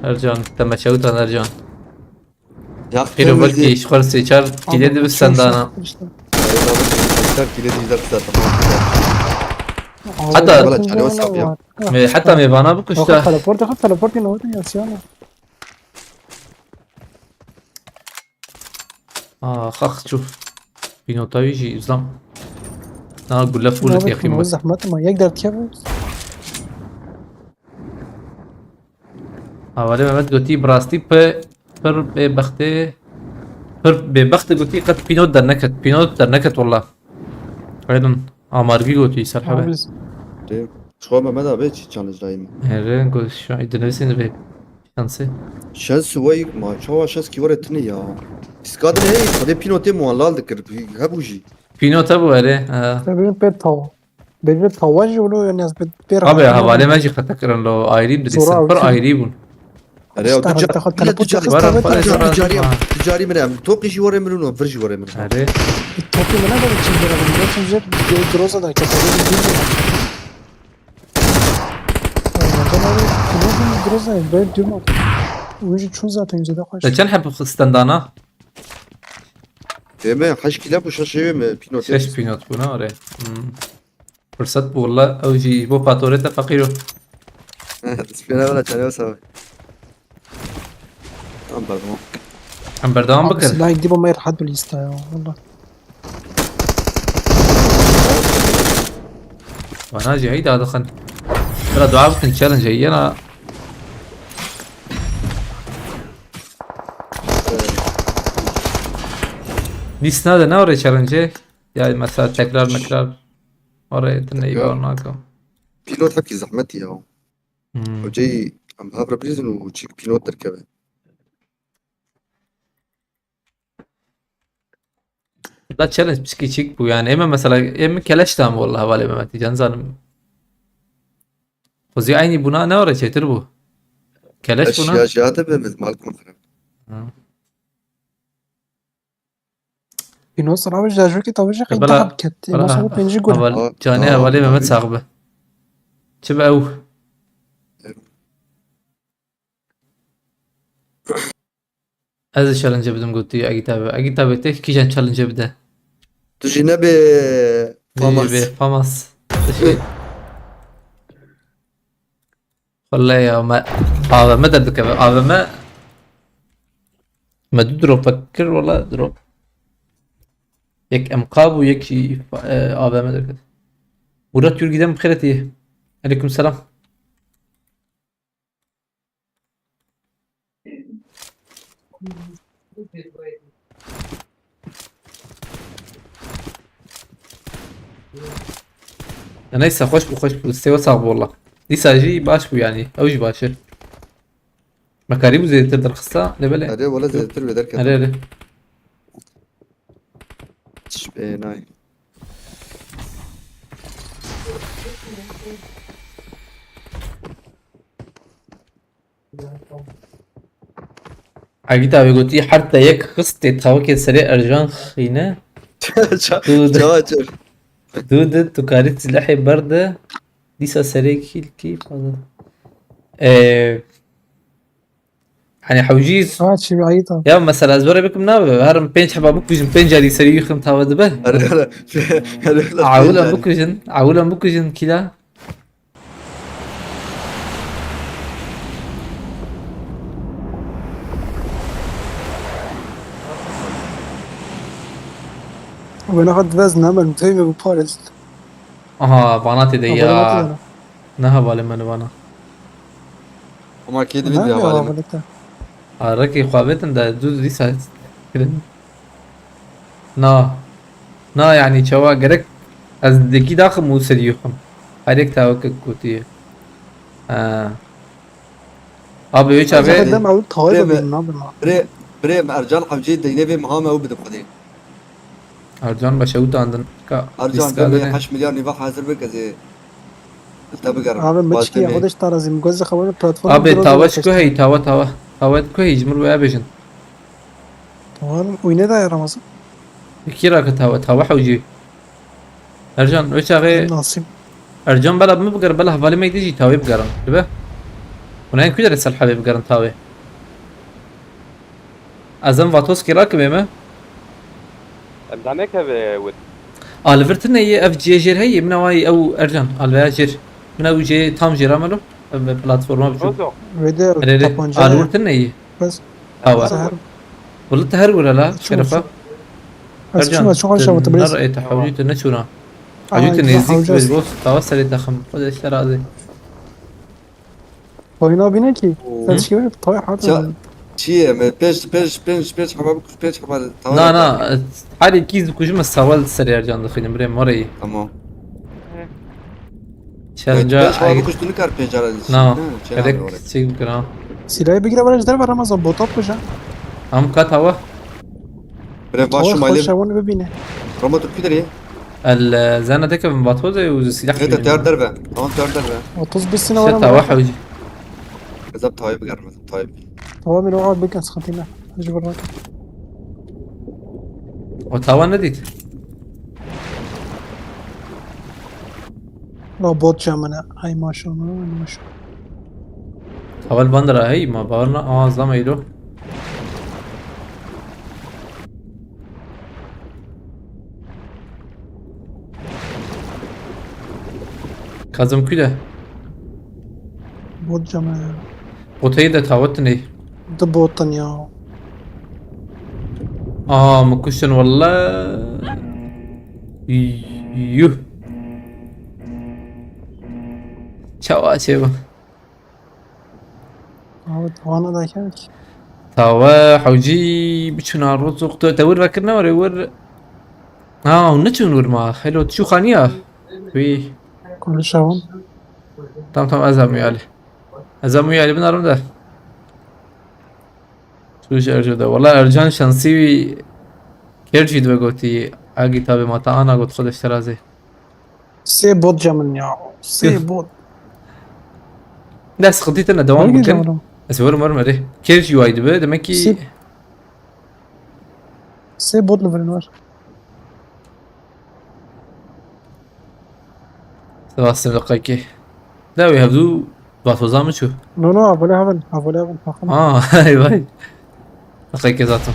Ercan, te me çewtan Ercan. Xêro belkî ji xwe sê çar kîlê dibe sendana. Çar kîlê dibe sendana. Heta me, heta mêvana bikuşta. Teleport, teleport, teleport, teleport. Ax, ax, çû. Pînota wî jî zam. Ha, gule full Nabê teqîm xwe bû. Zehmet ama yek derdiye bu. Hevalê Mehmet gotî, bi rastî pi-, pir bêbextê, pir bêbextê gotî, qet pînot derneket, pînot derneket walla. Aynen, amargî gotî, ser hebe. Abi, Dê, çiqa Mehmet abi çi challenge dayî min? Here, got şu an dinivîsîn divê şansê. Şens wey ma, çawa şens kî were tine ya. Piska de hey, xwedê pînotê muan lal dikir, hebû jî. Pînot hebû, erê, ha. Te bîn pê tawa. Bêje tawa jî wilo, yani ez pê, pê Abi, rahat hevalê me jî qete kirin lo, ayrî bi Zora dîsin, pir avcı. Ayrî bûn. Erê, ya, Şta tu ca-, hata xwe bile teleport tu carî, yaptı, Wara, wara, wara, wara. Carî, tu carî min em. Tokî jî were min û vir jî were min. Erê. Tokî min ne böyle çizgi var. Bunu çizgi Groza da keser. Groza, ben diyorum. Oyuncu çoğu zaten yüzde kaç. Te çend heb standana? Deme, heş kile bu şaşe mi? Pînot. Şeş pînot bû, ne orê. Hmm. Firsat bû, walla, ew jî bo patorê te feqîr o. Spêna wala çare wesa. Tamam, pardon. Em berdewam Abi bikin. Silah gidiyor ama rahat bir liste ya, valla. Bana jî heyda dixin. Bira dua bikin, challenge heye na. Lîst nade, ne orê challenge? Ya mesela tekrar mekrar. Oraya tine iyi Tekrar. Var naka. Pînot hepkî zehmetî ya. Hmm. Hocayî em hev re bilîzin û çîk pînot derkeve. Da challenge pişkî çîk bû yani. Ême mesela, ême keleş tam walla hevalê Mehmetî can zanim. Xwezî eynî bûna ne oraya çêtir bû. Keleş bûna. Eşya jihate be, mal kum xirab. Ha. Pînot sira ve jajokî tavê jî qey Bela, daha biket. Bela, Masa bu pêncî gol. Heval-, Ha, canê tamam, hevalê Mehmet tamam. Sax be. Çi be ew? Evet. Ez ê challenge bidim gotî Egît abi. Egît abi tê kîjan challenge bide? Tu jî nebê Famas. Bê Famas. Wallahî ya me A V M derdikeve. A V M me du drop kir wala drop. Yek M K bû, yek jî, e, A V M derket. Murat Yurgiden bi xêr hatiye. Aleyküm selam. Ya neyse, xweş bû, xweş bû. Destê we sax bû walla. Dîsa jî baş bû yani. Ew jî baş e. Me karîbû zêdetir derxista, lê belê. Erê, wele zêdetir wê derket. Erê, erê. Çi bê nayê. Egît abi gotî, her te yek xistê tawikê serê Ercan xîne. Ça-, Du de, ça, ça. Du de tu karî silahê berde, dîsa serê kîlkî fazla. Ee, Hani hewcî Ha, çi bir ayıp abi. Ya mesela ez were bikim nabe. Herim pênc heba bikujim, pênc carî serî yixim tave dibe. Hele, hele. Hele, hele, Awulan hele. Bikujin, awulan bikujin kila. Wena hat vez namel muteyme bu paret. Aha, vana tê de ya. Abone olma. Ne hevalê me li vana. Ama kê divê Ne diya ya, balê min. Abone te. Ha, rekê xwe avêtin de du dîsa kirin. Na. Na, yani çawa gerek ez deki daxim û serî xim. Her yek tawek gotiye. Ha. Abi, wê çaxê Zaten dem ew tawê Birê de me, bîn, nabin. Birê, birê me Ercan hewcê deynê vê miha me ew bidin xwedê. Ercan be şewitandin. Ka Ercan, lîstika gel dinê. Heşt milyar nîva hazir bik, ez ê li te bigerim. Abi, me çikî ya, xwedeş tarazî, mi goz xeber platform Abi, tawe ji ku hey, tawe, tawe. Tawe ji ku hey, ji min wê bêjin. Tawe, wî ne daye Ramazan? Kî rake tawe, tawe hewcî. Ercan, wê çaxê Nasîb. Ercan bela min bigere, bela hevalê me dî jî tawê bigerin. Dibe? Hûn hên ku derê Selhevê bigerin tawê? Ez em Vatoskî rakibê me. Em danekeve wit. A li vir tune ye, ev cihê jêr heye, min awayî ew Ercan, a li veya jêr. Min ew cihê tam jêr amelo, ev platforma biçûk. Rozo. Wê de Erê, erê, tapanca a li ye. Wir tune ye. Bes. Awa. Zehir. Wala te her wira la, Çû, şerefa. Çû. Ez Ercan, çûma, çû, tu aşağı, tu nar bile. Ê te hewlî, tu neçûna. Hacî, tu nêzîk bî, bo tava serê texim. Xwedê ji te razî. Oyuna bîne ki. Hı? Sen şikayet tay hat. Ça-, çi ye? Me pênc, pênc, pênc, pênc heba bikuş, pênc heba tava. Na, na, herî kî dikujim, ez sawa li serê Ercan dixînim, birê morê yî. Tamam. Challenge-a pênc heba bikuş, tu nikar pênc ara. Na, gerek çêk bikir ha. Silahı bigire, bana ji derve Ramazan, bota kuja. Am kat hava. Birê baş şu maylê. Şewan bibîne. Ramo tu kî derê? El, e, zana teke bin batoze û silah. Evet, tiyar derve. Tamam, tiyar derve. Otuz bir sene. Şe var ama. Tava hewcî. Ezab tayı bigerim, ezab tayı. Tamam, ben o abi, sıkıntı yok. Hadi bir bak. O tava ne dît? La bot camına. Ay maşallah, ay maşallah. Tava li bandira hey ma, bawer na, aa, zam eylo. Kazım Küle. Bot camı. Botayı da tawatın ey. Da botun ya. Aa, mı kuşun valla. Yuh. Çawa çeva. Abi, wana da kek. Tawe, hewcî, biçûna rozoq, tu te wir vekir ne were wir. Ha, hûn neçûn wir ma. Helo, tu çû xaniya? Wî. Konuşalım. Tamam, tamam, ez em wî alî. Ez em wî alî binarim de. Çû ji Erco de. Wala Ercan şansî wî. Ker jî dibe gotî. Agî tabi mata ana got xwe de ji terazê. Sê bot camın ya. Sê bot. Ne sıkıntı tane devam bikin. Ez verim verim hadi. Ker jî wî dibe demek ki. Sê, sê bot li vir var. Sebastian deqayke. Ne wî hevdu vatoza mı çû? No, no, avole heven, avole heven, takım. Aa, vay vay. Deqayke zaten.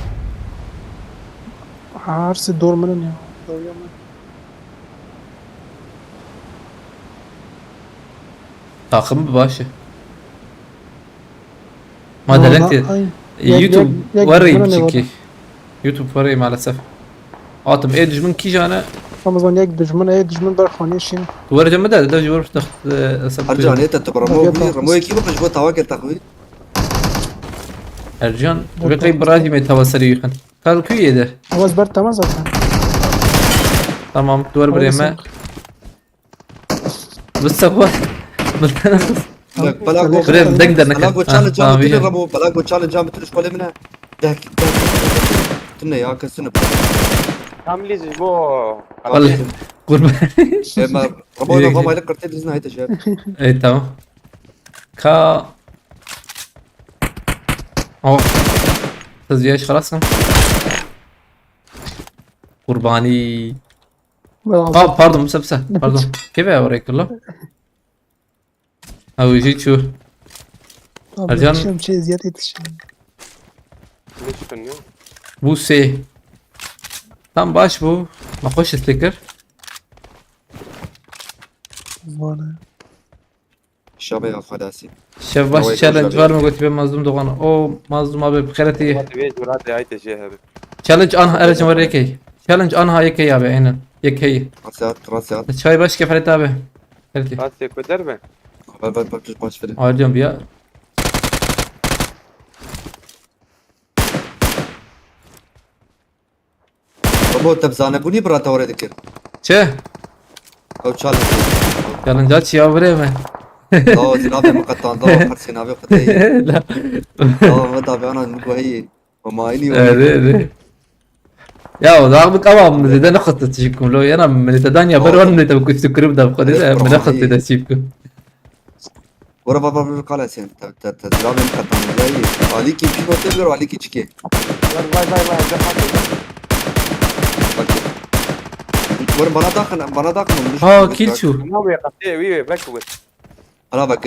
Her sê dor minin ya. Dor ya min. Takım baş e. Ma delete. YouTube were çünkü. YouTube were maalesef. Atim, ê dijmin kîjan e? Ramazan, yek dijmin, ê dijmin ber xanî şîn. Tu were cem de, de ji wir text, e, hesab. Ercan, ê te tu Ramo bî, Ramo yekî bixwe ji bo tava kir texwî. Ercan, tu qey birajî me tava serî yixin. Kal ku yê de. Avaz ber tamam zaten. Tamam, tu wer birê me. Bi sewa. Bi sewa. Bela go. Birê deng de neke. Bela go çal can bitir Ramo. Bela go çal can bitir şkolê min e. Dek, dek. Tune ya, kesine. Tam lîz ji bo. Vallahi. Kurban. Ema Ramo, Ramo maylı qırtê dizine hayte şey. Ey, tamam. Ka. Oh. Siz yaş xelas. Kurbanî. Aa, pardon, Musa, Musa. Pardon. Keve ya oraya kırla. Ha, o şey şu. Ercan. Şey, eziyet yetişiyor. Ne çıkın ya? Bu şey. Tam baş bu. Ma xweş istekir. Valla. Şabe ya xwelasî. Şev baş. Challenge var mı, götü be Mazlum Doğan? O Mazlum abi, bi xeretî. Hadi bir cürat ya, haydi şey abi. Challenge an, Ercan var yekey. Challenge an ha yekey abi, aynen. Yekey. Rasyat, rasyat. Çay baş kefaret abi. Xeretî. Rasyat koder mi? Ver, ver, ver, baş verin. Ayrıca bir ya. Babo, te bi zanebûnî bira te were dikir. Çi? Ew challenge. Challenge çi ya, birê me? Dawa, zinavê min qetan, dawa, qersê navê Xwedê. La. Dawa, me dabe ana min guheyê. Mama, aynî. Erê, erê. Ya, o da bik ama min zêde nexwest te çî bikim lo. Yana min te dan ya, ber wan min te bikuştu kirib da, Xwedê de, min nexwest te çî bikim. Were, were, were, qala sen. Te, te, te, ziravê min qetan. Alîkî pî gotin, were, alîkî çikê. Vay, vay, vay, vay, vay. Bak. Were, bana daxin, bana daxin. Ha, kî çû? Ne wê qetê, wî wê, bek wê. Ana bak.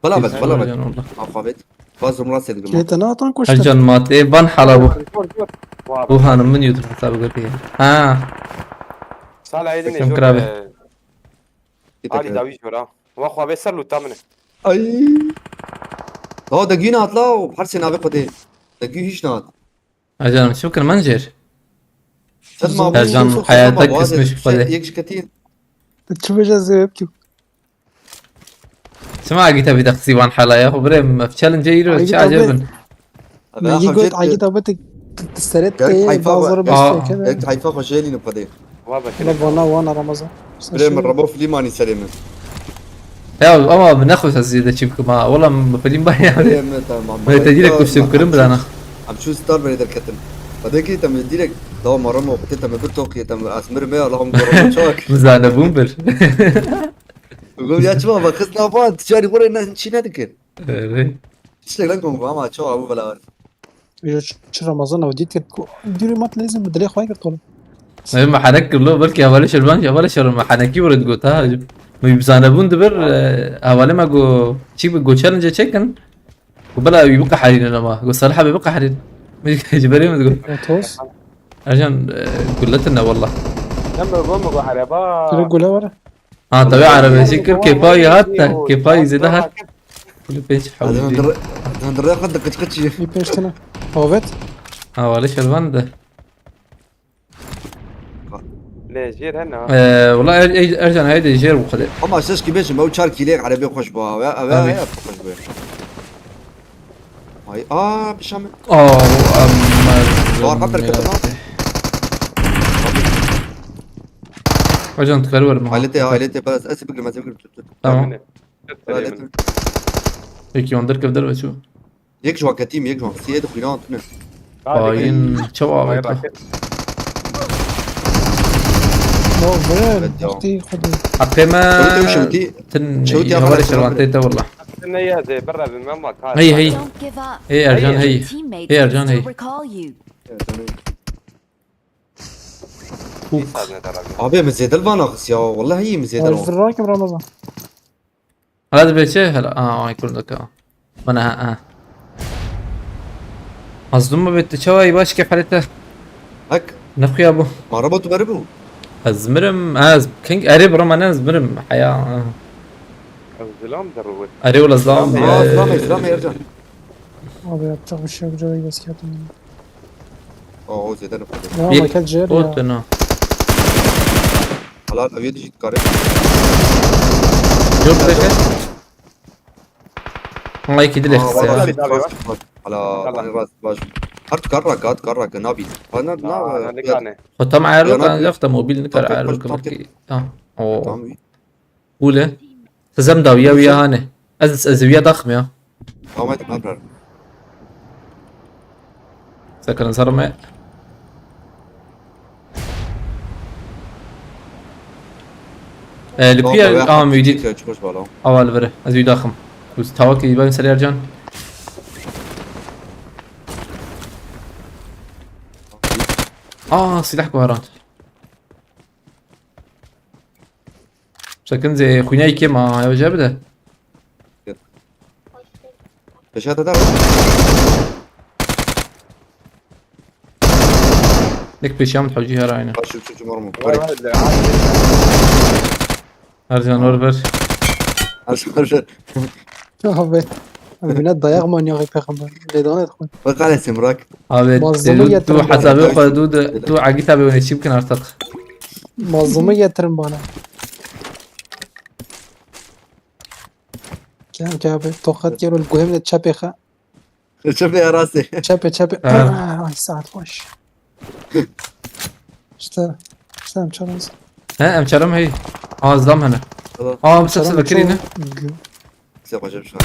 Bala bak, bala bak. Afavet. Baz umra sedgim. Kete ne atan koştu? Ercan mate, ban hala bu. Dur, dur, dur. Bu hanım min YouTube hesabı götü. Ha. Sala elini. Şükran jor, kirabe. E, Ali Dawi jora. Wa xwe be ser luta min. Ay. Ha, degî nehat la, her sê navê Xwedê. Degî hiç nehat. Ay canım, çi bikin, min jêr. Ercan, heyata kesmiş xwedê. Yek ji ketî. Tu çi bêje zê wê bikî? Çima agîta vî de qisî van hala ya? Xwe birê me challenge îro çi acayip in. Abi, Mengî got, agîta bi tu, tu, tu seret tê bazar bes tê keve. Ek tayfa xwe jêlî ne xwedê. Valla vana, vana Ramazan. Birê min rebo filîmanî serê min. Ya ama min nexwest ez zêde çi bikim ha. Wala min film bay ya. Birê min, tamam. Me te direkt kuştum kirim birana. Em çû star berê derketin. Xwedê ki te min direkt dawa me remo, xwedê te min bir toqiye, te min asmir me, Allah'ım, gorama çak. Mizane bûn bir. Gom ya çima, bak, kız ne yapar? Ticari buraya ne, çi ne dikir? Evet. Tiştek lan komik ama çok abu bela var. Yo, çi Ramazan ew dît ku dîrê mat lêzin bi dilê xwe girt oğlum. Ev me henek kir lo, belkî hevalê Şervan, hevalê Şervan me henekî were digot ha. Me bi zanebûn dibir, e, hevalê me go, çî bi go challenge çekin. Go bela wî biqeherînin ama. Go Salih abi biqeherîn. Ji berê min digot. Otos. Ercan, e, gule tune walla. Sen mi go, mi go hereba. Kire gule were. Ha, tabii, arabesi kir, kêpayî hat da, kêpayî zêde hat. Kulî pênc hewlî. Hadi ben dirre xwe diqıçqıçı. Î pênc tane. Avet. Ha, wale Şervan de. Lê jêr hene ha. Ee, wala Er-, Er-, Ercan heyde jêr bu kadar. Ama şeş ki beşim, ew çar kîlê erebe xweş bu ha. Ve, ve, Abi. ve, xweş bu. Ay, aa, bir şey mi? Aa, amma. Doğru, kapır, kapır, ne yaptı? Ercan, tıkarı var mı? Ailete, ailete, biraz, esi bigrim, esi bigrim, tut, tut. Tamam. Ailete. Peki, ondır kevder ve şu. Yek ji wan ketîm, yek ji wan. Siyê de xwînan tune. Hain, çawa avêta. No, vere, Evet, ya. Destî xwedî. Heqê me Şewtî, şewtî, tin şewtî hevalê xelas şerwantê te wala. Ne ya zê, birre bin, me ma kar. Hey, hey. Don't give up. Hey, Ercan, Hey. hey. Teammates Hey, Ercan, can hey. still recall you. Evet, onu. Huk. Abi, min zêde li van axist ya. Wallahî min zêde li van. Zirrakim Ramazan. Hala dibê çi? Hala, aa, ay kurdaka. Bana ha, ha. Mazlum mu bitti? Çawa, iyi baş kefalete. Hak. Ne xuya bu? Maraba tu beri bu. Ez mirim, ez king eri bro, man ez mirim. Haya. Ez zilam derwet. Eri wala zam. Aa, e, zilam, zilam, Ercan. Abi yapacak bir şey yok, burayı basket oynuyor. Aa, o zêde ne koydu? Ya, Bir maket cer bot ya. Dene. Halal, aviye dijit kare. Yok, bırak. Ama iki dilek Aa, kısa ya. Var, var, var, var. Hala, Tamam. Rast, baş. Her tu karra, kat karra, nabi. Bana, Aa, na, ne ya, kane? Tamam, ayarlı Yana kan bir- yok da mobil ne kadar Tamam, ayarlı tamam, kan tamam. ki. Ha. O. Tamam. Ule. Sizem dawiya wiya hane. Ez, ez wiya daxim ya. Tamam, hadi, tamam, tamam. Sakın sarma. E, li Tamam, kuya ben am yaptım, wî dît. Çıkıyor, çıkmış bana. Awa li vir. Ez wî daxim. Ku tawakî ben ser Ercan. Aa, silah guharand. Sakın zê xwînayî kêm a, ew jê bide. Peşa te dar. Nek peşa min hewcî her aynı. Baş şu şu mormu. Var, var, var. Her can var ver. Her can var. Abi. Abi ne dayak manyağı peygamber. Ledanet koy. Bak hale Simrak. Abi Mazlumu tu, tu getirin bana. Hesabı koy, tu, tu agit abi onu çip kin artık. Mazlumu getirin bana. Gel, gel abi, tokat gel, oğlum, guhem de çapê xa. Çapê arasê. Çapê, çapê. Ha. Aa, ay, saat baş. İşte, işte em çalarız. He, em çalarım hey. Aa, zam hene. Tamam. Aa, bu sefer Çalarım kirî ne? çok gü- Size koyacağım şu an.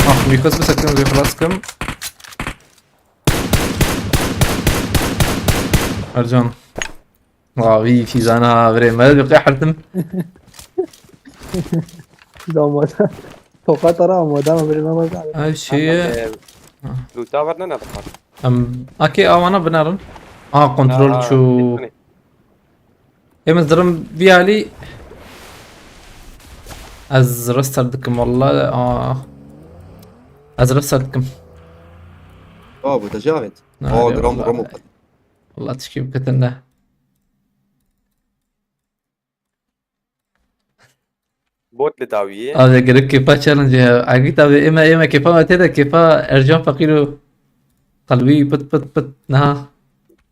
Ah, bir kız bu sefer bir klas kim? Ercan. Aa, wî fîzana virê me bi qehirtim. Amada. Tokat ara amada ama benim ama. Ev şeye. Em, e, Ha. Loot'a ver ne ne dixwaz? Em, akê awana binerin. Aa, kontrol Ha, çû. Ê min zirim vî alî. Ez restart dikim walla. Aa. Ez restart dikim. Aa, bu da Cavit. Na, Aa, yok, gram, walla. Gram o kadar. Walla tişkî biketin de. Bot li dawiyê. Abi gerek kêfa challenge ya. Agit abi ême, ême kêfa me tê de kêfa Ercan Fakir û Kalbî pit pit pit. Niha.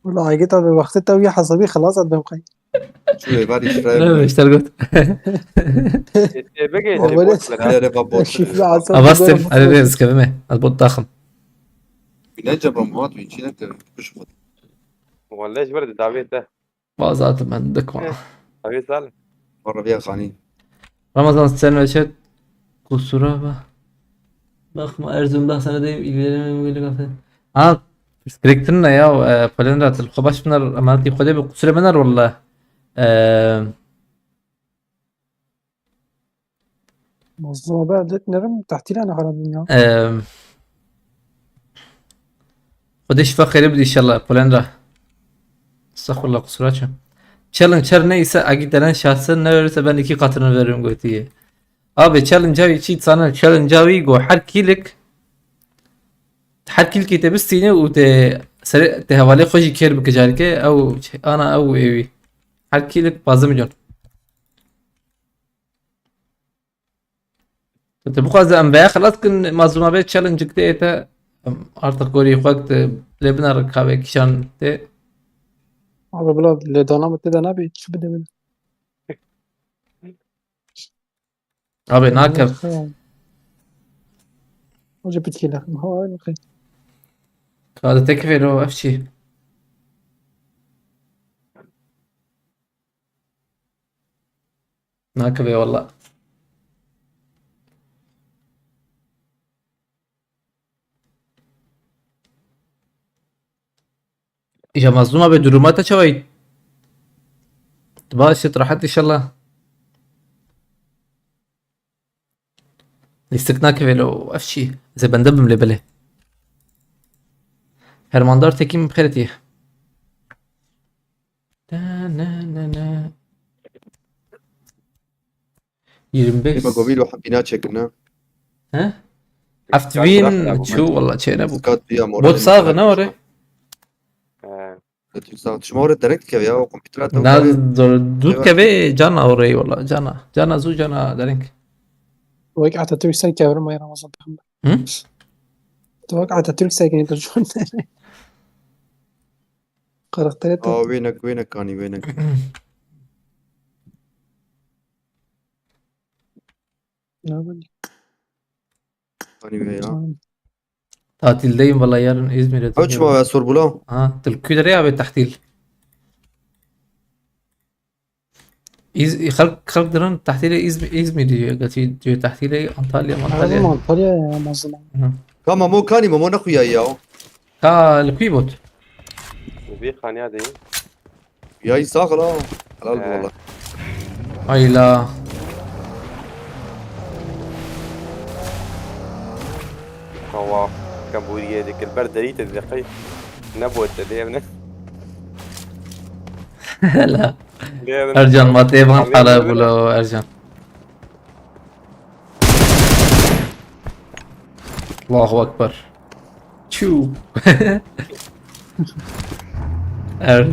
Wala, Aygıt abi, wextê te wî hesabî xilas et bim xey. Çû êvarî şifreyê Ne bide. Beşler got. Ê, bigê Aa, jî böyle bot bira. Şifre asabî Avastim. Erê, ez kevime. Ez bot daxim. Wî necebra Murat, wî çî nekir. Kuş xwe. Wala ji vir de davê te. Bazat ben dikma. Eh, davê sal. Wara biya xanî. Ramazan sen ve çet kusura ba. Bakma Erzurum daha sana deyim ilerleme böyle kafe. Ha, pirsgirêk tune ya, e, Polendra, tu li xwe baş biner, emanetî Xwedê bi, qusûrê me ner walla. E, Mazlûm abi, ev dê nerim, tehtîl e nexera dinya. e, Xwedê şifa xêrê bidî inşallah, Polendra. Estağfurullah, kusura çi. Challenge her neyse, agi denen şahsen ne verirse ben iki katını veririm gotiye. Abi, challenge-a wî çî dizane? Challenge-a wî got her kîlik, her kîlikê te bistîne û te serê, te hevalê xwe jî kêr bike careke, ew ana ew ê wî. Her kîlik pazdeh milyon. Tu, tu bixwaze em veya xilas kin, mazlûma bê challenge-êk te, em artık gorî xwe te lê binere kavê kîşan te. Abi, bila lêdana min tê de nabê, çi bide min? Abi, nakev. Hoca pitkî lexim. Ha, öyle xey. Kade tekvê lo, ev çi? Nakevê walla. Îja mazlûma bê, duruma te çawa yî? Tu baş î, tu rehet inşallah. Lîstik nakevê lo, ev çi? Ez ê bende bim lê belê. Fermandar Tekîn bi xêr tî. Ne, ne, ne, ne. Yirmi beş. Ê, me govî lo hepî naçêkirine. He? Eftvîn çû, walla çêne bû. Skat diya mor. Bot sax ne ore? He. Bot sax. Şima ore derek dikeve ya, o kompîtera te. Na, dur, dur keve, can ore walla, cana. Cana zu, cana dereng. Wek Atatürk ser kevrim ay Ramazan peygamber. Hı? Tu wek Atatürk ser kevrim. Karakterê te. Aa, wênek, wênek kanî, wênek. Ne bileyim. Kanî wê ya. Tamam. Tatildeyim valla, yarın İzmir'e dönüyorum. Ew çima ve Sorbula? Ha, tu li ku derê ya be tehtîl? İz-, xelk, xelk dirin tehtîlê İzmi-, İzmir diyor, gerçi diyor tehtîlê Antalya, Antalya. Antalya ya, mazlûm. Hı. Ka Memo kanî, Memo nexuya ya. Ka li ku bot? Li vî xaniya de yî. Ya îsa xala. Helal be, he, valla. Ayla. Kawa. Ka bûriyê dikir ber derî te diqey. Ne bot te, lê ev ne? Hela. Lê ev ne? Ercan, ma tê van hala bula Ercan. Allahu Ekber. Çû. Er-,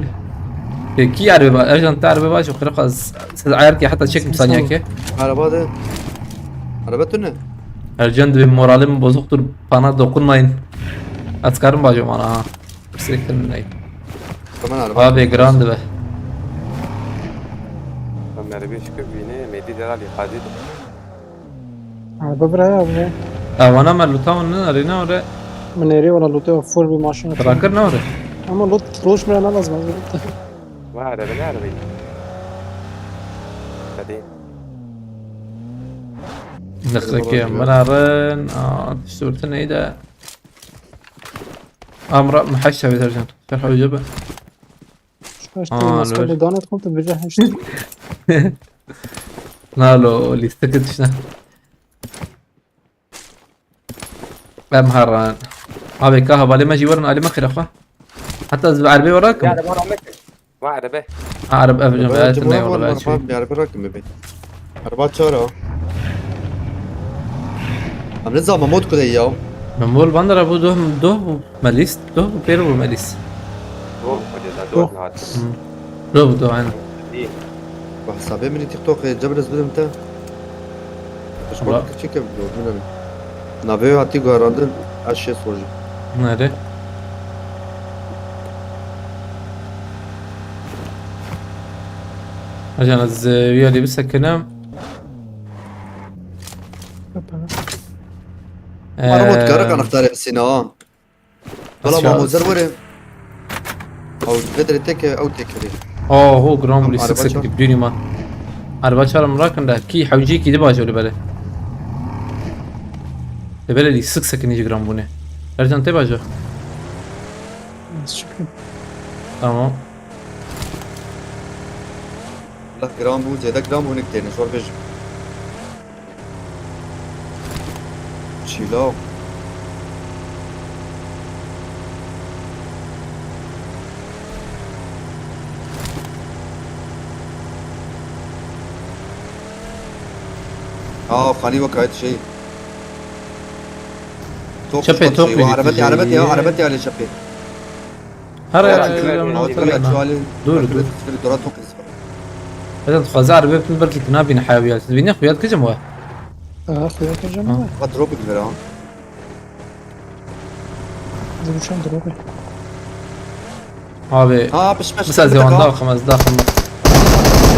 e, kî erbe ba-, Ercan, te erbe baş, xira xaz, siz ayar ki hatta çek saniye ki. Araba de. Araba tune. Ercan, dibê moralim bozuktur, bana dokunmayın. Ez karim bacım ana ha. Sektin ney. Tamam, araba. Abi, gran dibe. Merve şükür bine, Mehdi Delal, Kadir. Araba bira ya abi. Ewana me luta wan ne, arena ore. Min êrî wala lûtê full bir maşin. Tracker ne ore? Ama lut, loş bira ne lazım abi. Var araba, ne araba? Hadi. Nexekê min arin, a, tişt orta neydi? Amra, meheş çavê dercan. Ferha hoca be. Şu kaç Aa, tane maskot lol. Danet komple bir heşt. Na lo, lîstikê tişne. Em heran. Abi ka hevalê me jî werin alî me xêra xwe. Heta ez bi erbê wera kim? Ya, de bana me. Va erebe. Ha, erebe ev Erebe, erebe, erebe, erebe, erebe, erebe, erebe, erebe, erebe, erebe, erebe, erebe, Araba çar a. Em ne zaman mod kudey ya? Min bol bandara bu doh, doh bu me lîst, doh bu pêr bu me lîst. Doh bu kudey da, doh. Doh. Hat. Hmm. Doh bu doh, aynen. İyi. Bak, hesabê min TikTok e, cebir ez bidim te. Pişman Bak. Küçük ev bu, bilmiyorum. Navê hatî guherandin, ez şêst rojî. Nere? Ajan ez, e, wî alî bisekinim. Kapana. Araba dikare Eee, anahtarê Hüseyin ağa. Valla Aşağı. Mamozer were. Ew vedre teke ew teke. Oho, Gran Bulî Araba sık sık çar. gidip dönüyor ha. Araba çarım bırakın da ki hevcî ki de bajo li bele. De bele li sık sık nici Gran Bulî. Ercan te bajo. Ez çıkayım. Tamam. La Gran Bulî, zêde Gran Bulî nik têne, zor bêjim. Çîla. Aa, xanî wek hayt şey. Tok Çepê, tok tok şey. bir Arabet, şey. arabet ya, arabet ya, le çepê. Her Ya, yer evet, yer evet, ona evet. hatırlayın ha. Dur, dur. Dora tok. Zaten fazla araba yaptım belki tına bin hayal. Siz beni kuyat kıcım var. Aha, xuya kecem Ha. mi? Ha, drop gibi ha. Vuruşan drop. Abi. Ha, pişme. Mesela zewanda akım, ez daxım.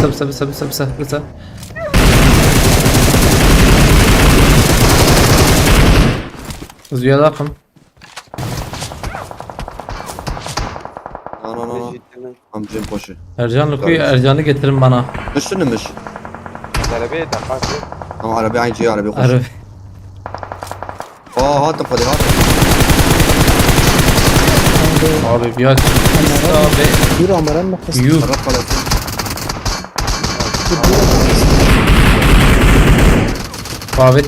Sab sab sab sab sab sab. Zuya daxım. No, no, no, no. Amcım poşu. Ercan Luku'yu, Ercan'ı getirin bana. Düşünmüş. Arabaya da kalk. Ama araba aynı şey, araba koş. Arı. Aa, hattım hadi hattım. Abi bir aç. Abi. Dur, amaran mı kız? Yuh. Arap kalesi. Abi.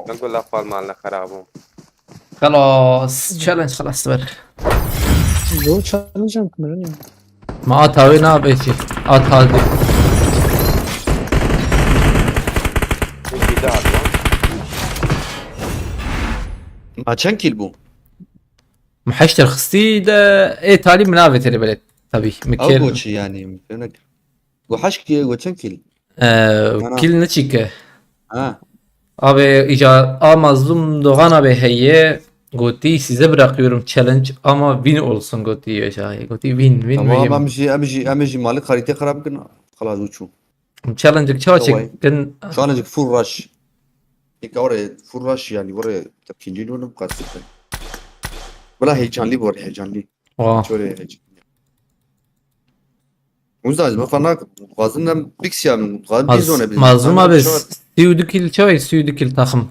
نقول لا فال مالنا خرابهم. Xelas. Challenge xelas ver. Yo, challenge mi ya? Ma at abi ne yapayım ki? At hadi. نجي دار. Ma çend kill bu? Muheşter xısti de e talib mi navê têrê belet. Tabii. Ew Mikel. goçi yani. Demek. Bu haş ki bu çend kill? Ee, Bana- Kil ne çike? Ha. Abi ica a Mazlum Doğan abi heye. Goti size bırakıyorum challenge ama win olsun goti yaşa. Goti win win Tamam, mühim. em jî em jî em jî malik harîtê xirab bikin. Xelas uçû. Challenge çawa Tamam. çekin? Challenge full rush. Eka oraya full rush yani oraya tepkinci olun kastıktan. Bula heyecanlı bu arada, heyecanlı. Oha. Şöyle heyecanlı. Uzaj bu falan gazından Pixia mı? Gaz Maz- bir zone bir. Mazlum abi Şu- siudukil çay siudukil takım.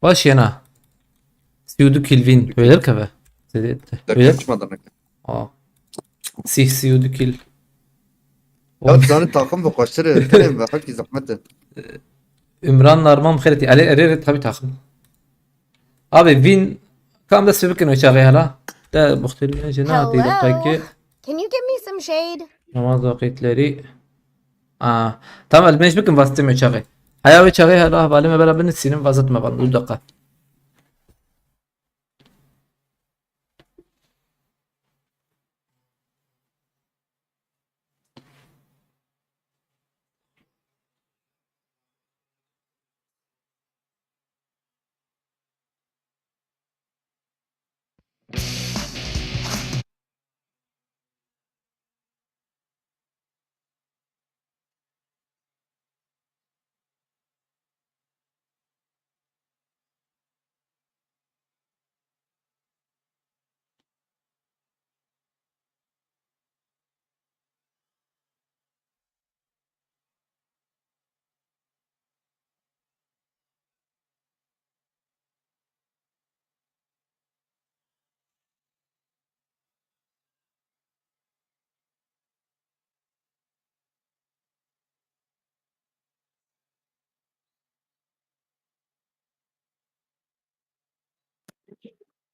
Baş yana. Siudukil win. Verir keve. Verir. Dakika çıkmadan. Aa. Sih siudukil. Ya bir tane takım bu kaçtırı. Senin ve hakki zahmeti. Ümran Narman Xereti. Ali Ereri tabi takım. Abi win kam dest bikin o çağı hala. De muhtelif jena değil Hello. peki. Can you give me some shade? Namaz vakitleri. Aa, tamam, el bikin vastım o çağı. Haya ve çağı hala havalime bela beni sinin vazatma bana. Dur dakika.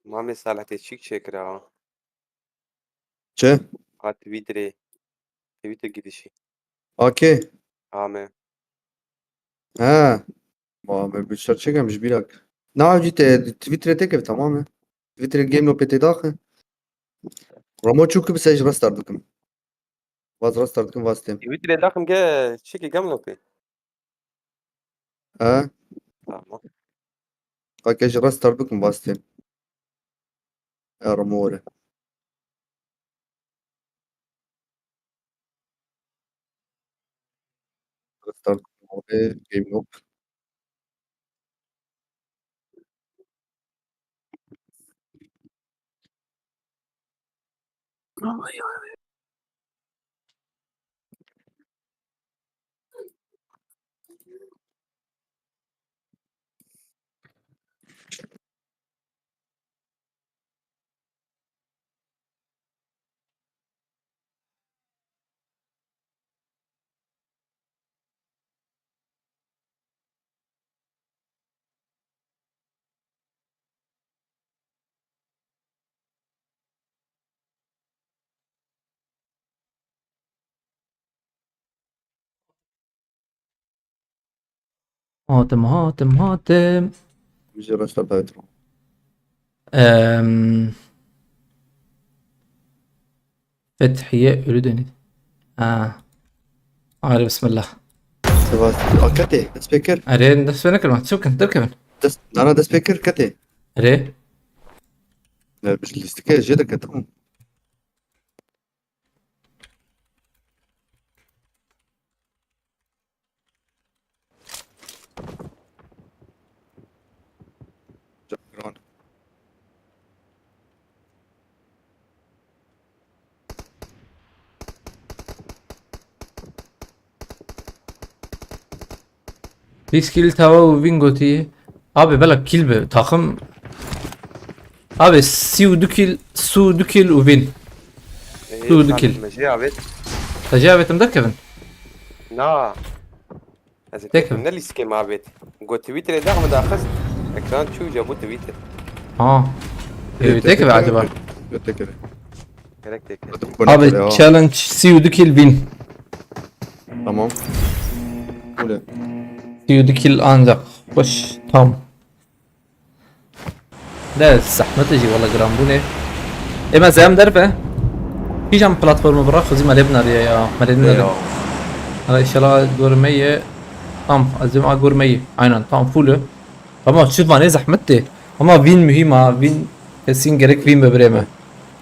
Mamê Salih te çîk çêkira ha. Çi? Ha Twitterê. Twitter gidişi. Ake. Ame. Ha. Ma me bir şey çekem ji birak. Na, cî te Twitter'e tekev, tamam mı? Twitter'e game lo pete daxi. Ramo çû ki bi se ji restart bikim. Vaz restart bikim, vaz têm. Twitterê daxim ke çiki gam lo pê. Ha? Tamam. Kake ji restart bikim, vaz têm. E, Ramo were. Start game yok. Hatim, hatim, hatim. Bizi rastlar dayet. Em, Fethiye Ölüdeniz. Ha. Hadi bismillah. Sivas. A, ketê, dest pê kir. Erê, dest pê nekirim. Çi bikin? Derkevin. Dest, nana dest pê kir, ketê. Erê. Ne, biz listike jê de ketim. Bîst kîl tava û vîn gotî. Abi bela kîl bi taxim. Abi sî û du kîl, sî û du kîl û vîn. Ê, Sî û du kîl. Mejê avêt. Te jê avêtim derkevin. Na. Ez Tek tekim mi? Ne lîskê me avêt. Got Twitterê dax mi daxist. Ekran çû cabû Twitter. Ha. Ê, Ê, tek mi acaba? Tek mi? Gerek tek. Abi challenge sî û du kîl vîn. Tamam. Öyle. Sî û du kîl ancak. Xweş. Tam. De zehmet e jî wala giranbûnê. Ê me zem derve. Kîjan platforma bira xwezî me lê binariye ya. Me lê binariye. Hala inşallah gor me ye. Tam. Ez dibim a gor me ye. Aynen. Tam full e. Ama çi vanê zehmet tê. Ama vîn muhîm a. Vîn kesin gerek vîn be birê me.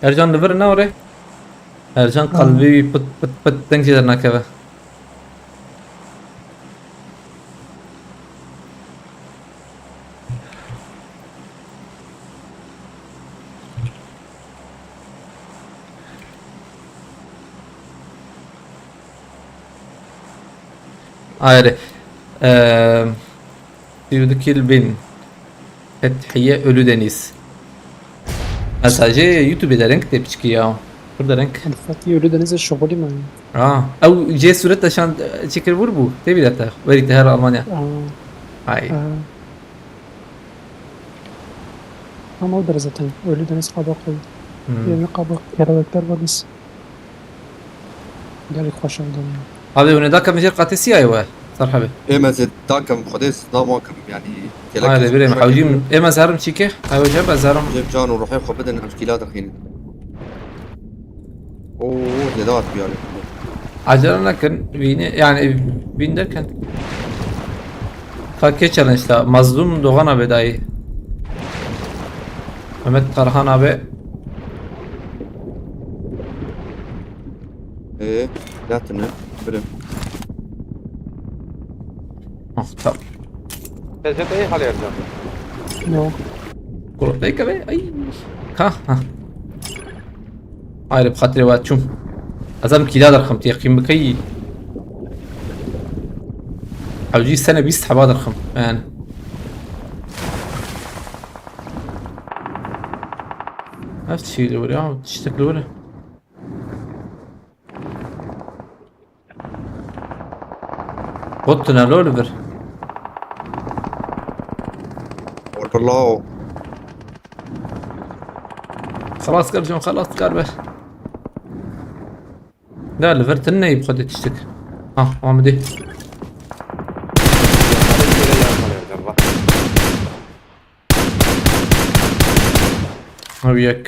Ercan li vir ne orê? Ercan qelbê wî pit pit pit deng jê dernakeve. Ayrı. Eee, Sî û du kîl bin. Fethiye Ölüdeniz. Mesajê YouTube de renk tê piçkî ya. Burada renk. Fethiye Ölüdeniz'e şoxulî mi? Ha. Ew jê suret de şan çekir vur bu. Tê bîra te. Verî te her Almanya. Aa. Ay. Aa. Ama o da zaten Ölüdeniz qaba koy. Hmm. Yeni qaba kelebekler var biz. Gelek xweş ew dinya. Abi, hûn ê dakem jêr qatê siyayê we, Serhebê? Ê me zê dakem, Xwedê silav wakim, yanî, Hayır, gelek birê me, hewcî min. Ê me zerim çîkê? Ew jê me zerim. Jê can û ruhê xwe bidin, em kîla dixînin. Oo, zêde hat biyarê. Acele nekin, vînê, yani, vîn derken. Ka kê challenge da? Mazlum Doğan abi dayı. Mehmet Tarhan abi. Ee, zaten ne? Birim. Ah, tamam. Recep iyi hal yerde. Yok. Korktu be. Ay. Ha, ha. Ayrı bir hatırı var çum. Azam kila darxım, teqîm bikey. Hewcî sene bîst heba darxım. Yani. Her şey de var ya, tiştek de var. Bot tünel o li vir. Orpalaw. Xelas kar can, xelas kar be. Ne li vir tune yî bi xwe tê tiştik. Ha, Amidê. Ew yek.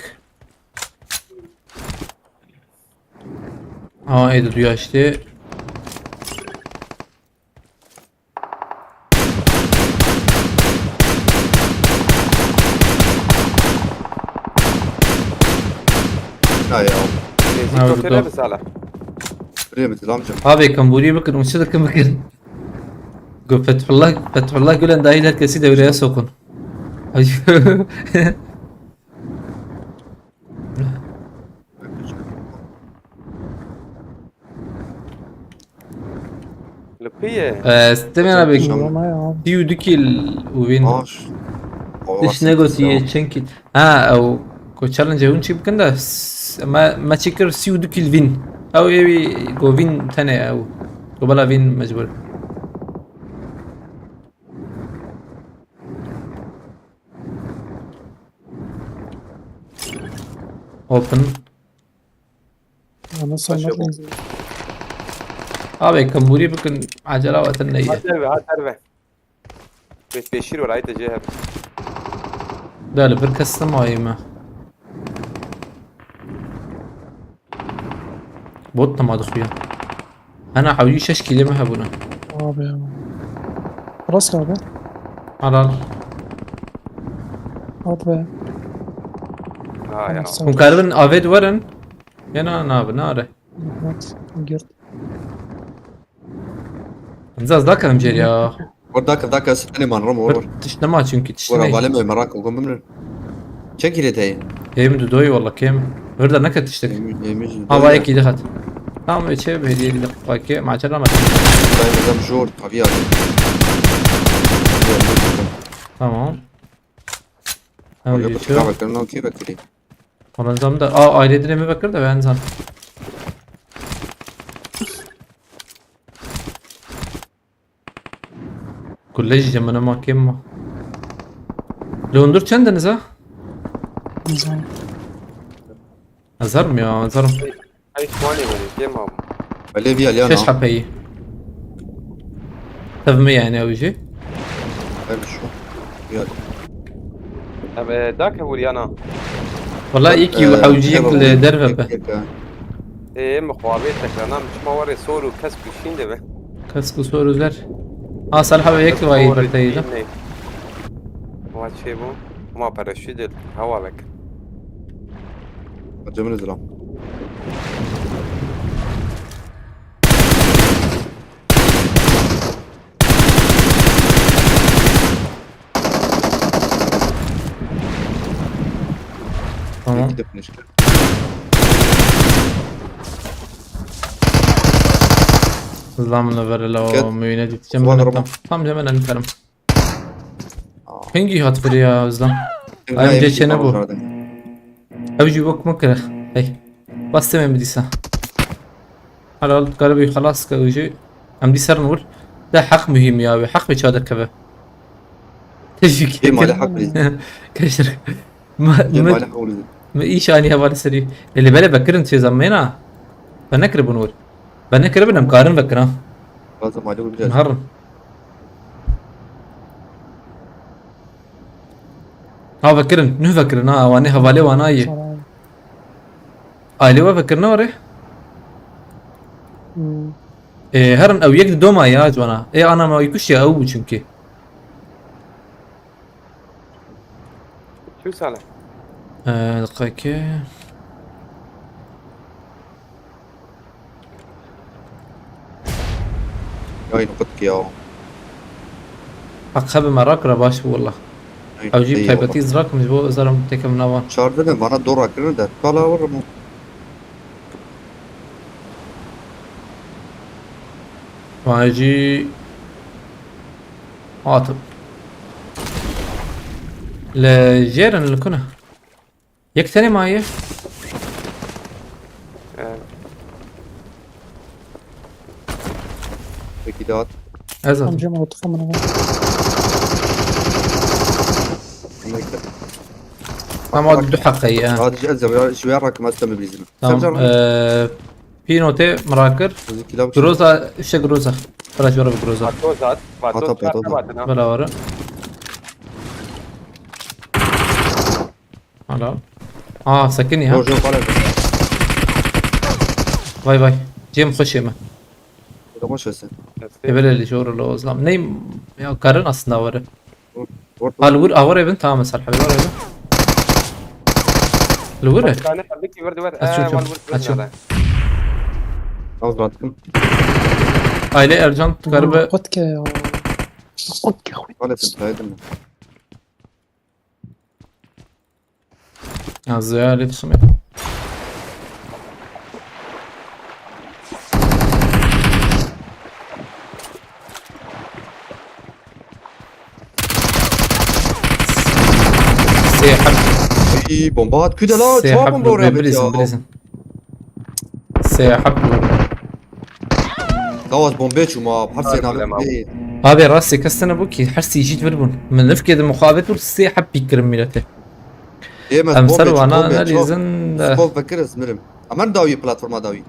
Aa, ê di duya işte. Ha ya. Nêzî Ha, tokê burada. Ne bi sala. Buraya mı, amcam? Abi, kamburi bakın, uçu da bakın. Go Fethullah, Fethullah Gülen dahil herkesi devreye sokun. Ay. Li ku ye? Ee, Stemên abi, Tamam ya. Sî û du kîl û wîn. Baş. Hiç negotî çend kîl. Ha, ew ku challenge hûn çî bikin de, s-, me, me çî kir sî û du kîl vîn. Ew ê wî go vîn tenê ew. Go bela vîn mecbur. Open. Ana Baş sanat yok. Abi, kambûrî bikin, acela wetin neye. Hat derve, hat derve. Pêşîr were, ayte cê her. Da li vir kes nemaye me. Bot nema dixuya. Hena hewî şeş kîlê me hebûne. Abi ya. Rast abi. Halal. At be. Ha ya. Tamam, sağ ol. Hûn karibin avê di werin. Yena nabi, nare. Hat, girt. Zaz da karim cêr ya. Wor da kir, da kir, sitene man, rom, wor, wor. Tişt nema çünkü, tişt nema. Wor, avalê me, merak û gum bimrin. Çend kîlê te ye? Kêm du doy walla, kêm. Vir de neket tiştek. Êmî, êmî ji Hava doy yekî dihat. Tamam, çe bi hediye gidip fakir, maçara maçara. Ben zam jor, tabii abi. Tamam. Abi, abi, bir kahve kırın, okey, bekleyin. Wala zam da, a, aile dilemi bakır da ben zam. Kulle jî cemine ma kêm ma. Li hundir çend deniz ha? Nizam. Ezerim ya, ezerim. Ay, şwanê bû, kêm ma bû. Belê viya, Liana. Şeş hepeyî. Tevme yani ew jî. Belê şu. Viya. Em, e, dak hebû, Liana. Wala, e, hewciyek li derve be. Ê, min xwe avê tekra, na min çima warê sor û kesk û şîn dibe. Kesk û sor û zer. Ha, Salih abi, yek vayî berteyî de. Wa çê bû? Ma pereşî dil, hewa vek. Acı mı dilam? Tamam. Gidip nişke. Zlam la ver la. Git. O müyüne gideceğim. Ulan ben araba. Tam, tam hemen ankarım. Aa. Hangi hat biri ya, Özlem? Hangi A M C çene bu? Ev jî wek min kire. Hey. Bas temem dîsa. Helal, galiba xelas ke jî. Em dî ser nur. De heq muhîm ya, wê heq wê çade keve. Tevfîk. Ê, malê heq bî. Keşir. Ma, Cem ma, malê heq bî. Ma îş ani heval serî. Lê bele vekirin çê zamena. Ben nekiribûn wir. Ben nekiribin, em karin vekirin. Lazım malê bî. Herin. Ha, vekirin, nuh vekirin ha, wanê hevalê wana yê. Ailê we vekirine were? Hmm. Ê, herin ew yek di doma ya, cwana. Ê, ana ma wî kuştiya ew bû çünkü. Çi sale? Ê, diqeke. Yayın kutki ya. Heq hebe me rakira baş bû wela. Ew jî taybetî zirakim ji bo zarim tekim navan. Çardine bana dora kirin de. Kala vurum. Vay jî hatim. Li jêrin li kuna. Yek tenê maye. Ee, Peki dağıt. Ez atim. Amcam oturamam ama. Ama du heqe ya. Hadi gel, zevra şu yer rakım hasta mı bizim? Tamam. Ee, Pino te merakir. Groza, işte Groza. Biraz yorup Groza. Groza at. Hata patladı. Bela var. Hala. Aa, sekinî ha. Yok, yok, hala. Vay vay. Cem xweşê me. Burada boş versin. Ebeleli jor lo zlam. Ney ya, karın aslında var. Vur, vur, vur. Al vur, awar evin, tamam, mesela, awar evin. Li vur e? Açıyorum, açıyorum. Az bıraktım. Aile Ercan karı be. Kot ke ya. Hadi sen, haydi mi? Ya Ziya Ali dışım ya. Sê heb. Ey, bomba hat. Küde la, Sê çawa heb bomba oraya bilizin, ya? Bilizin. Sê heb. Dawaz bombe çuma, her sê Harbi nabim bilemem. değil. Abi rastê kesine bû ki her sê jî vir bûn. Min nifkê de muxabet û sê heb pîk kirin mîletê. Ê, me Em spor ser be, wana spor be, nelîzin de. Spor vekir ez mirim. Amer dawî platforma dawî.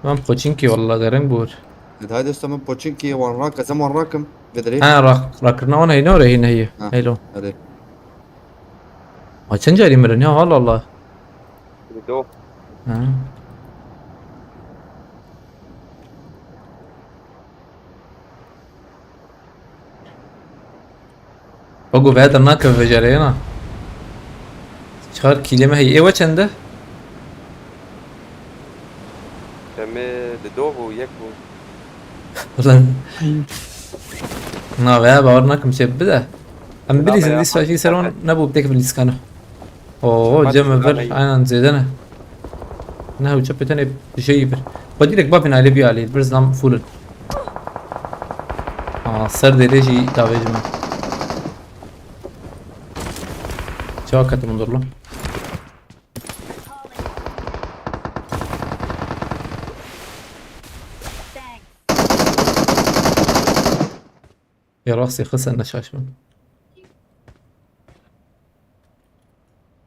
Ben Pochinki wallah dereng bûr. Haydi işte min Pochinki wan rak, ez em wan rakim. Vedere. Ha rak, rakirina wan heyne oraya heyne heye. Ha. Heylo. Hadi. Ma çend carî mirin ya Allah Allah. Li do. Ha. Bak o veye de nake vecereyena. Çar kîlê me heye. Ê we çend e? Demê di do bû, yek bû. Ulan. Na veya bawer nakim şey bide. Em Na bilîzin veya lîst başî ser wan hakikaten. Nebû tek bilîskana. Oo, Bak, cem şurada ver neydi? Aynen zêde ne. Ne hewce peten hep bir şey bir. Bak direkt bapin alê bir alê bir zam full. Aa, ser derê jî davê jî me. Çawa ketim durlu. Ya rastî xisen ne şaşmam.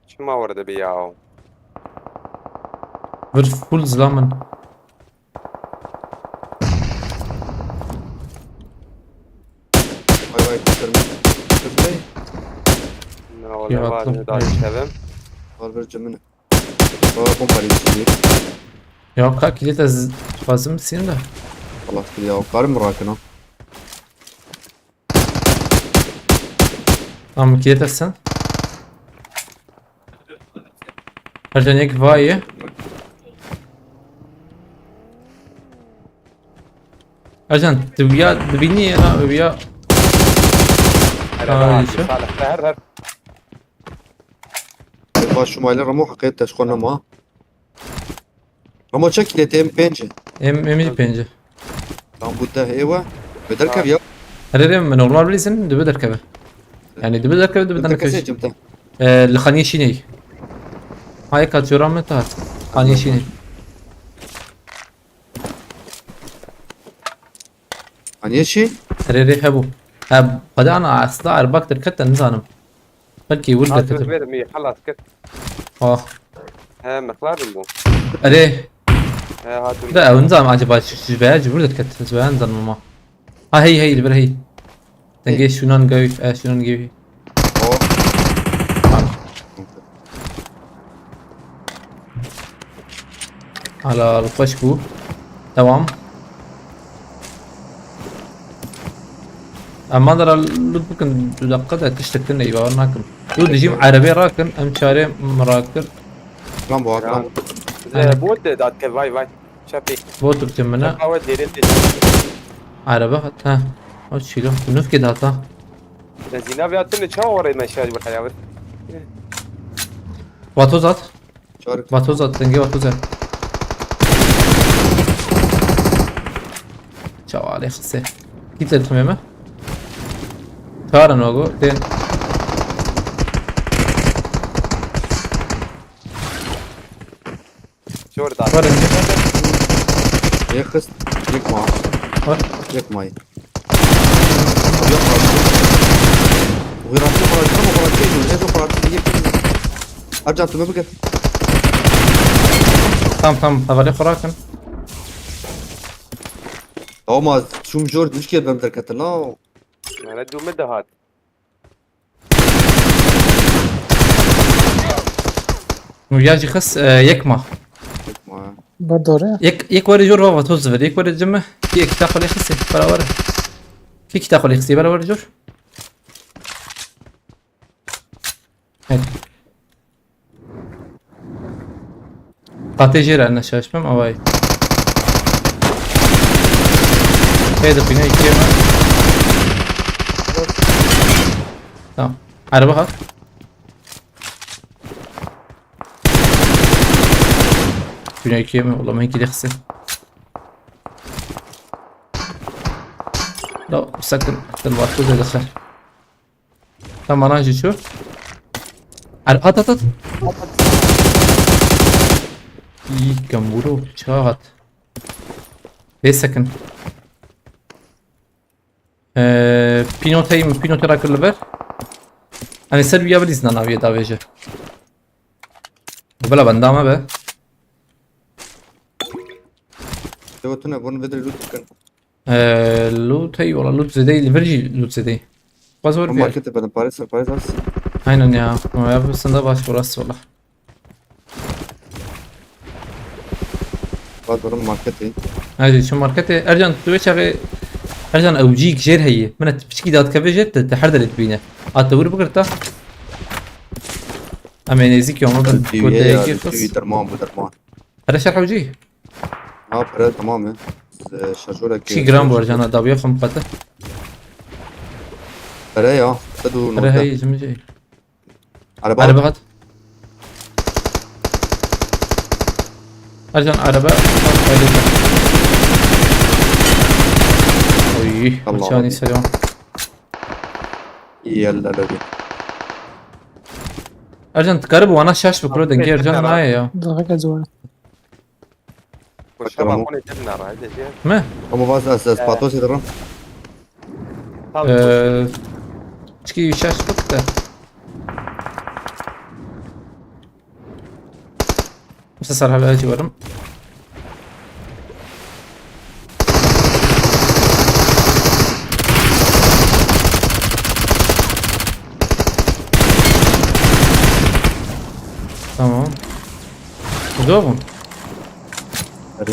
Çima werde bi ya? Vir full zilamin. Vay vay, kurtarım. Kurtarım. Na wala Ya var attım. Ne daha işlevim. Var bir cümle. Baba bomba içi. Ya ka kilit ez fazım sin de. Allah ya, karım rakına. Tamam kilit sen. Ercan yek vayı. Ercan, tu ya dibini ya da ya. Her Aa, her işte. Salih, her her. Baş şumayla Ramo hakikaten teşkona ma. Ramo çek ile tem pence. Em em pence. Tam bu da ewa. Bedel kav ya. Herê min normal bilîzin dibe derkeve. Yani dibe derkeve dibe Bedel derkeve. Seçim tam. Ee, li xaniyê şînê. Hay kaçıyorum mı ta? Xaniyê şînê. Hani şey? Herê rê hebû. Ha, qede ana aslında erbak derkete nizanim. Belki wir Hatim derkete. Vermi halas kir. Ah. He, mexlar bû. Erê. He, hatim. Da ew nizanim acaba ji veya ji wir derket. Ez veya nizanim ama. Ha hey hey li vir hey. Dengê şunan gawî, e şunan gawî. O. Ala xweş bû. Devam. Em madara lut bikin du dakika de tiştek din ey bawer nakim. Tu dijîm erebê rakin, em çarê mirakir. Lan bu Aynen. akran. Ee, bu de dat ke vay vay. Çapê. Bo Türkçe mine. Çapa ve dere de. Araba hat ha. O çilo. Nufke data. Zina ve atın çawa oraya meşal bu hayal. Vatoz at. Çarık. Vatoz at. Denge vatoz at. Çawa alê xise. Git et tümeme. Çağırın ogu. Den. Jordan. Var önce. Yek xist. Yek ma. Var. Yek ma. Yok abi. Uğraştı, uğraştı, uğraştı. Ezo uğraştı. Yek. Ercan, tu me bigir. Tamam tamam. Havale xurakin. Ama şum jor üç kere ben derketin la. Yani du me dahat. Nu ya jî xis, e, yek ma. Yek ma. Berdore. Yek, yek were jor va vatoz ver. Yek were cime. Ki kita xole xisi. Beraber. Ki kita xole xisi. Beraber jor. Evet. Qatê jêre ne şaşmem avay. Hey de pine ikiye mi? Tamam. Araba hat. Güney kiyemi oğlum, iki diksin. La sakın, sakın bak bu dedikler. Tamam, lan şu. Ar-, at, at, at. İyi, gamburu, çağa at. Ve sakın. Ee, pînoteyê min, pînote rakir li ber. Em ê ser wîya bilîzin, naviyê davêje. Bila benda me be. Te tune, bunu vedre loot dikin. Ee, loot hey, wala loot zêde, li vir jî loot zêde. Bas vur O bir. Markete benim, parayı sar, parayı sar. Aynen ya. Ama ya, bu sende baş burası, wala. Bak oğlum, marketê. Hadi şu marketê. Ercan, tu çaxê. Ercan, ew cî jêr heye. Min piçkî dadikeve jêr, te, te her derê dibîne. A te wir bigirta. Em ê nêzîkî, ama bin. Diye ya, koteyekî diye xist. Derman bu, derman. Here şerh ew cî. Ha, pere tamam e. Ee, şarjörek. Çi gram bu Ercan, dawiya xwe miqate. Pere ya. Te dur. Pere hey, jim jî. Araba. Araba hat. Ercan, araba. Oy, Allah uçağın Allah. Selam. İyi eller abi. Ercan, dikarî bi wana şaş bikiro, dengê Ercan naye ya. Daha kaç var? Şema xwe têdine rayde diye. Me? Ama vaz ez, ez Ee. Patosê dirim. Tabii. Ee, çiki şaş bik de. Mesela sarı hala acı varım. Tamam. Burada mı? Hadi.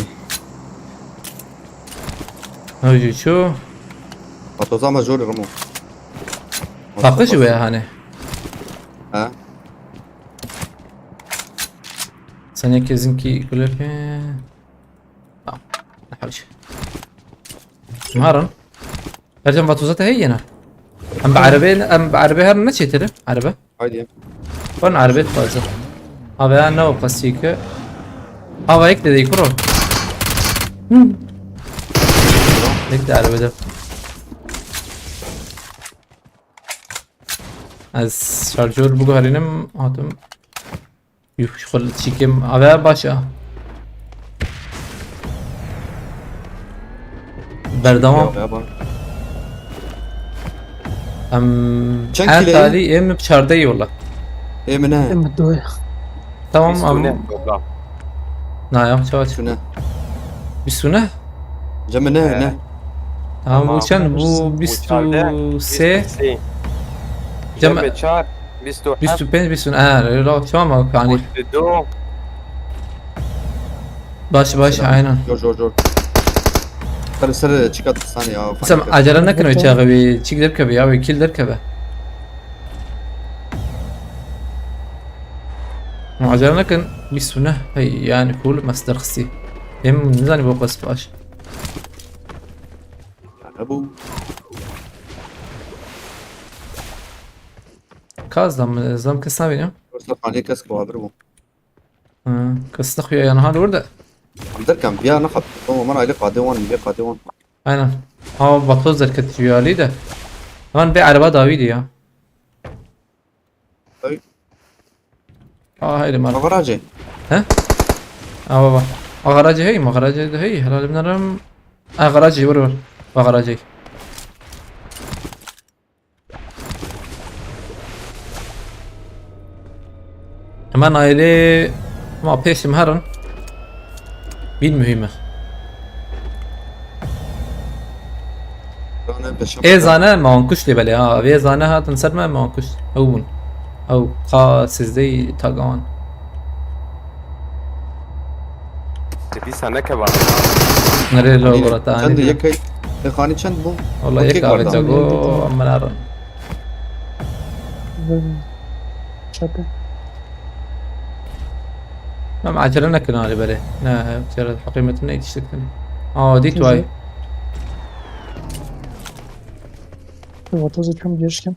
Hadi şu. Patoza ama zor Ramo. Takış ve hani. Ha? Sen herkesin ki kulübü. Tamam. Ne hal şey. Marın. Ercan, vatoza te heye ne? Em bi erebê, em bi erebê herin ne çêtir e? Erebe? Haydi. Wan erebê dixwaze. Ava ya ne o qasî ki. Ava yek de dey kuro. Hı. Yek de erebê de. Ez şarjör biguherînim, hatim. Yuh, xwe li çîkêm. Ave baş e. Berdewam. Ya, ya, bak. Em, Çend en kilo ye? Talî em çardeh yola. Ê min ne? Em doya. Tamam, bîst û neh am-, toplam. Na ya, çawa çi? Bîst û neh. Bîst û neh? Cem min ne, He. Ne? Tamam, bu çend? Bu bîst û sê. Bîst û sê. Cem- Cem çar. Bîst û heft. Bîst û pênc, bîst û neh. Ha, öyle tamam abi, yani. Bîst û du. Baş, baş, aynen. Zor, zor, zor. Ser, ser, çıkart saniye ya. Sen acele nekin, o çağı bir çık derkebe ya, bir kill derkebe. Acele nekin, bîst û neh, hey, yani full master xisi. Hem nizani bu qas baş. Ebu. Ka zam, zam kes nabînim. Wisa xanê kes ku abir bû. Hı, kes nexuya yan hal orada. Derkem, ya nexat. Tamam, man aile qadê wan, ya qadê wan. Aynen. Ha, vatoz derket jiyalî de. Hemen bir araba dawî diye. Ey. Aa, haydi, mal. Magaracı. He? Aa, baba. Magaracı hey, magaracı hey. Helal ederim. Aa, garajı vur, vur. Magaracı. Hemen aile ma peşim herin. Bin mühime. Ê zane me wan kuşt lê belê ha. Vê zane hatin ser me, me wan kuşt. Ew bûn. Ew qa sizdey tagan. Dîsa nekeva. Nerê lo Yine, gora ta çend anî? Yek, e, xanî çend bû? Wala yek ave cago, em narin. Çape. Em acele nekin alî berê. Ne, acele heqî me tune yetiştirdim. Aa, dît vay. Vatoza çam girişken.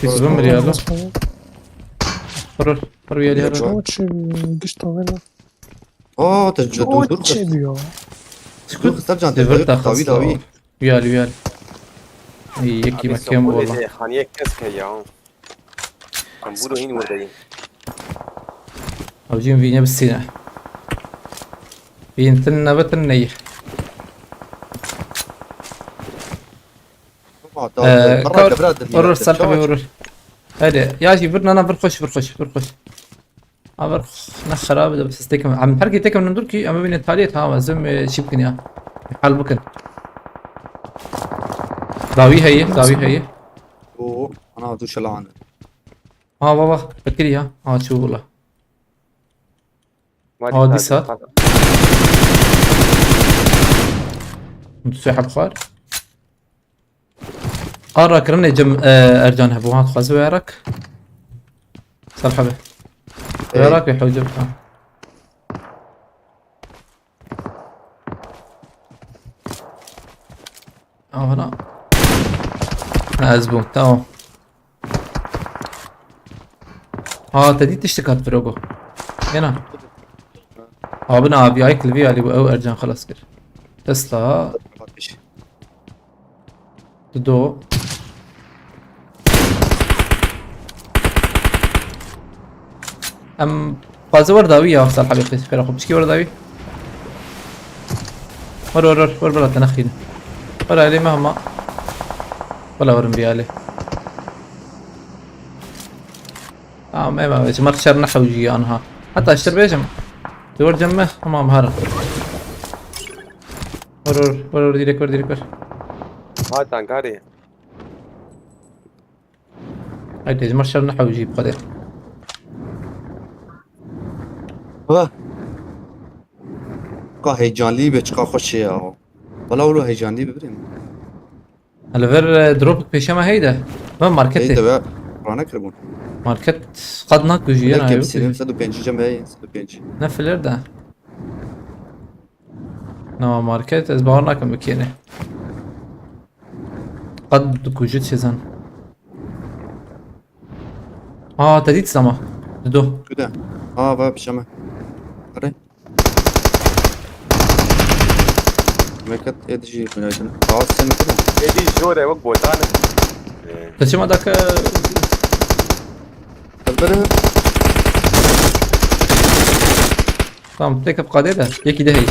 Pîs bin bir yerde. Vurur. Vur bir yerde. O çi bi giş tavera. Aa, te ca O dur dur. çi bi ya. Dur kısa can te Devir dur. takas. Davi davi. Uyal uyal. İyi, yek yemek yem valla. Hani yek kes ke ya. Ben burada yine buradayım. Avcıyım vine bir sine. Vin tin ne bitin ne. Baba Ee, da. kar- Bırak bırak. Vurur serpe vurur. Hadi. Ya ki vur nana vur koş vur koş vur koş. Ha vur. Ne xerab de ses tekim. Em her ki tekim dur ki ama bine taliyet ha zim e, şey bikin ya. Hal bikin. Davi heye, davi heye. Oo, ana dur şalan. Ha baba, bekir ya. Ha çuvala. Aa, dîsa. Tu seheb xwar. Ara kirine cem e, Ercan hebu ha xwaz ve rak. Serhebe. Ve rak ve hocam. Ha. Aha. Ha, ez bûm. Tamam. Ha, te dî tiştek hat Firogo. Yena. Abi ne abi, ayık li vî alî bû, ew Ercan xelas kir. Tesla. Dido. Em xwaze wer dawî ya, sal hebê pês pêra xwe piçkî wer dawî. Wer, wer, wer, wer, bila te nexîne. Wer alê me hema. Bila werin vî alê. Tamam, ema, ji me şer nehewjî anha. Heta ji te bêjim. Di wer cem me, hema em herin. Wer, wer, wer, wer, direk wer, direk wer. Hay tankarê. Haydi, ji me şer nehewjî bi Xwedê. Wah. Ka heyecanlî be, çiqa xweş e ya. Wala wilo heyecanlî be birê min. Li vir, e, dropik pêşe me heyde. Me marketê. Heyde be, rane kiribûn. Market qad nakujî yena. Belkî yok sênê, sed û pêncî cem heye, sed û pêncî. Ne filir de. Nava market, ez bawer nakim bikêne. Qad dikujî çêzan. Aa, te dît zama. Dido. Kude? Aa, va pişe me. Are. Meket ê dijî xwînaydin. Aa, sen kude? Êdî jor e, wek botan e. Te çima dake? Bere. Tamam, tek bi qadê de. Yekî de heyî.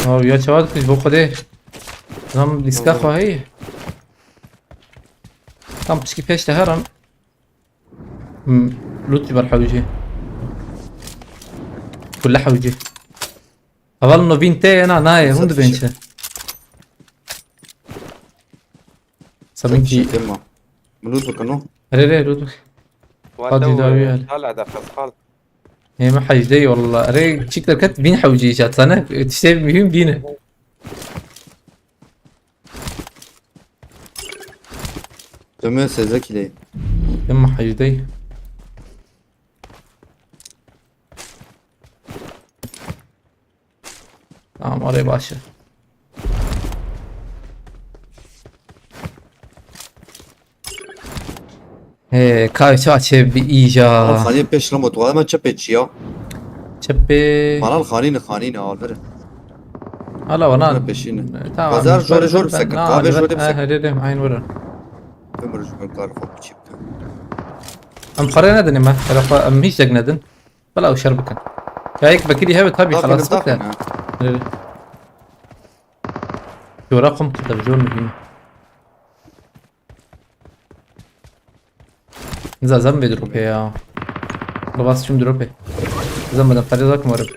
Abi ya çawa dikij bo Xwedê. Tam diska xwe heyî. Tam pişkî pêş de herin. Hmm, loot ji ber hewcê. Kulle hewcê. Heval no vîn tê na nayê, hûn dibên çi? Sabin ki. Dema. Min loot bikino. Rê rê loot bik. Hadi dawi hal. Hala da qal. Ê me hejdeyî walla. Rê çik derket vîn hewcî îcat sane. Tiştê mühim vîn e. Deme sêzdeh kîleyî. Deme hejdeyî. Tamam, oraya başla. He, kay ça çev bi îja. Ama xanî pêş lamo tu adama çepê çi ya? Çepê. Malal xanî ne, xanî ne, alvere. Hala wana. Peşîne. Tamam. Bazar jor jor bisekir. Kahve jor bisekir. He, he, he, aynı vurun. Ömür jor kar xo çipte. Em xare nedin me. Hele xwe em hiç dek nedin. Bela û şer bikin. Ya yek vekirî hebe tabii xelas bike. Jora xum kete, jor muhîm. Nizam vê dropê ya. Bas çim dropê. Nizam beden parê zak marım.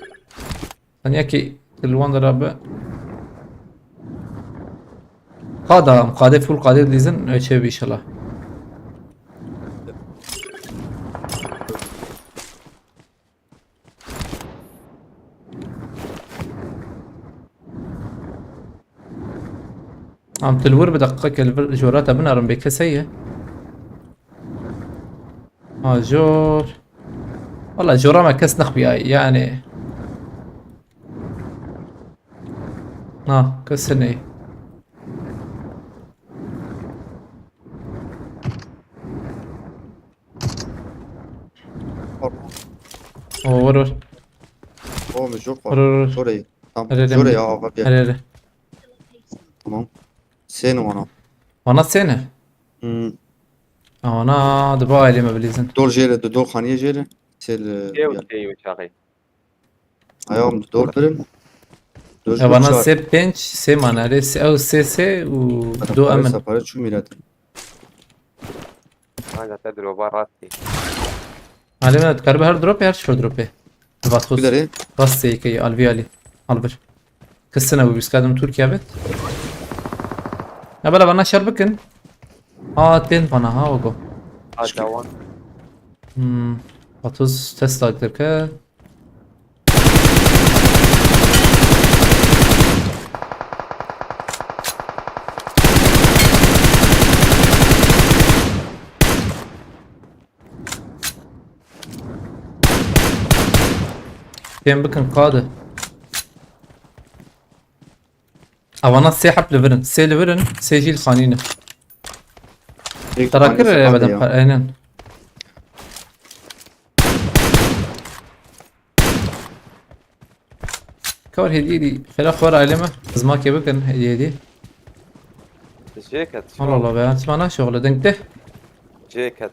Sen ya ki li wan dera bi. Qada, qadê full qadê dilîzin, e, çê bi inşallah. Am til wir bi deqqa ke li vir jora te binarim bê kes heye. Ha, jor. Valla jora me kes nexbiyay yani. Na, kes hene. O, vur, vur. O, mi jor. Vur, vur, vur. Jor e. Tamam. Jor e ya, ava bir. Here, here. Tamam. Sêne wana. Wana sêne? Hmm. Wana diba ailê me bilîzin. Dol jêre, di dol xaniye jêre. Sêl. Ew tê çaxê. Ayağım dol birim. Dol, ya bana sê pênc, sê mane. Erê, sê, ew sê, sê û do emin. Para çû mîret. Hala te droba rastî. Alê me dikaribe her dropê, her çi dropê. Vatxus. Bilerê. Rast sê key, alvî alî. Al bir. Kesine bu, biz kadın Türkiye bet. Ya bela bana şer bikin. Aa, tên bana ha, ogo. Aa, devam. Hmm. Vatxus Tesla dirke. Fêm bikin qadi. Avana sê heb li vir in. Sê li vir in, sê jî li xanî ne. Te ra kir bedem xwe, aynen. Kar hêdî hêdî. Xêra xwe ra ailê me. Zmakê bikin hêdî hêdî. Jê ket. Allah Allah be. Çima naşoxle deng te? Jê ket.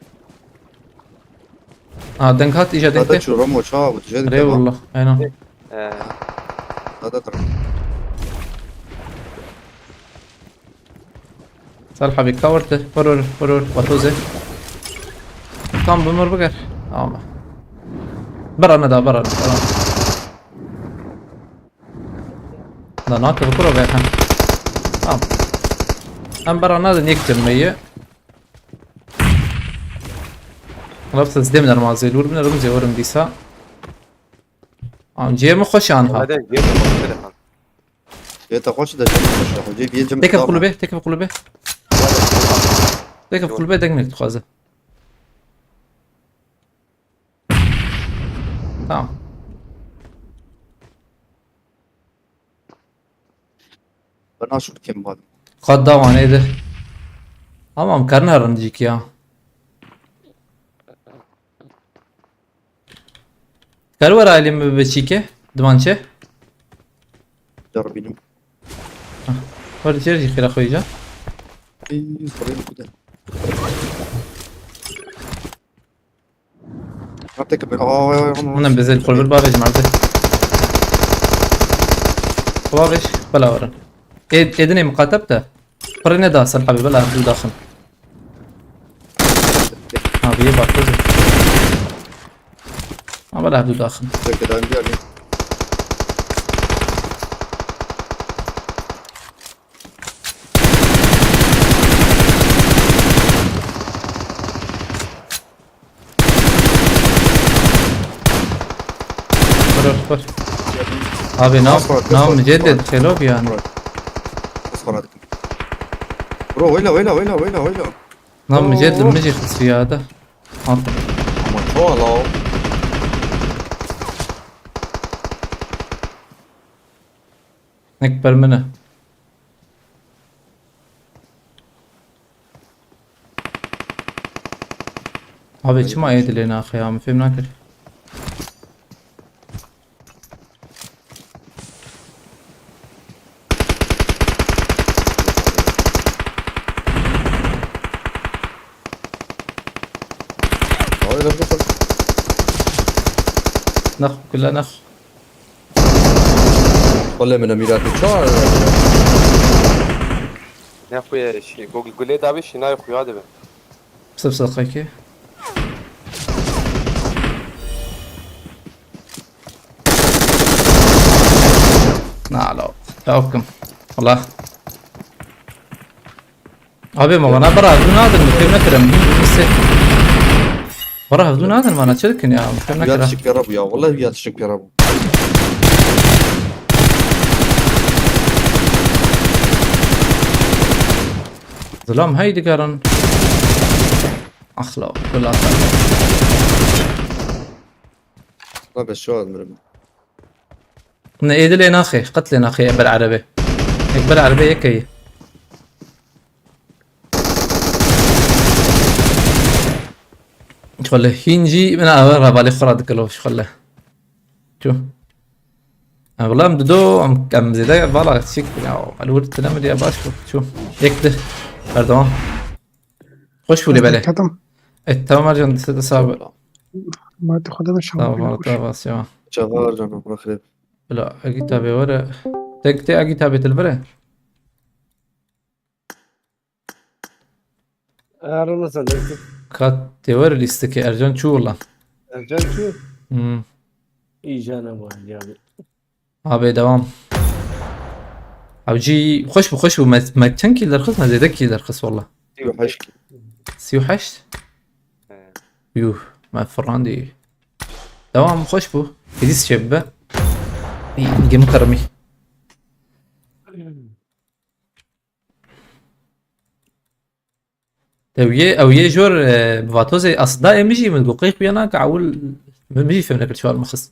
Ha, deng hat, îja deng te. Çû Ramo, çawa bû? Jê deng te. Eyvallah. Aynen. Ee. Dada dur. Salih abi, cover te. Vur, vur, vur, vur. Vatoze. Tam bimur biger. Ama. Berane da, berane, berane. Da nake bi kuro be hem. Tamam. Em berane de nek cemmeyi. Laf ses dem nermazê. Lur bine rum zê orum dîsa. Am cê mi xweş anha. Hadi, gel, gel, gel. Yê te xweş de cem xweş e. Hocê biyê cem. Teke kulübe, teke kulübe. Teke kulübe deng nek dixwaze. Tamam. Ben aşur kim var? Qat dawan êdi. Ama em karine rincîk ya. Kar were alî min bibe çîke? Dimançe? Derbînim. Hah. Were çêr jî xêra xwe îca. Ey, xwedê min kude. Hepteke bir. Aa, vay, vay, vay. Hûn em bezê li xwe bir bavêj merde. Xwe bavêj, bela werin. Ê, ê dinê miqateb de. Pirê neda ser hebê, bela hevdû daxin. Ha, biyê bak, kuzê. Ha, bela hevdû daxin. Peki, daha önce yani. Vur, vur, vur. Abi, nav, nav müceddet, xelok yani. Bro, weyla, weyla, weyla, weyla, weyla. Nav müceddet, müceddet ya da. At. Ama çoğal o. Nek per mine. Abi, çima ê dilê naxe ya? Min fêm nakir. Abi, ne bu? Nax, kula nax. Wele min emîra tu çar. Ne xuye şî, gul-, gulê dabî şînayê xuya dibe. Pisa pisa qekê. Na lo. Tawkim. Wala. Abi, ma bana bira hevdû nadin, min fêm nekir em. Min se-, bira hevdû nadin bana, çi dikin ya? Min fêm nekir. Yat şik pêre bû ya, wele yat şik pêre bû. Zilam hey digerin. Axla, wela. Rabe şu an mirim. Ne êdilê naxê, qetlê naxê, Ekber Erebê. Ekber Erebê yekeyî. Xwele hîn jî min ava revalê xwe ra dikilo, xwele. Çu. Em, wela em dido, em, em zêde vala çik, ya, el wir tine mi diye baş bu. Çu. Yek di. Berdewam. Hoş bû lê belê. Ketim. E, tamam Ercan, diste de sağ ol. Ma tu xwede be şama. Tamam, tamam, tamam. Çavar canım, bırak hep. Bila, Agî tabê were. Tek te Agî tabê til vere. Erol nasıl? Kat te were listeke Ercan çû wala. Ercan çû? Hmm. İcana var yani. Abi devam. Abi cî xweş bû, xweş bû. Me, me çend kî derxist? Me zêde kî derxist wala. Sî û heşt. Sî û heşt? He. Yuh, me firandî. Devam xweş bû. Hêdîs çê bibe. Î, gim qirmî. Ew yê, ew yê jor, e, bi vatozê aslında em jî min got qey xuya nake ewil min jî fêm nekir çi war min xist.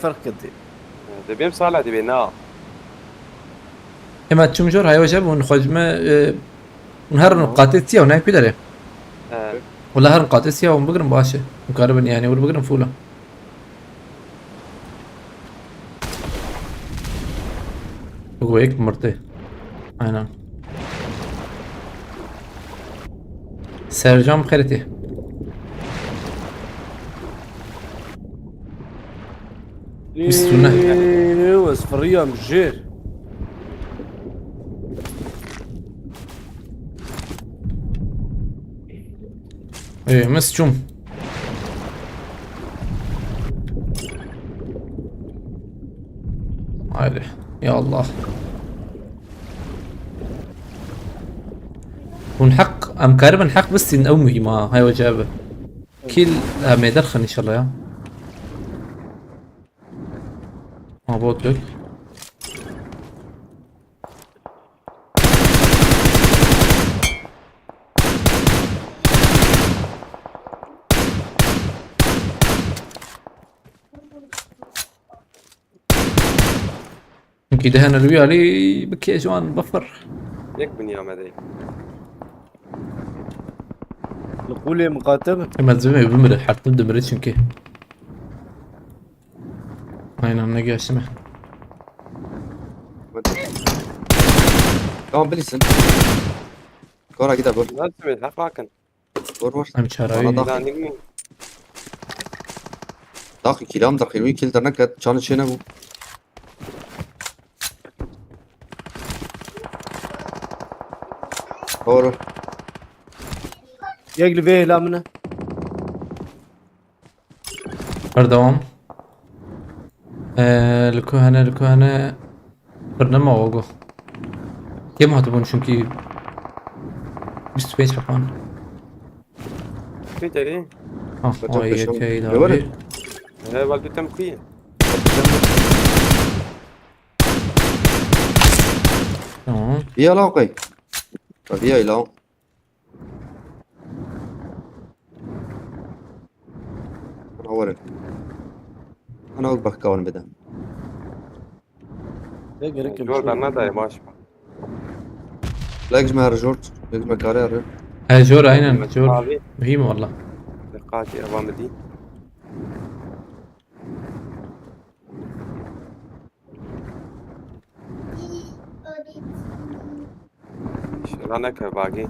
ferq ketiye. Dibêm sala dibê na. Ema çim jor haya weje bûn xwe ji me, e, hûn herin qatê tiya û nayê ku derê. Wala herin qatê tiya hûn bigirin baş e. Hûn karibin yani wir bigirin fûla. Bû yek mirtê. Aynen. Sercan xeritê. Bîst û neh. Ê, ez firiyam jêr. Ê, min çûm. Haydi. Ya Allah. Hûn heq, em karibin heq bistîn, ew muhîm ha, hay wece bi. Kîl, em ê derxin inşallah ya. Ha, bot yok. Çunkî dihene li wî alî bikê ji wan bifir. Yek binya me dey. Li qûlê miqate bi. Em ez bimê bimire, her tim dimire çunkî. Aynen, ne geçti mi? Tamam, bilirsin. Kora gider bu. Nasıl mi? Hak bakın. Vur, vur. Em çarawî. Bana da. Lan, ne bileyim. Daxî kîlam daxî wî kîl derneket, çanî çê nebû. Vur. Yek li vê hêla min e. Berdewam. Ee, li ku hene, li ku hene? Pir nema wago. Kêm hatibûn çunkî bîst û pênc hepan. Kuyê derê? Ha, Hocam, o peşan yekey ne daha var? Bir. He, bak, bir tane kuyu. Tamam. Viya la qey. Viya la. Ana were. Ana wek bak kawan bide. Ya gerek yok. Jor ben ne dayı baş mı? Lek ji me her jor, lek ji me kare her. He, jor, aynen, jor. Abi. Mühim valla. Dikkati evam edeyim. Sana ke bagî.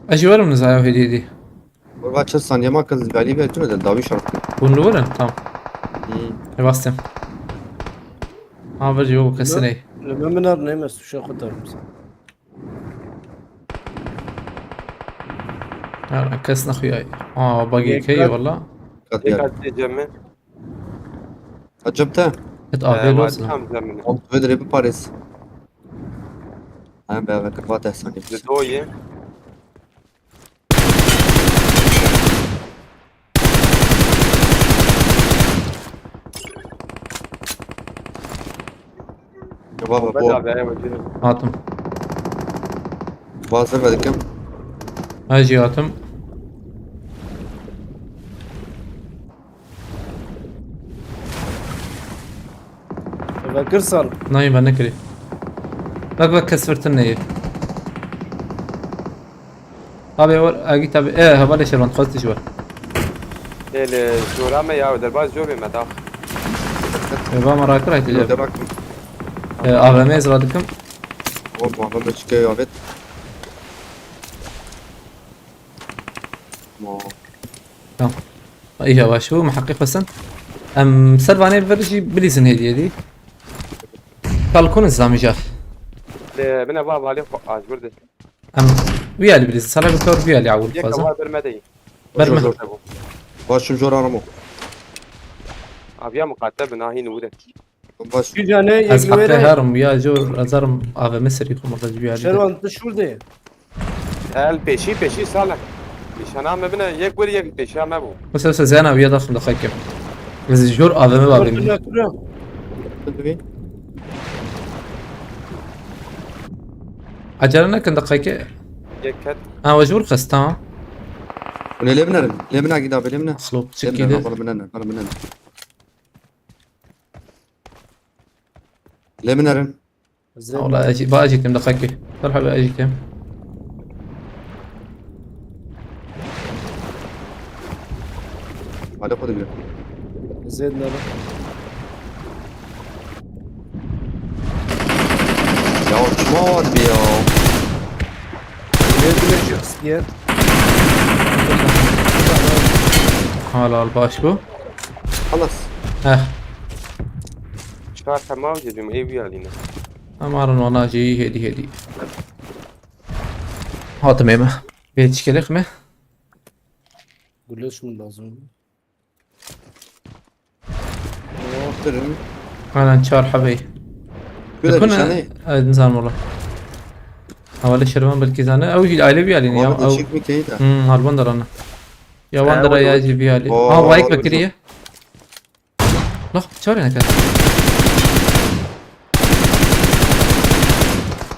Ez jî werim nizaya hêdî hêdî. Kurva çend saniye ma kız galibiye tune de dawi şart. Hûn li wir in? Tamam. Hmm. Ê bastim. Ha, vir jî wek kesin ey. Li min minar neyme suşa xwe tarım sen. Ha, kes nexuyay. Aa, bagî key wala. Kat Tek yer. atê cem min. Acep te. Et avê loz. Tam cem min. Alt ve dire bir pares. Hem be ve kırva tehsan Ji doyê. Baba Ben bu. abi ayağıma girin. Hatim. Bazı verdim. Ha jî hatim. Vekir sal. Nayê ben nekirî. Bak bak kes virtin neyê. Abi var, agi tabi. E, hevalê şervan xwest ji var. Lê li jora me ya derbaz jobê me da. E, va me rakir hayte Yok cevap. bak. E, A V M ez radikim. Hop, baba da çıkıyor evet. Mo. Î yavaş bû, me heqî xwestin. Em ser vanê vir jî bilîzin hêdiyê dî. Kalkun zamîja. Lê bine va valê xwe ajbir de. Em wî alî bilîzin. Sala bi kar wî alî awil Yek xweza. Var bir me deyî. Ber me. Başım zor aramo. Aviya muqate bi nahî nûre. Baş. Şu cane Ez yek heqê were. Herim ya jor ez herim A V M serî xwe mirde ji wî alî. Şervan tu şur de. El peşî peşî sale. Nîşana me bine yek bir yek peşiya me bû. Mesela mesela zena wî daxim daxike. Ez jor A V M babim. Şurada kura. Acele nekin daxike. Yek ket. Ha, we ji wir xist, tamam. Ne lebnerim. Lebna gida be lebna. Slop Lebna çekiydi. bana binen. Bana binen. Lebnerim. Wala ejî, ba ejî tim daxike. Derhal ejî tim. Hadi kodu bir. Zed nere? Ya kime var bir ya? Zed bile çok istiyor. Halal baş bu. Halas. Eh. Çar hemav dedim ev ya dine. Em arin wana jî hêdî hêdî. Hatim ême. Bê çikelek me. Gülüş mü lazım? Aferin. Halen çar hebey. Böyle Dikun bir şey. ez nizam wala. Hevalê şervan belkî zane. Ew jî aile vî alî ya. Ama da Ew. çekmek iyi de. Hmm, harban derana. Ya wan Ew, dera ew. Ya jî vî alî. Oo, Ha, wayek ew, vekiriye. Noh, çare neke.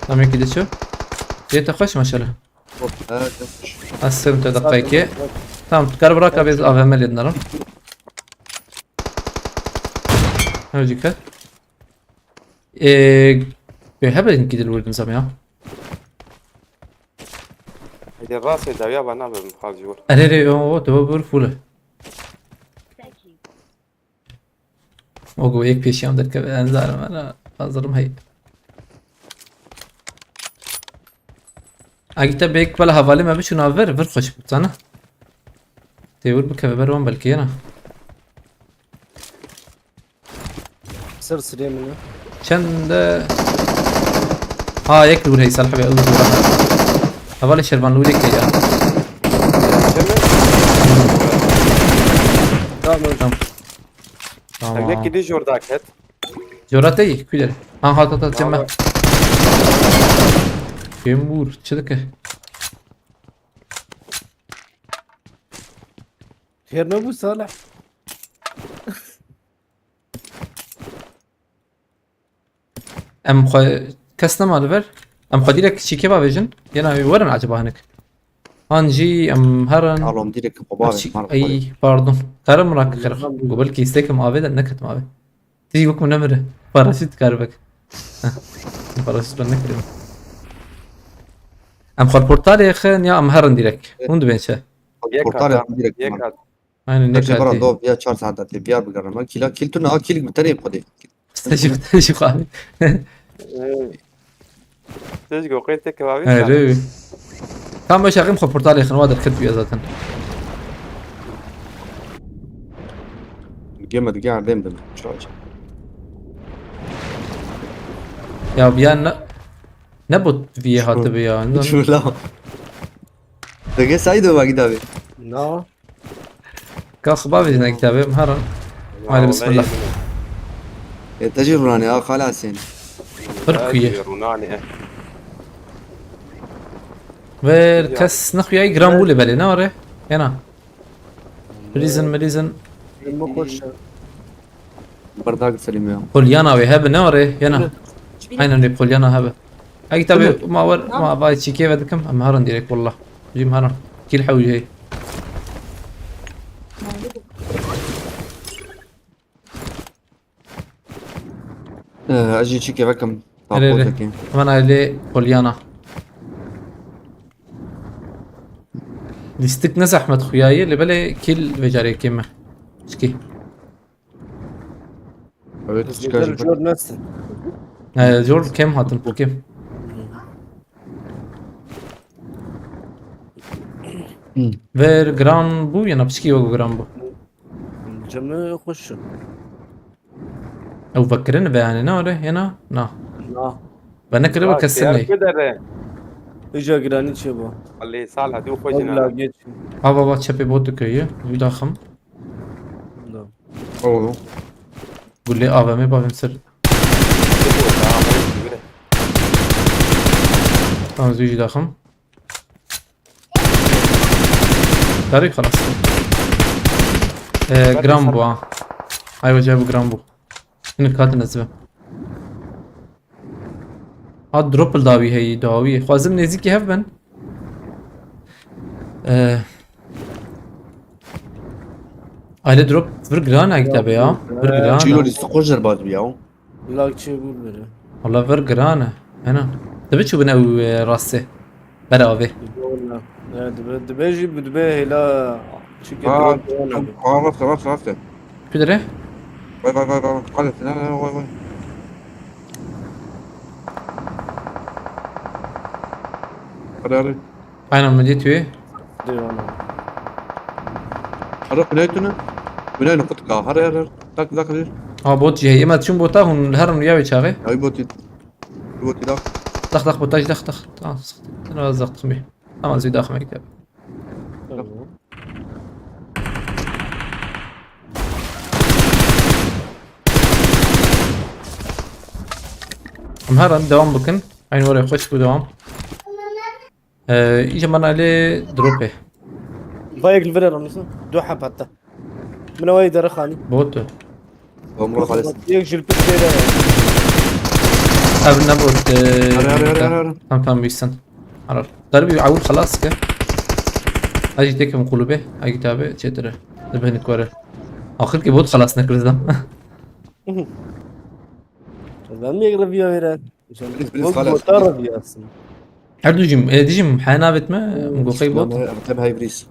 Tam yekî de ço. Yê te xweş maşallah. Hop, evet, yapmış. Ez sirm te deqeyke. Tamam, tu kar bırak abi, A V M lê dinarim. Ew jî ket. Eee, hebe inkî dil wurdin zam ya. Hadi rastê dawiya bana be mixal ji wir. Erê rê, o, o, tu bir full. O go yek pêşiyan derkeve, ez zarim, ez hazırım hey. Agî te bêk bela hevalê me biçûna vir, vir xweş bû, zana? Tê wir bikeve ber wan belkî yena. Sır sıraya mı? Çend e, ha, yek li wir hey, Salih be, ew li wir. Hevalê şervan li wir yek hey ya. Tamam. Tamam. Tamam. Yek gidi jor daket. Jora te yî, kuler. Ha, ha, ha, ha, cem me. Tamam. Kêm bûr, çi dike? Her ne bu Salih? Em xwe kes nema li vir. Em xwe dîrek çîkê bavêjin. Yena wî werin acaba hinek. Han jî em herin. Alom direkt baba Ay, pardon. Karim rak xir. Go belkî istekim avê de neketim avê. Tijî wek min nemire. Paraşüt kar bek. Heh. Paraşüt ben nekirim. Em xwe portalê xin ya em herin direkt. Hûn dibên çi? Yek Portal hata. direkt. Yek hata. Aynen ne Gerçi bana katî. Dov ya çar saat atê. Diyarbakır ama kila kil tu ne kil bir tane yapmadı. Stajı stajı abi. Ee, Tezgo qey te kebabê Hey, çal. Rê. Tam baş axim xo portalê xinwa derket bûye zaten. Geme dige erdem bin. Çaç. Ya bir yan ne, ne bot viye hatı be ya. Şula. Dege saydı bak abi. No. Ka xwe bavêjin kitabê, herin. Haydi, bismillah. E, te jî rûnanê, a, xalasên. Pir kuye. Rûnanê. Ver kes nexuyayî gram bû lê belê, ne were? Yana. Prison, prison. Limbo koşu. Bardak Selim ya. Polyana wê hebe, ne were? Yana. Aynen, wê polyana hebe. Ey tabi, ma wer, ma vay çîkê ve dikim, em herin direkt wallah. Jîm herin. Kil hewî hey. Ee, ez jî çîkê vekim. Erê, erê. Tapotekê. Hemen aile Polyana. Lîstik ne zehmet xuya ye, lê belê kil vecarê kêm e. Çikî. Evet, çıkar. Jor nesin? He, jor kêm hatin, kêm. Ver giran bû ya na piçkî wek giran bû? Cemî xweş. Ew vekirin ve yani ne öyle ya na? Na. Ve ne kiribe kesin ne? Hêja giranî çê bû. Alê sal hadi xwe jina. Ava va çepê bot dikeye. Wî daxim. Da. Oğlum. Gulê A V M bavim ser. Tamam, zû jî daxim. Darî xelas. Ee, gram bû ha. Ay, wece bu gram bû. Hinek hatin ez ve. Ha, drop li dawî heyî, dawî. Xwazim nêzîkî hev bin. Ee, Aile drop vir giran e kitabê ya. Vir giran e. Çîlo lîstik xwe jêr baz bî ya. Lak çê bû bire. Valla vir giran e. Hena. Dibe çûbin ew, e, rastê. Ber avê. Dibe, dibe jî dibe hêla çike drop. Aa, rast, rast, rast. Kudere? Vay, vay, vay, vay. Hadi, vay, vay. Hadi, hadi. Aynen, min dît wê. Hadi, kuleytune. Kuleytune kutka. Hadi, hadi, hadi. Tak, tak, hadi. Ha, bot jî heye. Ema çûn bota hûn herin ya wê çaxê. Ay, botî. Botî da. Dax, dax, bota jî dax, dax. Tamam, sıktı. Sen az dax tıkmı. Tamam, zî daxime gidelim. Tamam. Em herin devam bikin. Aynı oraya xweş bu devam. Ee, îja mana lê dropê. Vayek li vir e, Ramîsa. Du heb heta. Min ew ê derixanî. Bot e. Omro xalis. Yek jil pit tê de. Ev ne bot, e, Hare, hare, hare, hare. Tamam, tamam, bîstin. Arar. Darbi ewil xelas ke. Hacî tekim kulübe. Ay kitabı çetire. Dibin kore. Axir ki bot xelas nekiriz da. Ben mi yek reviya veren? Biz, biz Oğlum, xalas. Motor reviya aslında. Her dujim, e, dijim, haya navet me, min goxey bot. Em tem hay bris.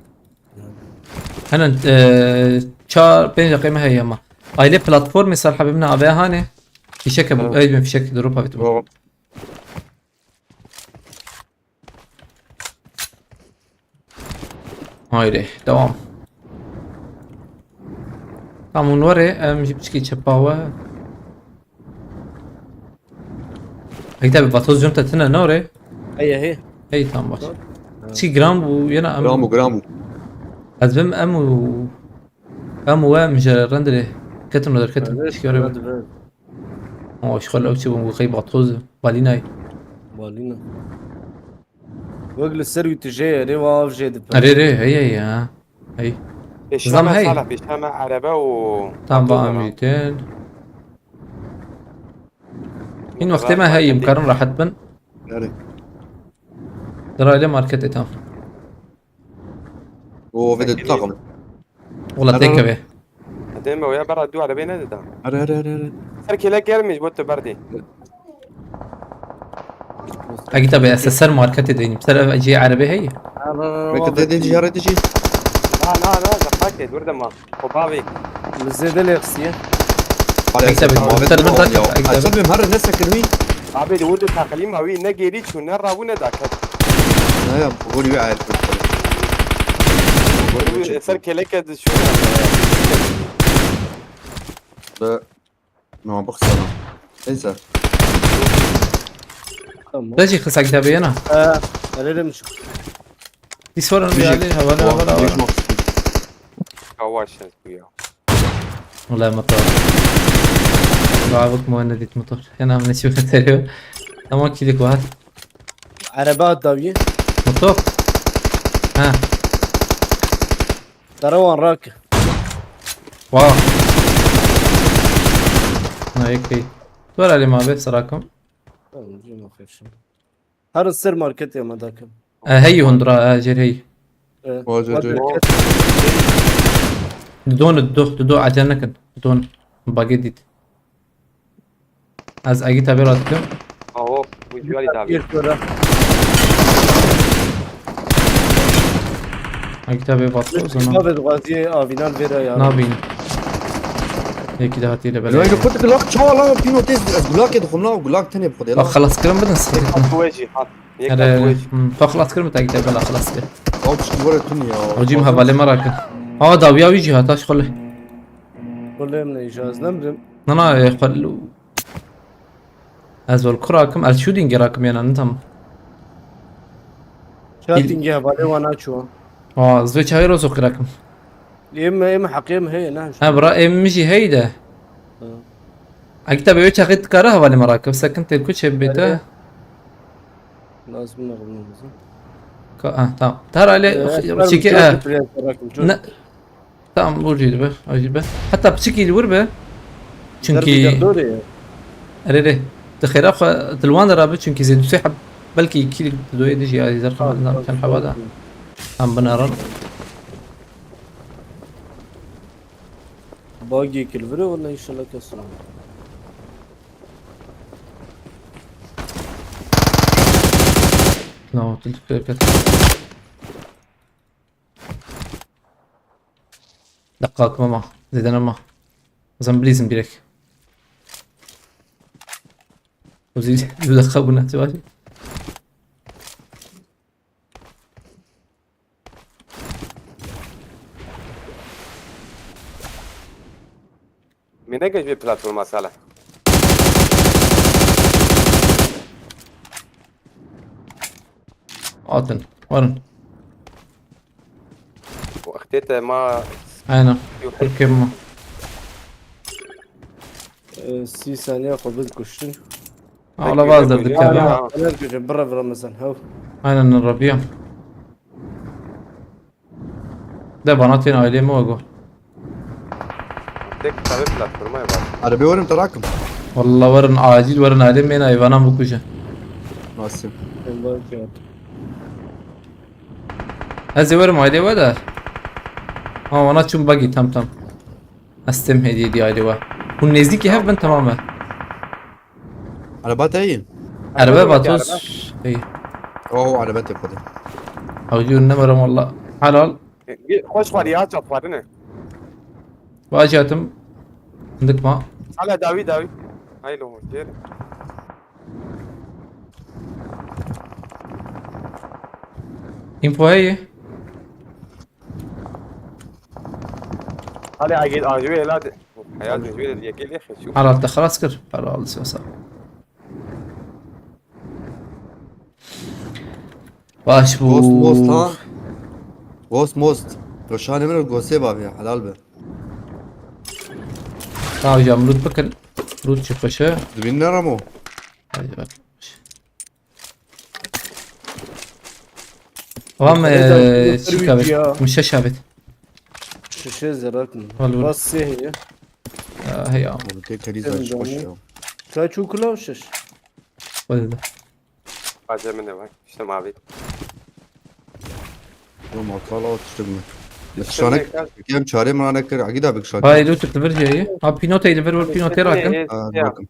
Henen, e, çar, pênc deqê me heye ama. Aile platformê ser hebê min avê hane. Fişek hebû, Evet. Ey, ben fişek durup avêtim. Doğru. Haydi, devam. Tamam, hûn were, em jî piçkî çepa we. Ey, tabi, vatoz cunta tine, ne ore? Hey, hey. Hey, tamam, baş. Tamam. Çi gram bû, yena em Gram bû, gram bû. Ez bim em û, em û em ji rendirê ketin derketin. Evet, çi göre evet, evet. O, şixul ew çi bûn, bu xey vatoz, balînay. Balîna. Wek li ser wî tijê ye, rê wa av jê dipe. Rê, rê, hey, hey ya. Hey. Pêşeme Zam hey. Sala, pêşeme erebe û Tam ba motor amîtin. Hîn wextê me heye, em karin rehet bin. Nerê? Dirayê marketê tam. O, vê de du takım. Wala Ara, têkeve. Deme o ya, bera du arabê nedida. Ara, ara, ara, ara. Ser kêlek gelmiş, bot tu berdî. Agi tabi, ez ser marketê deynim. Ser ev cihê erebê heye. Ara, ara, ara, Marketê de cihê erebê. Na, na, na, zafake, dur dema. Xo bavê. Li zêde lê xistiye. Agi tabi, ser bir dakika, agi tabi. Asıl bir harre ne sekirmi? Abi, li wir de teqlîma wî ne gêrî çû, ne rabû, ne daket. Ne ya, bu golü bir ayar kurtarır. Wî ser keleke dişû. Ve ne yapık sana? Neyse. Tamam. Te jî xisa kitêbê yena. Ee, Ere demiş. Dîswaran bir yerde hevalê hevalê Tamam, hevalê. geçmek istedim. Yavaş et bu ya. Wala motor. Gavik muhende dit motor. Yena min çi xeteriyor. Tamam, kilik var. Araba hat dawiye. Motor. Ha. Karawan rak. Wow. Na yek hey. Dur alim abi serakim. Tamam, cim okuyayım. Her ser market ya madakim. E, hey hundra, e, jer hey. Ee, Vay canına. market. Didon, dido, dido, acele nekin. Didon. Bagi dit. Ez agi tabi ratikim. Aho, bu cüveli davi. Bir sonra. Agi tabi batı o zaman. Abi, Gaziye avinan vera ya. Nabin. Yekî daha têle Ya bela. bir kut gulak çawa lan pino tez. Ez gulak yedim lan, gulak tenê bu kadar. Bak xelas kirim bidin sıkıntı. Yek bu eci ha. Yek Hele. bu eci. Hmm, bak xelas kirim, takip et bela xelas kir. Al çıkı var ettin ya. Hocam havale merakı. Aa, dawiya wî jî hata şxole. Kulem ne icaz ne bileyim. Na na, e, xwel. Ez wal kurakim, el shooting rakim yana, ne tam. Chatting ya bale wana çuwa. Aa, zwe çayı rozo kurakim. Em em hakim he ne. Ha, bura em jî heyde. Hı. Akita be çaqit kara havale merakı. Sakın tepku çebete. Lazım ne bileyim. Ka, ha, tamam. Tar ale çeke, ha. Ne? Tamam, vur jî be, vur jî be. Hatta piçekî li wir be. Çünkü Doğru ya. Erê rê. Di xêra xwe di li wan de rabe, çünkü zê du sê heb, belkî kî di doyê dijî ya zêr xwe çend heba da. Em binarin. Bagê kilvire wala inşallah kesin. No, tu dikkat et. Deqqa akma ma. Zêde nema. O zaman bilîzim direkt. O zî du deqqa bûne, tu var. Mine geç bir platforma sala. Atın. Varın. Bu ixtete ma. Aynen. Türkiye mi? Ee, sî saniye xwe biz kuştin. Allah vaz da dikkat. Neler gücü bıra bıra mesela. Hav. Aynen Rabia. De bana ten ailemi o go. Tek tabi platforma var. Arabaya varım tarakım. Vallahi varın acil varın ailemi en hayvana bu kuşa. Nasıl? Vallahi ki. Ez ê werim ailê we de. Ha, wana çûm bagî, tam tam. Ez têm hêdî hêdî ailê we. Hûn nêzdîkî hev bin, tamam e. Araba te iyi. Erbe Araba batos. araba. Ey. Oo, araba te kodu. Hawcû ne merim walla. Helal. Xweş xwarî ha çap xwarinê. Baş hatim. Hindik ma. Hala dawî dawî. Haylo jêr. Info heye. Hala agil ajwe la de. Hayal de jwe de yekê lê xeşû. Hala te xelas kir. Hala aldı siyasa. Baş bu. Ghost most ha. Ghost most. Roşanê min gosê babiya, helal be. Tamam hocam, loot bakın. Loot çıkışı. Dibin ne ramo? Hadi bak. Tamam, Neden eee, gösteriyor çık abi. Ya? Müşe şabit. Şişe zerat mı? Al bunu. Bas sehri. Ya, hey ya. Bu tek keliz Senin açık boş canın. ya. Kaç okula şiş? Hadi de. Acele ne var? İşte mavi. Yo makala atıştırma. Üstüne Şanek kal. kem çare mana nekir. Agi da bir şanek. Vay, loot tıktı bir şeyi. Ha, pinote ile ver, ver pinote rakın. Ee, Ha, ya. bakın.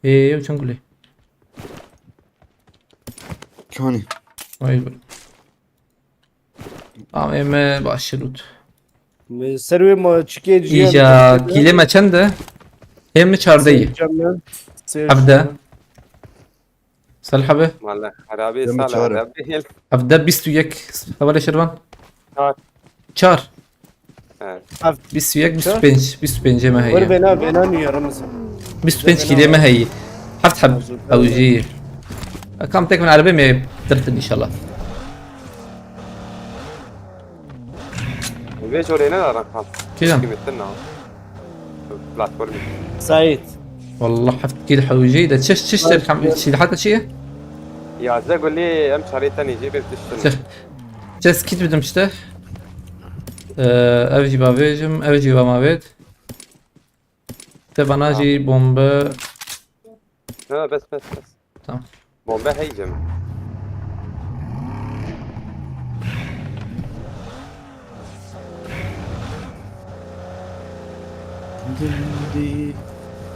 Eee, uçan kule. Kani. Vay be. Tamam, eme başı loot. Ve serve ma çike ciyan. İja kile me çende? Hem mi çardeyi? Hevde. Sel hebe. Mala herabe. Deme sala çare. Herabe. Hevde bîst û yek. Hevalê Şervan. Çar. Çar. He. Ev bîst û yek, bîst û pênc, bîst û pêncê me heye. Vur bêna, bêna nû yarım. Bîst û pênc kîlê me heye. Heft heb hewcî. Kam tek min erebê me dirtin inşallah. Vê corê ne aran kan. Kîjan? Kîmetin na. Platformî. Saîd. Wallah heft kîl hewcî de çiş çiş ter kam çî hata çi ye? Yazdeh gulî em çarê tenê jê bê tiştin. Çi? Çes kit bidim işte. Ee, ev jî bavêjim, ev jî bamavêt. Te bana jî bombe. Ha, bes, bes, bes. Tamam. Bombe heycim.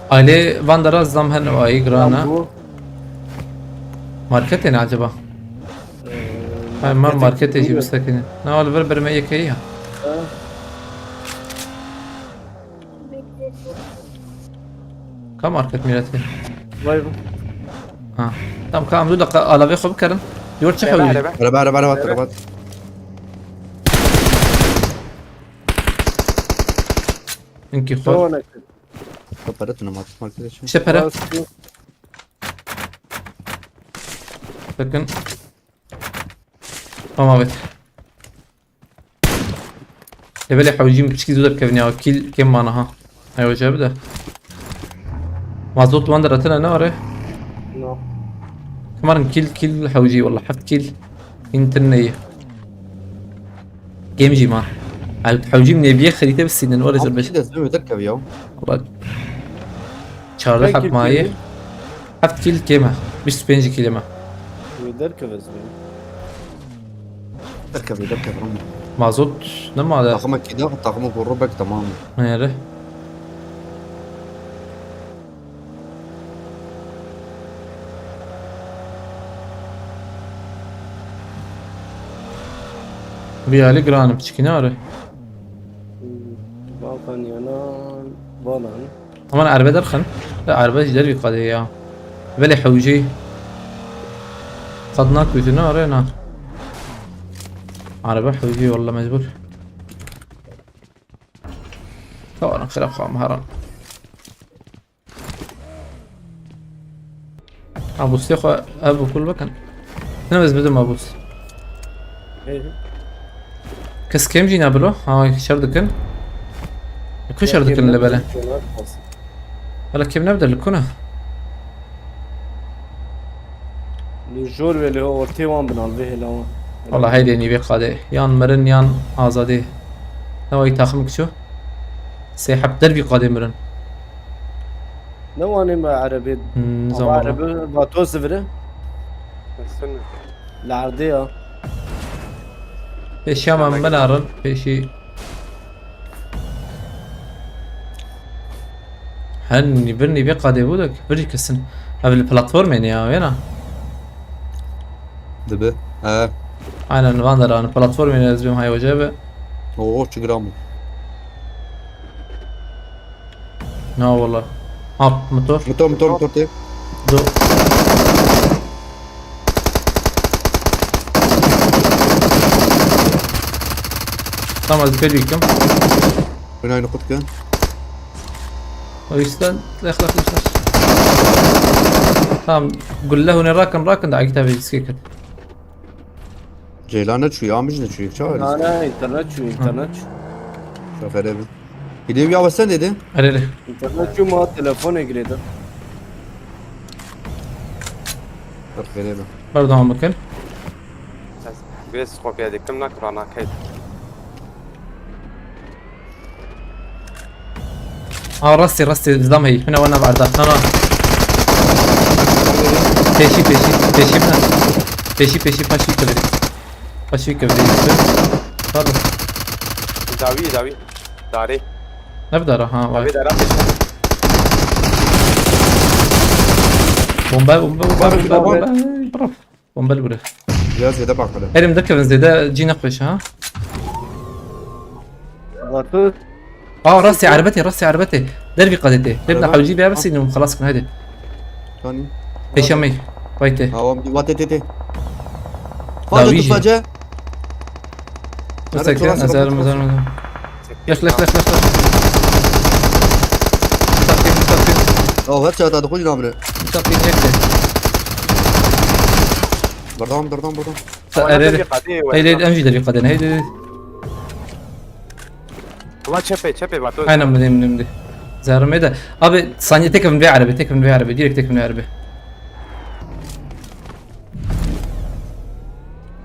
Aile van dara zam hen o ayı grana. Lan bu. Market ne acaba? Ee, Hay mar markete markete jî bilmiyorum. Bisekine. Ne al ver berme yekeyi ya. Ha. Ka market mîretê? Vay be. Ha. Tam ka em du deqa alavê xwe bikerin. Yor çi xewî? Araba, araba, araba, araba. Inkî xwe. Tamam, evet. Ka pere tune market, market için. İşte pere. Bas, bas. Bakın. Tamam, evet. Levelê hewcî min piçkî zû derkevin ya. Kîl kêm ma niha. Ay hoca bir de. Mazot wan de retine ne are? No. Kamarın kîl kîl hewcî wallah heft kîl. Întin neyî. Kêm jî ma. Hew-, hewcî min ê biyê xerîte bisînin were zir beş. Hewcî dest min derkev ya. Wallah. Çardeh heb mayê. Heft kîl kêm e. Bîst û pênc kîlê me. Wê derkeve ez bêm. Derkeve, derkeve, Ramo. Mazot nema de. Takımı kida, takımı gurru bek tamam. Nere? Bir hali granım, çikine arı. Balkan yanan, balan. Aman erbe derxin. La erbe jî dervî qadê ya. Belê hewcî. Qad nakujine are na. Erbe hewcî walla mecbur. Tawaran xirab xam haran. Abûstê xwe ev bû kul bikin. Ne ez bidim abûs. Hey. Kes kêm jî nabilo. Ha, şer dikin. Ku şer dikin li bele. Hala kêm nebde li kuna. Li jor ve li ortê wan binan vê hêla wan. Wala heydê nîvê qadê. Yan mirin yan azadî. Newayî taxim kiço. Sê heb dervî qadê mirin. Ne wanê me erebê. Hmm, ama zaman. Erebê vato zivire. Li erdê ya. Pêşiya me bilarin, pêşî. Hen, bir nîvê qadê bû de, bir kesin. Ev li platformê ne ya, wêna? Dibe. He. Aynen, van deran, platformê ne ez bêm hay hoca be. Oo, çi gram bû. Na wala. Ha, motor. Motor, motor, motor tê. Do. Tamam, ez pêl bikim. Binayını kutken. O yüzden, lex, lex, lex, lex. Tamam, gülle hune rakın, rakın da, akit abi, riske kır. Ceylan ne çûyî, Amîj ne çûyî, çawa? Na, na, internet çûyî, internet çûyî. Şofere bin. Gidiyor ya, sen dedin. Erê, erê. İnternet çûyî ma telefonê girêdin. Şofere bin. Berdewam bikin. Ez bê kopya dikim, nakira nakey. Ha, rastê, rastê, zam heyî. Hine wana berda. Na, na. Pêşî, pêşî, pêşî bine. Pêşî, pêşî, paşî kevir. Paşî kevir. Pardon. Dawî, dawî. Darê. Ne bi dara, ha, vay. Dawî dara pêşî. Bombe, bombe, bombe, bombe, bombe. Bombe. Bombe li bure. Biraz zêde bak hele. Erim de kevin zêde cî nexweş ha. Batu. Aa, rastê erbetê, rastê erbetê. Dervî qadetê. Debna hewcî bê, bisînin, xelas kin, hadi. Tanî. Pêşemey. Waytê. Hawa, va tê tê tê. Dawî Face jî. tu face. Nerede Sekte, turas, ezerim, ezerim, ezerim. Leş, leş, leş, leş, leş. Takip, takip. Ya, her çağda dokuz namre. Takip, ekle. Berdam, berdam, berdam. Sa-, Ama ere, nasıl ere. bir kadeh var Heydi, ya? heydi, em jî derî qedene, heydi, heydi. Ulan çepê, çepê bak. Aynen, min, min, min. Zerrê me de. Abi, saniye tek bin vê erebe, tek bin vê erebe, direkt tek bin vê erebe.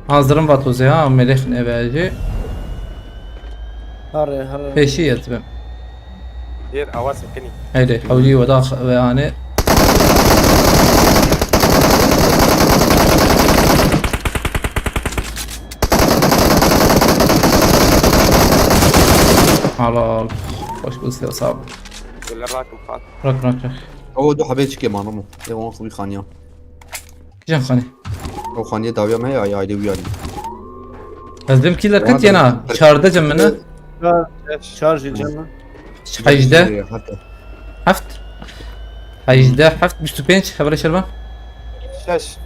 Hazırım Vatozê ha, melek ne verecek. Hare, hare. Peşi yatırım. Diğer hava sekini. Heydi, hawlî ve da ve yani. Halal. Hoş bulduk, sağ ol. Böyle rakım falan. Rak, rak, rak. O du hebê çike manum. Ê wan xwî xaniya. Kijan xanî? O xaniye dawiya me ya, ya aydê wî alî. Ez bim kî derket yena. Çardeh cem min e. Çar, çar jî cem min. Hejdeh. Heft. Hejdeh, heft, bîst û pênc, hevalê Şervan. Şeş.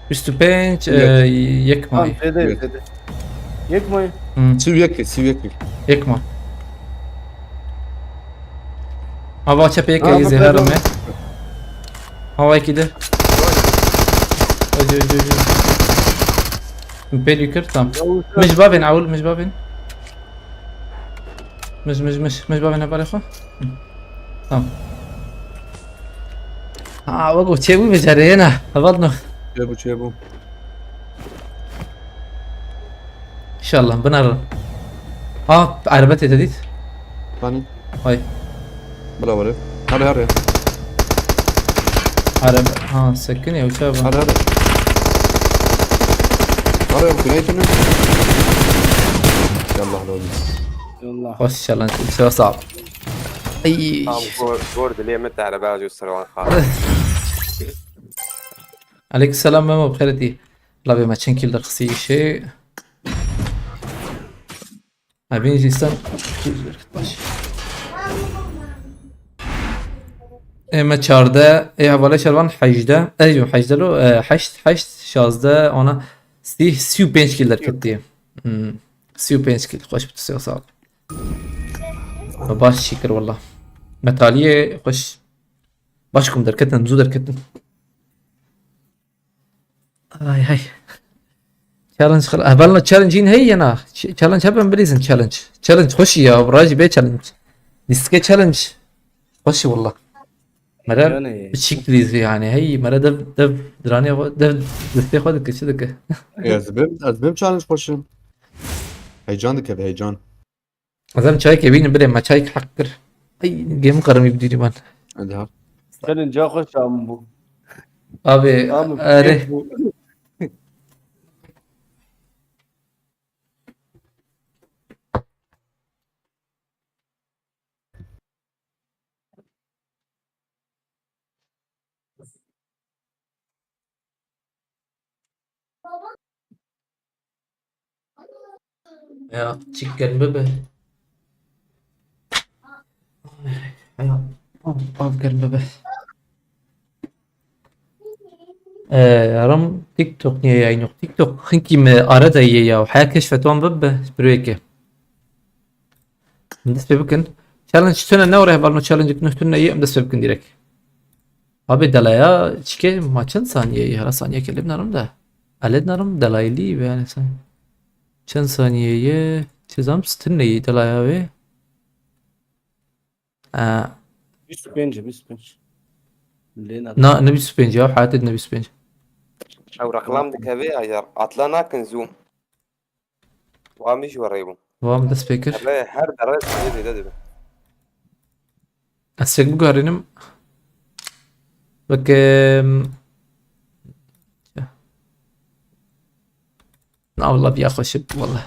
Bîst û pênc, Yek. e, yek Tamam, may. zêde, Yek. zêde. Yek may. Hı. Sî û yek, sî û yek. Yek may. Hava çepê yek Ha, yê bak, zêher bak, me. Hava yekî de. Öcü, öcü, öcü. Pê dikir, tamam. Ya, usta. Mij bavên, Awil, mij bavên. Mij, mij, mij, mij bavên hevalê xwe. Hı. Tamam. Ha, wego çêbû becereyena. Heval no. Çêbû, çêbû. İnşallah, binar. Ha, araba tê dît. Hani? Ay. Bila were. Hadi, hadi. Araba, ha, sakın ya, uçağa bak. Hadi, hadi. Hadi, bu ne yapıyorsun? Yallah, lan. Yallah. Hoş, inşallah, inşallah, sağ ol. Ay. Tamam, gor, gor dilê min te araba jû serwan xwe. Aleyküm selam, Memo, bi xêr hatî. Labê me çend kîl derxistî îşê. Evîn jî sen baş. Ê me çardeh, ê hevalê Şervan hejdeh. Ey yo, hejdeh lo, e, heşt, heşt, şazdeh, ona sî, sî û pênc kîl derketiye. Hmm. Sî û pênc kîl, xweş bi tu sê, sağ ol. Baş çî kir wela. Me taliyê xweş. Baş kum derketin, zû derketin. Ay, ay. Challenge xil-, hevalna challenge in hey yena. Ch-, challenge hep em bilîzin challenge. Challenge xweşî ya, rajî bê challenge. Lîstikê challenge. Xweşî wela. Mere Yani biçîk dilîzî yani. Hey, mere dev, dev diranê xwe, dev destê xwe dike, çi dike? Ez bim, ez bim challenge xweşim. Heyecan dike, heyecan. Ez em çayekê bînim, birê me çayek heq kir. Ay, gêm qirmî bi dîrî man. Hadi ha. Senin ca xweş am bû. Abi, Am erê. Bû. Ya, çik germ bibe. Ya, av, av germ bibe. Ee, yaram TikTok niye yayın yok? TikTok hinkî me arada ye ya. Haya keşfetwan bibe, birêke. Em dest pê bikin. Challenge tune ne oraya balno challenge nuh tune ye, em dest pê bikin direkt. Abi delaya çike ma çend saniye ye? Hera saniye kelib narim de. Aled narim delaylı ve yani sen. Çend saniye ye? Çizam stin ne ye delaya ve? Ee, Bîst û pênc, bîst û pênc. Lê ne? Na, ne bîst û pênc ya, hayatê ne bîst û pênc. Ew reklam dikeve ya, ya atla nakin zoom. Wa min ji we rê bû. Wa min dest pê kir. Her, her dere sê zêde dibe. Ez çek biguherînim. Weke, na wala biya xweşib wala.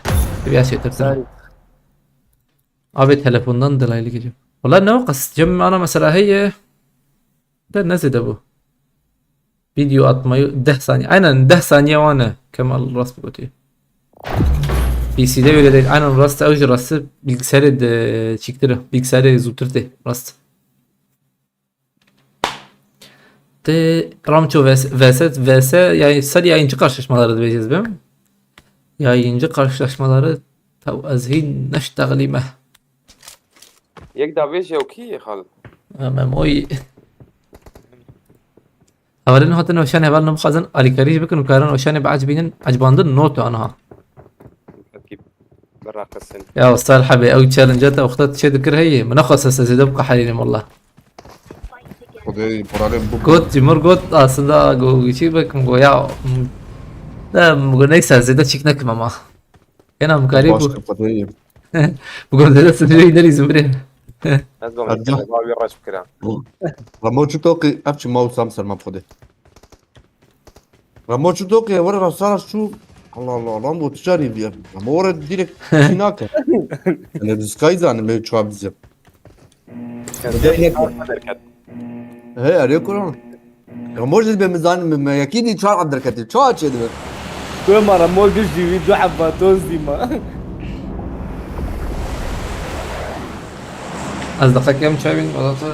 Biya şêtir. Abi telefondan delaylı geliyor. Wala ne o qas cem ana mesela heye. De ne zêde bu. Video atmayı deh saniye. Aynen deh saniye wane. Kemal rast bigotî. P C'de öyle değil. Aynen rast, ew jî rast. Bilgisayarê de çiktir. Bilgisayarê zûtir tê. Rast. Te Ramço V S, V S, V S, yani ser yayıncı karşılaşmaları diyeceğiz, değil mi? Yayıncı karşılaşmaları, tav ez hîn neşteğlîme. Yek davêje û kî ye xal? Em, em, oy. Hevalên hatin weşanê heval nabixwazin alîkarî jî bikin û karin weşanê biecibînin, ecibandin not aniha. Belkî biraqisin. Ya Salih abi, ew challenge te wexta tu çê dikir heye. Min nexwest ez zêde biqeherînim wallah. Xwedê poralê bû. Got, Timur got, aslında go, çi bikim go ya. De, go neyse, zêde çîk nekim ama. Ena mikarî bû. Xwedê. Bu kadar da sınırı ileri zumre. Ez bom Hadi. Wî reş bikira. Ramo çi toqî, ev çi ma û sam ser ma xwedê. Ramo çi toqî, were rasara şu. Allah Allah, Ramo tu çarî diye. Ramo were direkt çî nake. Yani biz kayzanı me çuha bize. Derket. He, arıyor kuran. Ramo jî dibe min zanî min me yekî dî çar at derketî. Çawa çê dibe? Ku mara mor giş jî wî du heba toz dî ma. Ez deqekem çavîn, wala te.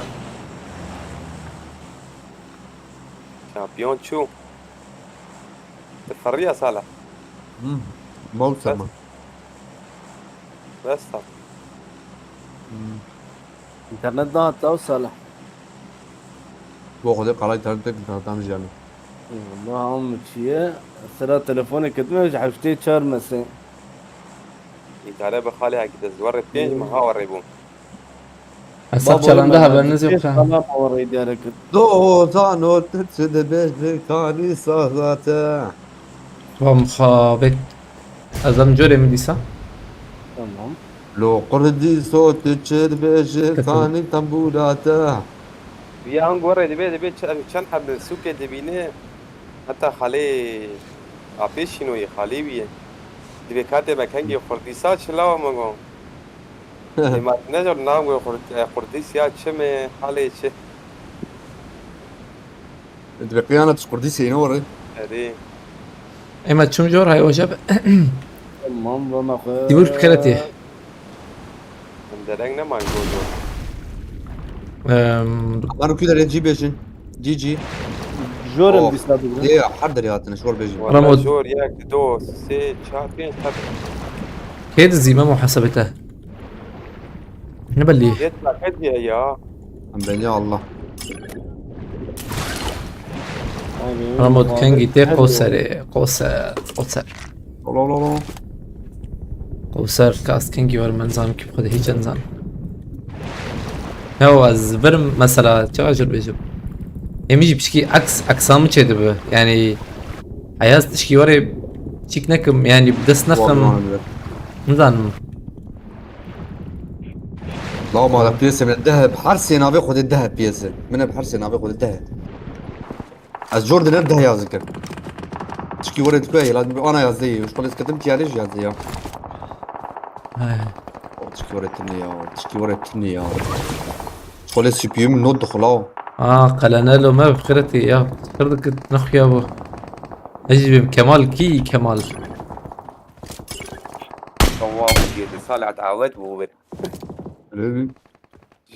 Şampiyon çû. Te ferriya sala. Hmm. Mawsa Bes. Ma. Bes ta. Hmm. Înternet nehat ew sala. Bo xwedê qala înternet tek înternetan jiyane. Ey wallah, em çi ye? Sira telefonê ketime ji heftê çar mesê. Îdare bi xalê hekî de ji werê pênc meha werê bû. Hesap çalende haberiniz yok ha. Baba, ben pênc sala ma werê îdare kir. Dozano tu çi dibêjî kanî saza te. Wa muhabet. Ez em corê min dîsa. Tamam. Lo qurdî so tu çi dibêjî Ketin. Kanî tembûra te. Ya hang werê dibê, dibê çe-, çend heb sûkê dibîne. Heta xalê apê şîno yê xalê wî ye. Dibê katê me kengê xurdîsa çi lawa me go. Ê ma ne jor nam go xurd-, e, xurdîs ya çi me halê çi. Dibê qiyana tu xurdîs yê ne were. Erê. Ê me çim jor hay oje be. Tamam, ve me xwe. Dibûr xeretê. Em dereng neman jor jor. Em, Lan ku derê cî bêjin. Cî cî. Jor em Oh. Dîsa bigrin. Ê, her derê hatine, şor bêjin. Wala Ramo. Jor, yek, do, sê, çar, pênc, tabi. Kê dizî me muhasebete? Ne belli. Yet laqet ye ya. Em beni Allah. Abi, Ramo abi, kengî tê hadi. Qoserê, qoser, qoser. Lo, lo, lo, lo. Qewser, kas kengî wer, min zan ki xwe de hiç nizan. Hew, ez birim mesela, çawa jir bêjim. Êmî jî pişkî aks, aksa min çê dibi. Yani, heyaz tişkî warê çîk nekim, yani, bi dest nexim. Nizanim. Law mala piyese min deh, her sê navê xwe de deh piyese. Min bi her sê navê xwe de deh. Ez cor diner deh yaz dikim. Çikî were dikwe ye, lazim ana yazdeh ye. Şkolê sketim tiyarê ji yazdeh ya. He. O çikî were tine ya, çikî were tine ya. Şkolê C P U min not dixula. Aa, qelene lo me xireti ya. Xir dikit nexuya bu. Ecibim Kemal ki Kemal. Tamam, girdi. Salat awet bu bir. Öyle bir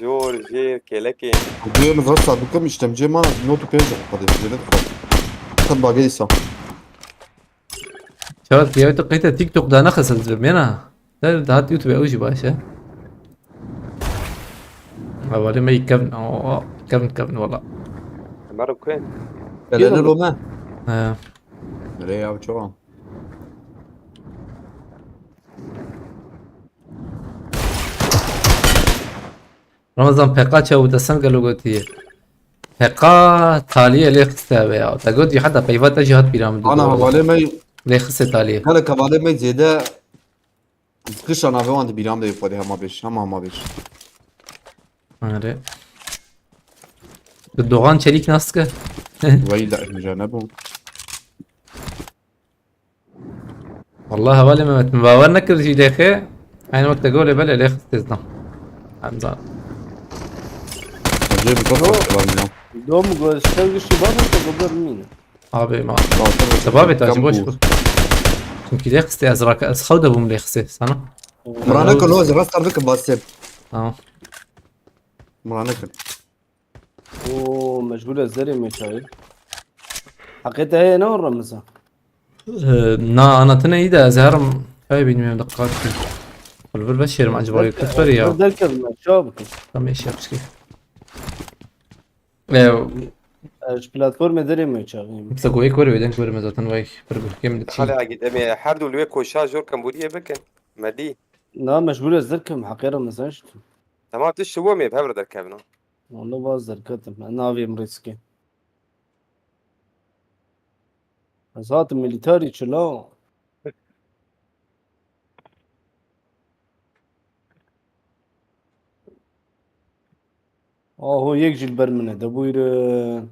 Jor, jêr, kelekê. Duyê min zaf sabikim, îşkemcê ma not û pênc dixwe xwedê, jêre dixwe. Xet bagê îsa. Çawa diye tu qeyte TikTok da nexisel zirmêna. Der dahat YouTube ew jî baş e. Hevalê me yî kevn, o, o, kevn, kevn wala. Mero ku? Belene lo me. He. Nereye ya, çawa? Ramazan P K çawu te sen gelo gotiye. P K taliyê lê xiste be ya. Te gotiye heta peyva te jî hat bîra min. Ana hevalê me. Lê xiste taliyê. Gele hevalê me zêde kişa navê wan di bîra min de xwedê hema bêj, hema hema bêj. Are. Tu Doğan Çelik nas dike? Weyla, hemca nebû. Wallah hevalê Mehmet, min bawer nekir jî lêxê. Aynı wekte golê belê lêx têzdan. Em zan. Hemca bir kafa var ya. Dom go, sen güçlü bak, bu kadar mı? Abi ma. Sebabê ta ji boş bû. Çünkü lêxistê ez raka, ez xew de bûm lêxistê sana. Miranekin o, ez rast tardık basê. Tamam. Miranekin. Oo, mecbur ez derê me çayı. Heqê te heye ne Ramazan? Ee, na, ana tine iyi de ez herim. Çay bilmiyorum da kaç. Kulvur beşerim acaba, kötü var ya. Derken ben çabuk. Tamam, iş yapmış ki. Ee, Ji platformê derê me çaxî. Mesela goyek were wêden were me zaten vay. Bir bölgem de Xalê Agîd, em ê her du li wê koşa jor kembûriyê bikin. Me dî. Na, mecbur ez derkim, heqê re mezin şit. Tamam, tu şiwo me bi hev re derkevin ha. Wala baz derketim. Ez navêm riskê. Ez hatim milîtarî çila. Aho, yek jî li ber min e, de buyurun.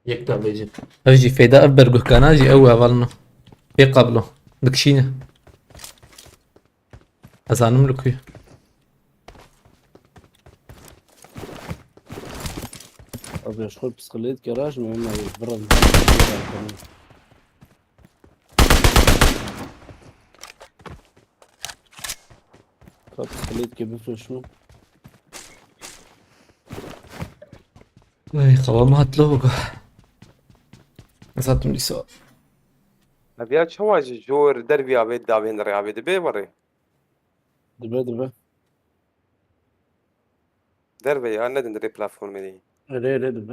Yek de bêjin. Ev jî feyda, ev berguhkana jî ew hevalno. Pê qablo. Dikişîne. Ez zanim li ku ye. Abi, ez xwe psixolît kera ji me, me birim. Ka psixolît ke bifroşim. Vay, xewa me hat lo. Ez hatim dîsa. Ev ya çawa ji jor dervî avê davên rê avê dibe werê? Dibe, dibe. Derve ya, nedin rê platformê de. Erê, erê dibe.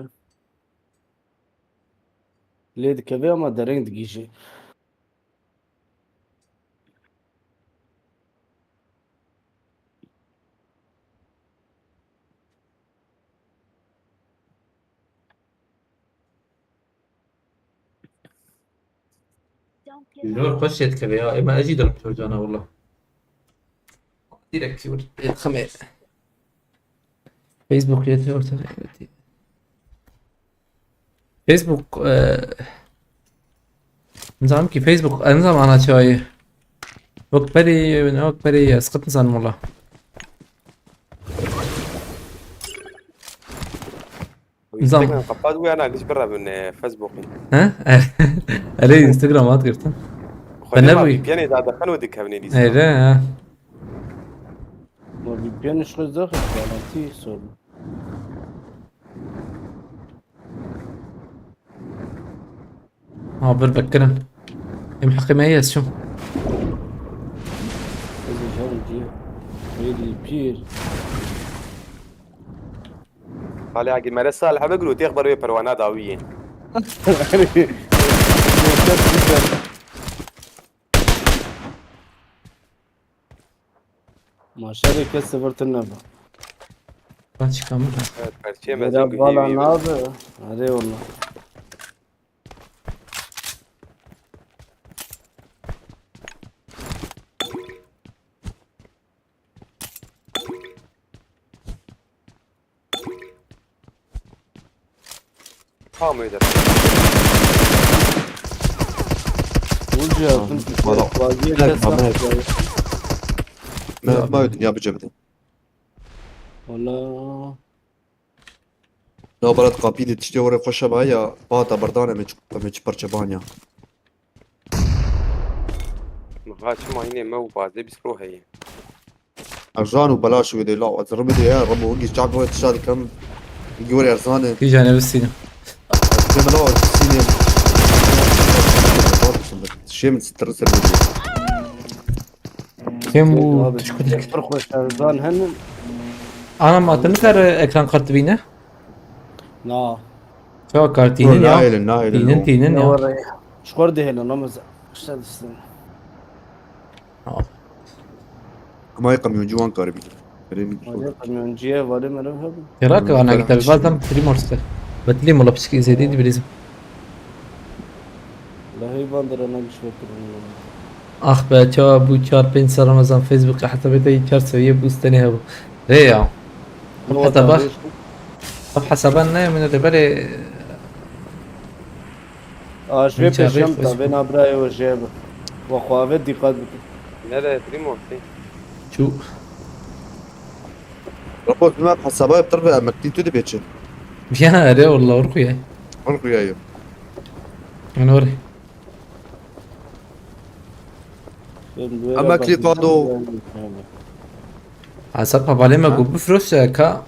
Lê dikeve ama dereng digihîje. Zor xweş çê dikeve ya. Ema ez jî dirim jor cana wala. Direkt jor pê dixime. Facebook yê te orta. Facebook, e, nizam ki Facebook, e, nizam ana çayı. Wek perê, ne wek perê, ez qet nizanim wala. Nizam. Instagram qepat wî ana giş birevin, e, Facebook'î. He? Erê, Instagram hat girtin. Xwedê Ben ne ma bu- V P N'ê da dexin û dikevnê dîsa. Erê, ha. Ma V P N ji xwe zexîf, garanti sorun. Ha, bir vekirin. Em heqê me ye, ez çûm. Ez ê herim cî. Êdî pîr. Xalê Agî, mere Salih bigir û têx ber wê perwana dawiyê. Ma şerê kes sifir tune be. Paçka mı? Evet, perçê me Bela zî bala gihî wî. Nabe. Erê wala. Tam öyle. Vur cihazın. Valla. Vaziye Evet, kes tamam, evet. yapıyor. Me, Ya. me ödün ya bu cebde. Valla. Ya Berat, kapî de tiştê were xweş e, ya pata berdane me çi, me çi parçe ban ya. Mixaçima yine me û bazê bîst ro heye. Erzan û belaş wê de la, ez ribê de ya, rebo wegî çak wê tişa dikim. Wegî were erzan e. Kîja ne bistîne. Kêm la, sînê. Şêm stres e. Kêm û Abi, tişkudik. Pir xweş erzan henin. Anam, atın kar ekran kartı bine? Na. Çok kar tînin ya. Nahêlin, nahêlin. Tînin, tînin ya. Ji xwe dihêlin, ama işte distin. Tamam. Ama kamyoncu wan karibî. Benim Öyle kamyoncuya varım, öyle mi? Tera ki ana gitar bazen Primorsk'ta. Betliyim ola pişki izlediği bir izim. Lehî van dirana giş vekirin. Ah be, çawa bû çar pênc sal Ramazan Facebook'e hesabê te çar seviye bû, stenê hebû. Rê ya. Ev hesaba, ev hesaba ne, min rê berê. A, ji vê Min çavê pêşiya min xweş tabê bû. Nabrayê we jê bi. We xwe avê dîqet bikin. Nere, Primo, tê. Çû. Rapo, tu me hesaba pir ve emeklî tu dibê çi? Ya, erê, wallah, orxuye. Orxuye ye. Min orê. Ama klî qado. Hesap hevalê me ku bifroşe ka.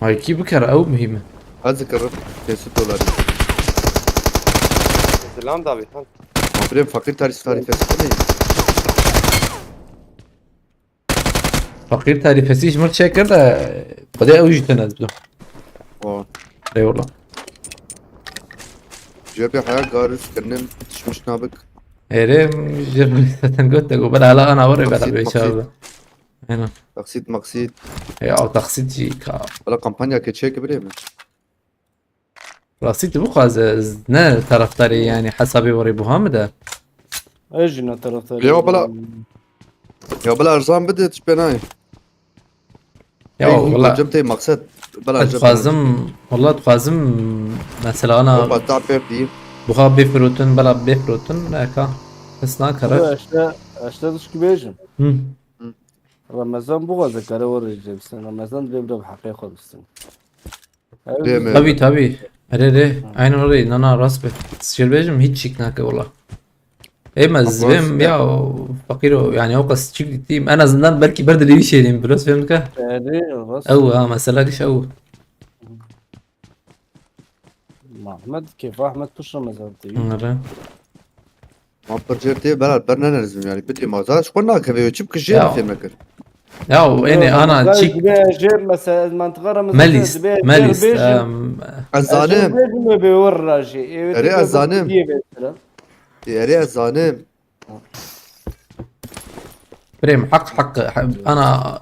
Ay kî bikere ew muhîm e. Ez dikirim pênc sed dolarî. Selam David han. Birêm fakir tarîf tarîfesi ne? Fakir tarîfesi ji mir çêkir de xwedê ew jî tune dido. O. Eyvallah. Cevabê haya garîz kirinin tişmiş nabik. Êrê ji zaten got de got bela hala ana were bela Taksît, bê çav. Aynen. Taksît maksît. Ya o taksît jî ka. Bela kampanya ke çêkir birê mi? Rastî tu bixwaze ez ne taraftarê yani hesabê warê buha mi de. Ez jî ne taraftarê. Ya bela. Ya bela erzan bide tu pê nayê. Ya Ey, wala cem tey maksat. Bela ez cem dixwazim, wala dixwazim mesela ana Opa ta pêr dî. Buha bê firotin, bela bê firotin eka. Kes nakare. Eşte, eşte dişkî bêjim. Hı. Remezan bixwaze kare were jê bistin. Remezan divê bira bi heqê xwe bistin. Dê me. Tabii tabii. Erê rê. Aynen orayı. Na na rast be. Şirbêjim hiç çik nake wala. Ey me zivêm ya fakir o yani o qas çik dîtîm. En azından belki ber dilê wî şeydîm. Biraz fêm dike. Erê rast. Ew ha mesela giş ew. Mahmud kêfa Ahmed pişt Remezan tê. Nere? Ma pir cêr tê bera ber nenerizim yani. Bitirî ma zar ji xwe nakeve yo çi bikir jê Ya. Fêm nekir. Ya ene ana çik. Dibe jê mesela ez mantığa Remezan Melis, dibe Melis. Bêjim. Em, Ez zanim. Bêjim bê wir rajê. Erê ez zanim. Erê ez zanim. Birêm haq haq ana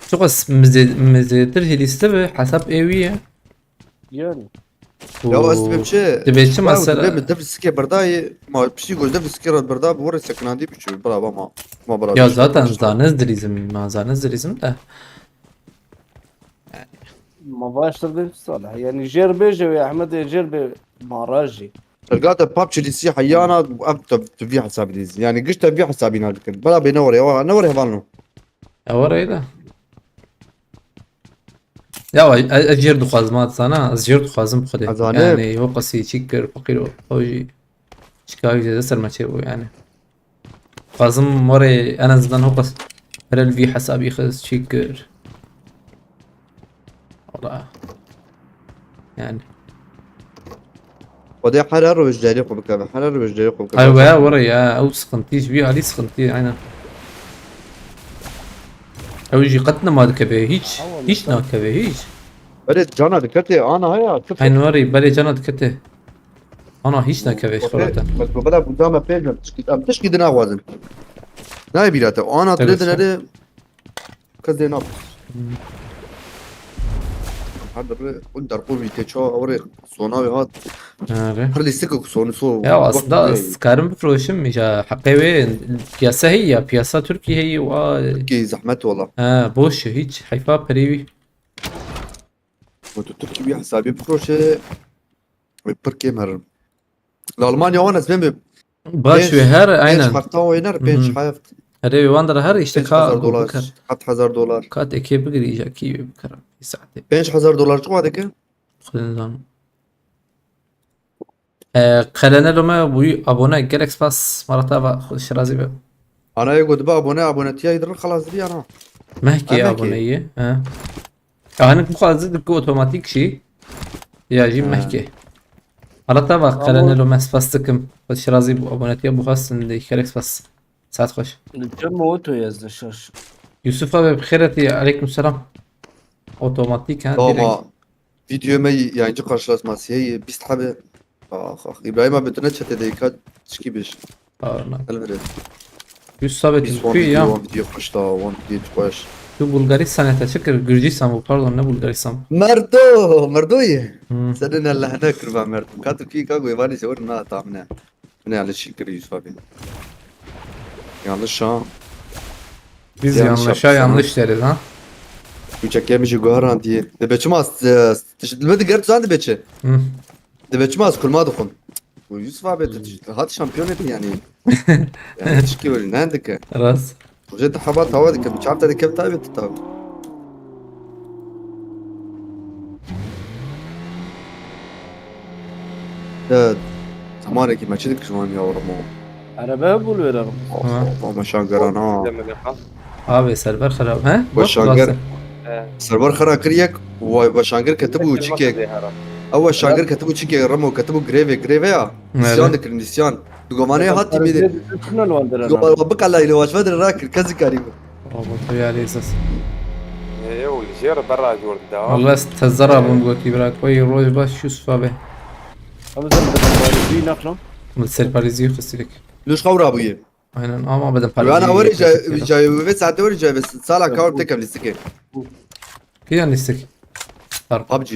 çok az mizê-, mizêtir hilîste bi hesap êwî ye. Yani. Ya ez dibê çi? Dibê çi mesela? Dibê min dev sikê berdayê, ma piştî gol dev sikê re berda bi were sekinandî biçû. Bravo ma. Ma bravo. Ya zaten zanez dilîzim, ma zanez dilîzim de. Ma baştir de salih. Yani jêr bêje ve Ahmed jêr be marajî. Sergata pap çilîsî heyana ev te vî hesabî dîz. Yani giş te vî hesabî nadikin. Bela bê ne were, ne were hevalno. Ya were de. Ya ez, ez jêr dixwazim, ha, dizana, ez jêr dixwazim bi Xwedê. Ez zanim. Yani, ho qasî çî kir, feqîr û ew jî çikavî zêde ser me çêbû, yani. Dixwazim warê en azından ho qas pere li vî hesabî xist çî kir. Wala. Yani. Xwedê her, her roj derê xwe bikeve. Her, her roj derê xwe bikeve. Ay, weya were ya, ew sıkıntı, ji bir alî sıkıntı, aynen. Ew jî qet nema dikeve, hiç, hiç nakeve, hiç. Berê cana dikete, ana haya, tu Aynen were, berê cana dikete. Ana hiç nakeve, hiç xorata. Bes bu bela bu cama pêjme, tişkî, em tişkî dinaxwazin. Nayê bîra te, ana tu lê dinere. Kes dê nap. Hmm. Her derre û derqû vî tê ça, ew rê sona wê hat. Her lîstik ku sonu so. Ya aslında ez karim bifroşim, îca heqê wê piyasa heye ya, piyasa Türkiye heye wa. Ki zehmet wala. Ha, boş, hiç heyfa perê wî. Ku tu Tirkî wî hesabî bifroşe, wê pir kêm herin. Li Almanya wan ez bên bi Baş pênc, wê her, pênc aynen. Heft wê ner, pênc heft. Erê, wan der her işte pênc hezar ka dolar, bikar. Heft hezar dolar. Ka tekê bigirî, îca kî wê bikar. Bir saate. Pênc hezar dolar çi wa dike? Xwedê zanim. E, qelenelo me bûyî abone, gelek spas, marata va, Xwedê şirazî be. Ana yê got ba abone, abonetiya yê dirin xelas dibî ana. Mehkê abone yê, he. Ahinik bixwaze dike otomatik jî. Ya jî mehkê. Hala te va qelenelo me spas dikim. Xwedê şirazî bû abonetiya bû xwestin de gelek spas. Saet xweş. Li çem oto yezde şaş. Yusuf abi bi xêr etî. Aleyküm selam. Otomatik ha. Tamam. Direkt. Video me yayıncı karşılaşması heye bîst hebe. Ax ax. İbrahim abi tu ne çete de ka çiki biş. Arna. Elvire. Yüz sabit Biz wan kuyu video, ya. Wan video xweş da, wan video xweş. Tu Bulgaristan e, te çi kir? Gürcistan bu, pardon, ne Bulgaristan? Merdo, merdoyê. Hmm. Senin Allah'ına kurban merdo. Ka Türkiye ka goyvani se na tamne. Ne yanlış kir Yusuf abi. Yanlış ha. Biz yanlışa yanlış deriz ha. Uçak yemişi guharan diye. De beçim az. Dilme de gerçi sen de beçi. Hı. Dibê çima ez kurma dixwim? Û Yusuf abi tu hat şampiyon edin yani. Yani çikî wî ne dike? Rast. Rojê te heba tawa dike, bi çar te dike taybet taw. Ya, zamanekî me çi dikir wan ya ormo. Erebe hebû li wêre. Ha. Of, of, of, şangeran ha. Abi server xirab, he? Başanger. Nasıl? Server xera kir yek, wa-, başanger ketibû çikek. Ew başanger ketibû çikek, Remo ketibû greve, greve ya. Evet. Nisyan dikirin, nisyan. Di govanê hat tîmê de. Yo, bikala ile waş vedin rakir, kezi karî bu. Robotu ya Lêzes. Ê, û li jêr berra jor dida. Allah tezera bûm gotî bira. Koyî roj baş Yusuf abi. Ama sen de bari bir naklam. Li ser Parîzî xistirek. Lûş xew rabûye. Aynen ama bedim Parîzî. Wana weri cayê wê saate weri cayê sala kawim tekem lîstikê. Kiyan lîstik? PUBG.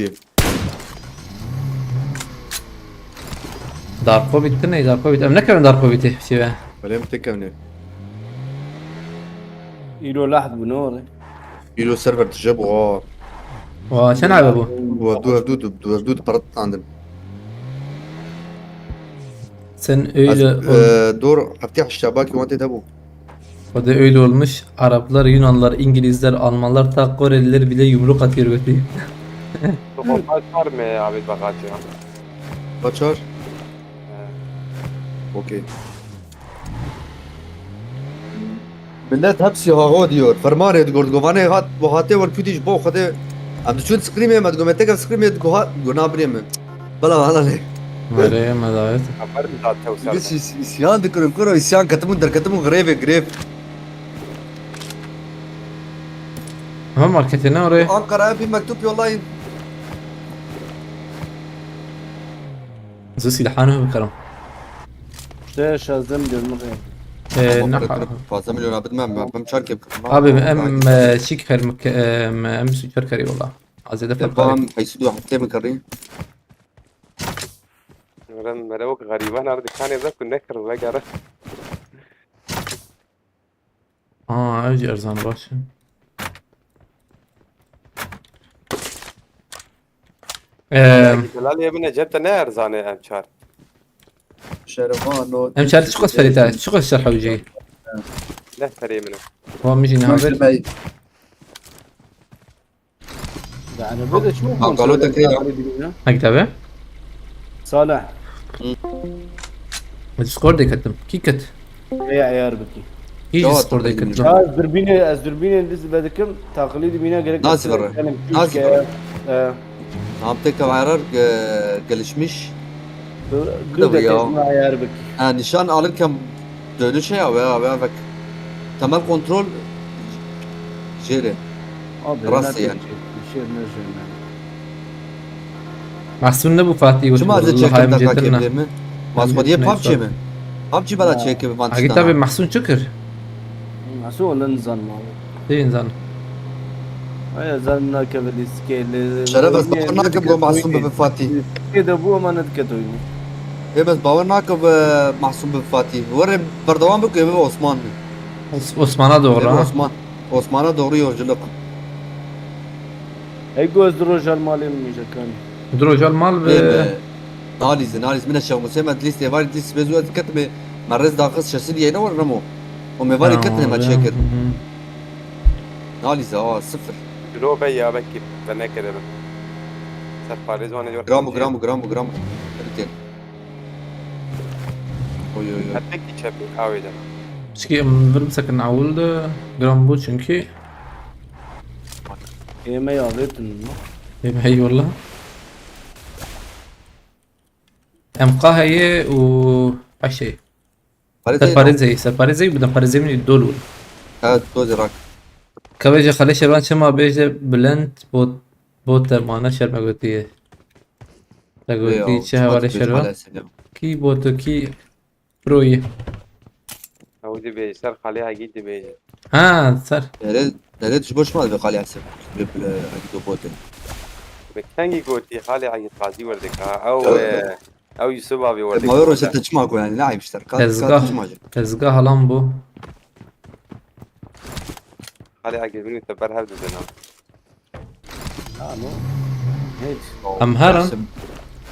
Darko bitti ne? Darko bitti. Em ne kadar Darko bitti? Şey be. Öyle mi tekem ne? Îro lahd bû ne were? Îro server tije bu. Wa çend abi bu? Bu du hevdu du du hevdu para tandin. Sen öyle ol- Eee, doğru. Haftaya işte bak, wante de bu. O da öyle olmuş. Araplar, Yunanlar, İngilizler, Almanlar, ta Koreliler bile yumruk atıyor götü. Sohbet var mı abi, bakacağım. Kaçar? Okey. Millet hepsi haho diyor. Fermane diyor. Govane hat, bu hate var küdiş bu hate. Em düşün scream'e, em diyor, metek scream'e, diyor, ha, guna bireme. Bala bala ne? Nereye medavet? Haber mi daha tevser? Biz is-, isyan dikirin, kuro isyan ketimun derketimun greve, grev. Ama markete ne oraya? Ankara'ya bir mektup yollayın. Zı silahını bakarım. Te şazdem diyorum. Ee, Ama ne bırakın, fazla milyon abi, ben, ben, ben çark yapıyorum. Abi em e, şik her mik em em sütür kari valla. Azede Tamam, fark. Haysu diyor, hatta mı karı? Merem, merem o gariban ardı kane da ku ne kırı ve gara. Aa, ev jî erzan baş. Eee, Delal ye bine cep te ne erzane em çar. Şervan o. Em çar çiqas ferî te, çiqas şer hewcî. Ne ferê min. Wa min jî ne haber. Yani böyle çok Bak, galo da kıyla. Hak tabi. Salih. Discord'e ketim. Kî ket? Veya ayar biki. Hiç Yok, Discord'e tabii ketim. bilmiyorum. Ya dürbüne, ez dürbüne diz bedekim, taklidi bine gerek. Nasıl var? Yani, Nasıl ke- var? E, Namte kavarar gelişmiş. dur, Tabii dur ya. da ayar biki. Ha, nişan alırken dönüş ya veya veya bak. Temel kontrol jêre. Abi, Rast ne yani. Bir şey ne söyleyeyim. Mahsun ne bu Fatih? Çima zê çekim daka kevlê mi? Mazxodiye PUBG mi? PUBG bela çekim. Agi tabi Mahsun çikir. Nasıl olan zanma abi? Değil insan. Aya zan nakeve lîstikê li. Şeref ez bawer nakim ku Masum bibe Fatî. Lîstikê de bû ama nediketoyî. Ê, ez bawer nakim ku Masum bibe Fatî. Were berdewam bike, ê bibe Osman. Os- Osman'a doğru Ê bibe ha. Osman. Osman'a doğru yolculuk. Hey, göz drojan malê min mîjekan. Drojan mal Ê ve be. Nalîzin, nalîzin. Min eşew musê me lîstê var, lîst bezû ez diketime. Me rêz daxist şesin yeyne war remo. O me varê ketine me çekir. Nalîze, aa, sıfır. Lo be ya belkî te nekiribin. Ser parêz wane yor. Gram bu, gram bu, gram bu, gram bu. Hadi gel. Oy, oy, oy. Hepekî çepik awê de. Pişkî em vir bisekin awil de gram bû çünkü. Ême ya vêtin mi? Ê, eyvallah. Em qaheye û eşê. Parêz Ser ey parêzê, ser parêzê û bidan parêzê min dol û. Evet, dozê rak. Kavêje Xalê Şervan çima bêje Bülent bot bote mane şerme gotiye. Te gotî çi hevalê Şervan? Kî boto kî proyî. Ew dibêje ser Xalê Egîd dibêje. Ha, ser. Dere, dere tu boş mal ve Xalê Esef. Ve bile Egîd o bote. Bi kengî gotî Xalê Egîd qazî werdika. Ew e, ew Yusuf abi werdika. Ma wero se te çima ko yani, ne ayıp işler. Ka, Tezgah. Ka çima. Tezgah alan bu. Xalê Egîd min te ber hev didin ha. Ha no. Hiç. Em herin.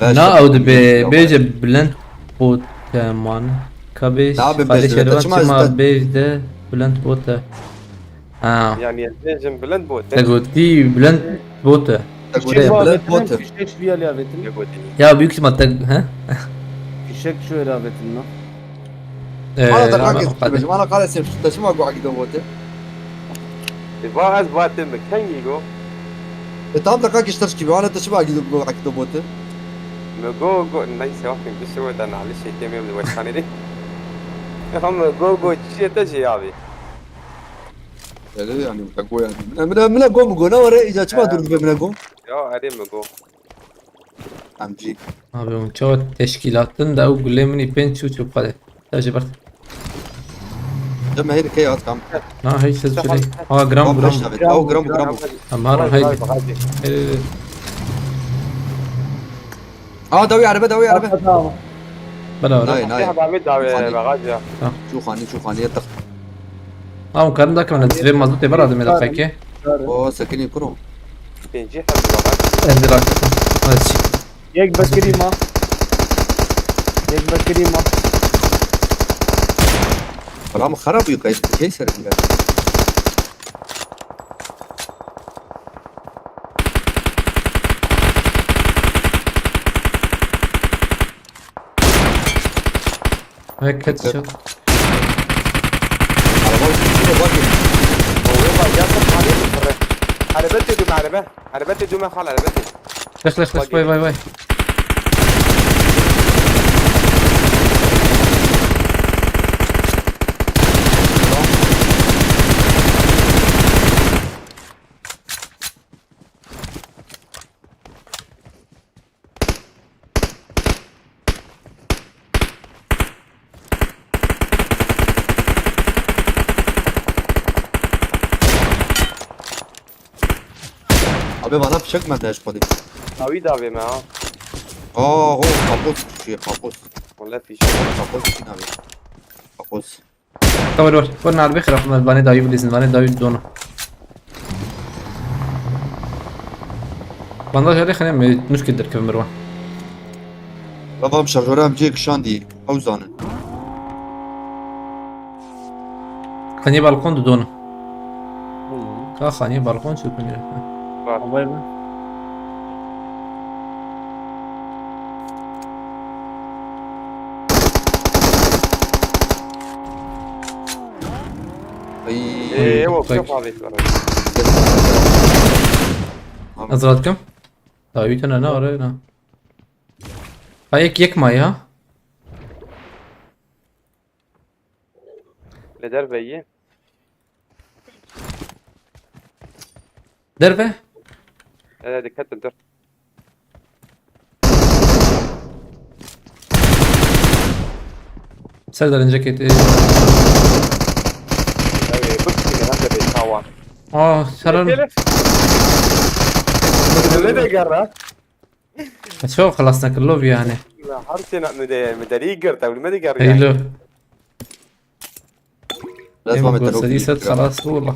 Na ew dibe bêje Bülent bote man. Ka bêj Xalê Şervan çima bêj de Bülent bote. Ha. Yani ez bêjim Bülent bote. Te gotî Bülent bote. Te gotî Bülent bote. Fişek şu yel yavetin. Ne gotî? Ya büyük ihtimal te, he? Fişek şu yel yavetin lan. Ee, Ana te kake bibêjim, ana kare sen te çima go Akîdo bote? E, va ez va te mi kengî go? E, tam te kake şter şkî, ana te çima Akîdo go Akîdo bote? Mi go, go, neyse, wextên bişewite nalê şêkê me bi weşanê de. Em go, go, çiyê te jê ya bî. Öyle yani, te go yani. Mina, mina, mina go mu go, ne var e? Îca çima dur dibe mina go? Ya, erê mi go. Em cî. Abi, hûn çawa teşkîlatin de ew gulê min î pênc çû çû xwedê. Te jî bert. De me hêr key hat kam. Na, hey, siz çilê. Ha, gram, gram. Ew gram, gram. Em har, hey. Hey, hey, hey. Aa, dawî erebe, dawî erebe. Bela, bela. Nayê, nayê. Çû xanî. Çû xanî, çû xanî, yeteq. Ha, hûn karin dakevin, ez vê mazotê bera dimê deqekê. O, sekinî kuro. Pêncî heb bera. Ez vê raketim. Hadi çî. Yek bekirî ma. Yek bekirî ma. Bela min xerab bû, key, key ser bû. Hek headshot. Araba üstüne bak. Oğlum bak, ya sen araba mı kırı? Araba dedim araba. Araba dedim ben hal araba dedim. Lix, lix, lix, vay, vay, vay. Abi bana fişek mende eşkodi. Awi da ve me ha. Aa, ho, kaput, şey, kaput. Wala fişek. Kaput için abi. Kaput. Tamam, dur. Dur, nerede bir xiraf, vanê dayı bilirsin, vanê dayı donu. Bandaj hadi xene mi nuşke derkevim mirwan. Babam şarjora em cê kişandî. Ew zanin. Xanî balkon didon. Hmm. Ka xanî balkon çi kunî? Var. Havayla. Ay. Ee, yok, yok abi. Ez rat kim? Dawî tune ne, oraya ne? Ha, yek, yek ma ya. Li derve yî. Derve? Ee, dikkat et, dur. Serdar ince kete. Ee, bu kişi hem de bir tavan. Aa, Serdar. Gelin. Ne de garra? Çawa xelas nekir, lov yani. Her sene mi de, mi derî girt, ew li me digerî. Heylo. Lazim Ema Ahmet Erol Goseri Kılıç set kral. Xelas bû, wala.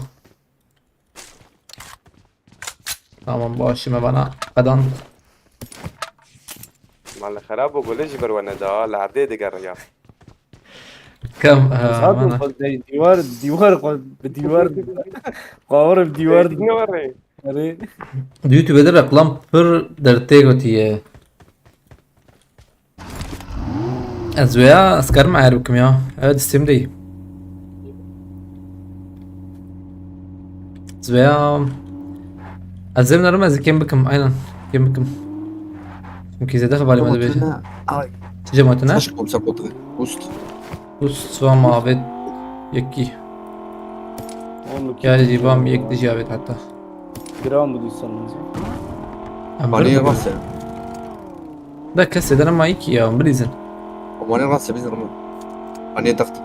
Tamam, baş, me bana qedan. Mal xerab û gulê ji ber we neda, li erdê digeriya. Kam, ha, Zaten mana. Xwe de-, dîwar, dîwar xwe bi dîwar, qawir bi dîwar. Ey, ne var ey? Erê. Di YouTube de reklam pir dertê gotiye. Ez wêya, ez karim ayar bikim ya. Evet, Steam de. Ez wêya, ez zêm nerim, ez kêm bikim, aynen. Kêm bikim. Çünkü zêde xebalê me dibêje. Ay. Çi cem hatine? Taş komiser koltuğu. Ust. Ust, sva ma avêt yekî. Oğlum, ya kim jî va min yek dijî avêt heta. Gram bu duysan lazım. Em Parayı bir bak sen. Da kesê de nema yekî ya, em bilîzin. Omanê rastê biz rımı. Anê taxtı.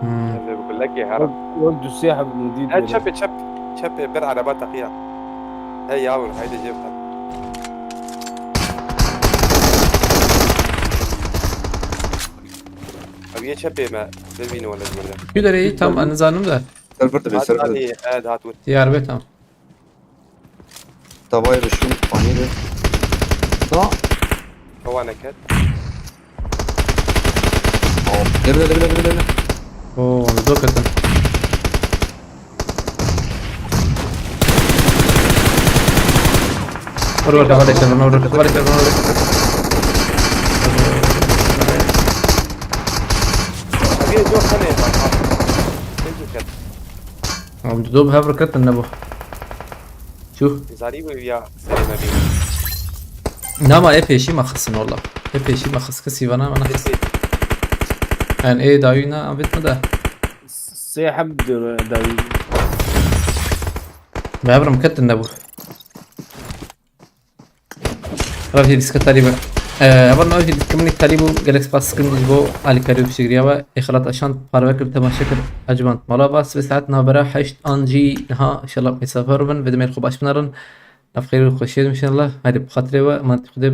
Hmm. Leke her. Yol düsya hep mudîr. He, çepê, çep. Çepê bir araba taqiya. He yavur, haydi cevap. Abi ye çepê me. Bibîne wala jimene. Kü derê tam, ez nizanim de. Server de be, server. Hadi, evet, hat wut. Diyarbê tam. Tavayê rişûn, panîrê. Da. Ewa neket. Aa, demine, demine, demine, demine. Oo, onu da ketin. Vur, vur, kafa deşe, vur, vur, kafa deşe, vur, vur. Vê cor xelê bak. Vê cor ket. Em dido bi hev re ketin nebû. Çû. Zarî wê ya serê me bî. Nama ê pêşî me xistin wala. Ê pêşî me xist, kesî vana me nexist. En ê dawî na avêt me de. Sê hem dawî. Bi hev re em ketin nebû. Revî diske talî be. Evan ev jî diskimlik talî bû, gelek spas dikim ji bo alîkarî û piştgiriya we. Ê xelat eşand, parve kir, temaşe kir, eciband. Mala va sibê saet navbera heşt an jî niha, inşallah, mêsafer bin, vê demê xwe baş binarin. Nav xêr û xweşiyê de inşallah. Haydi, bi xatirê we, emanetî Xwedê.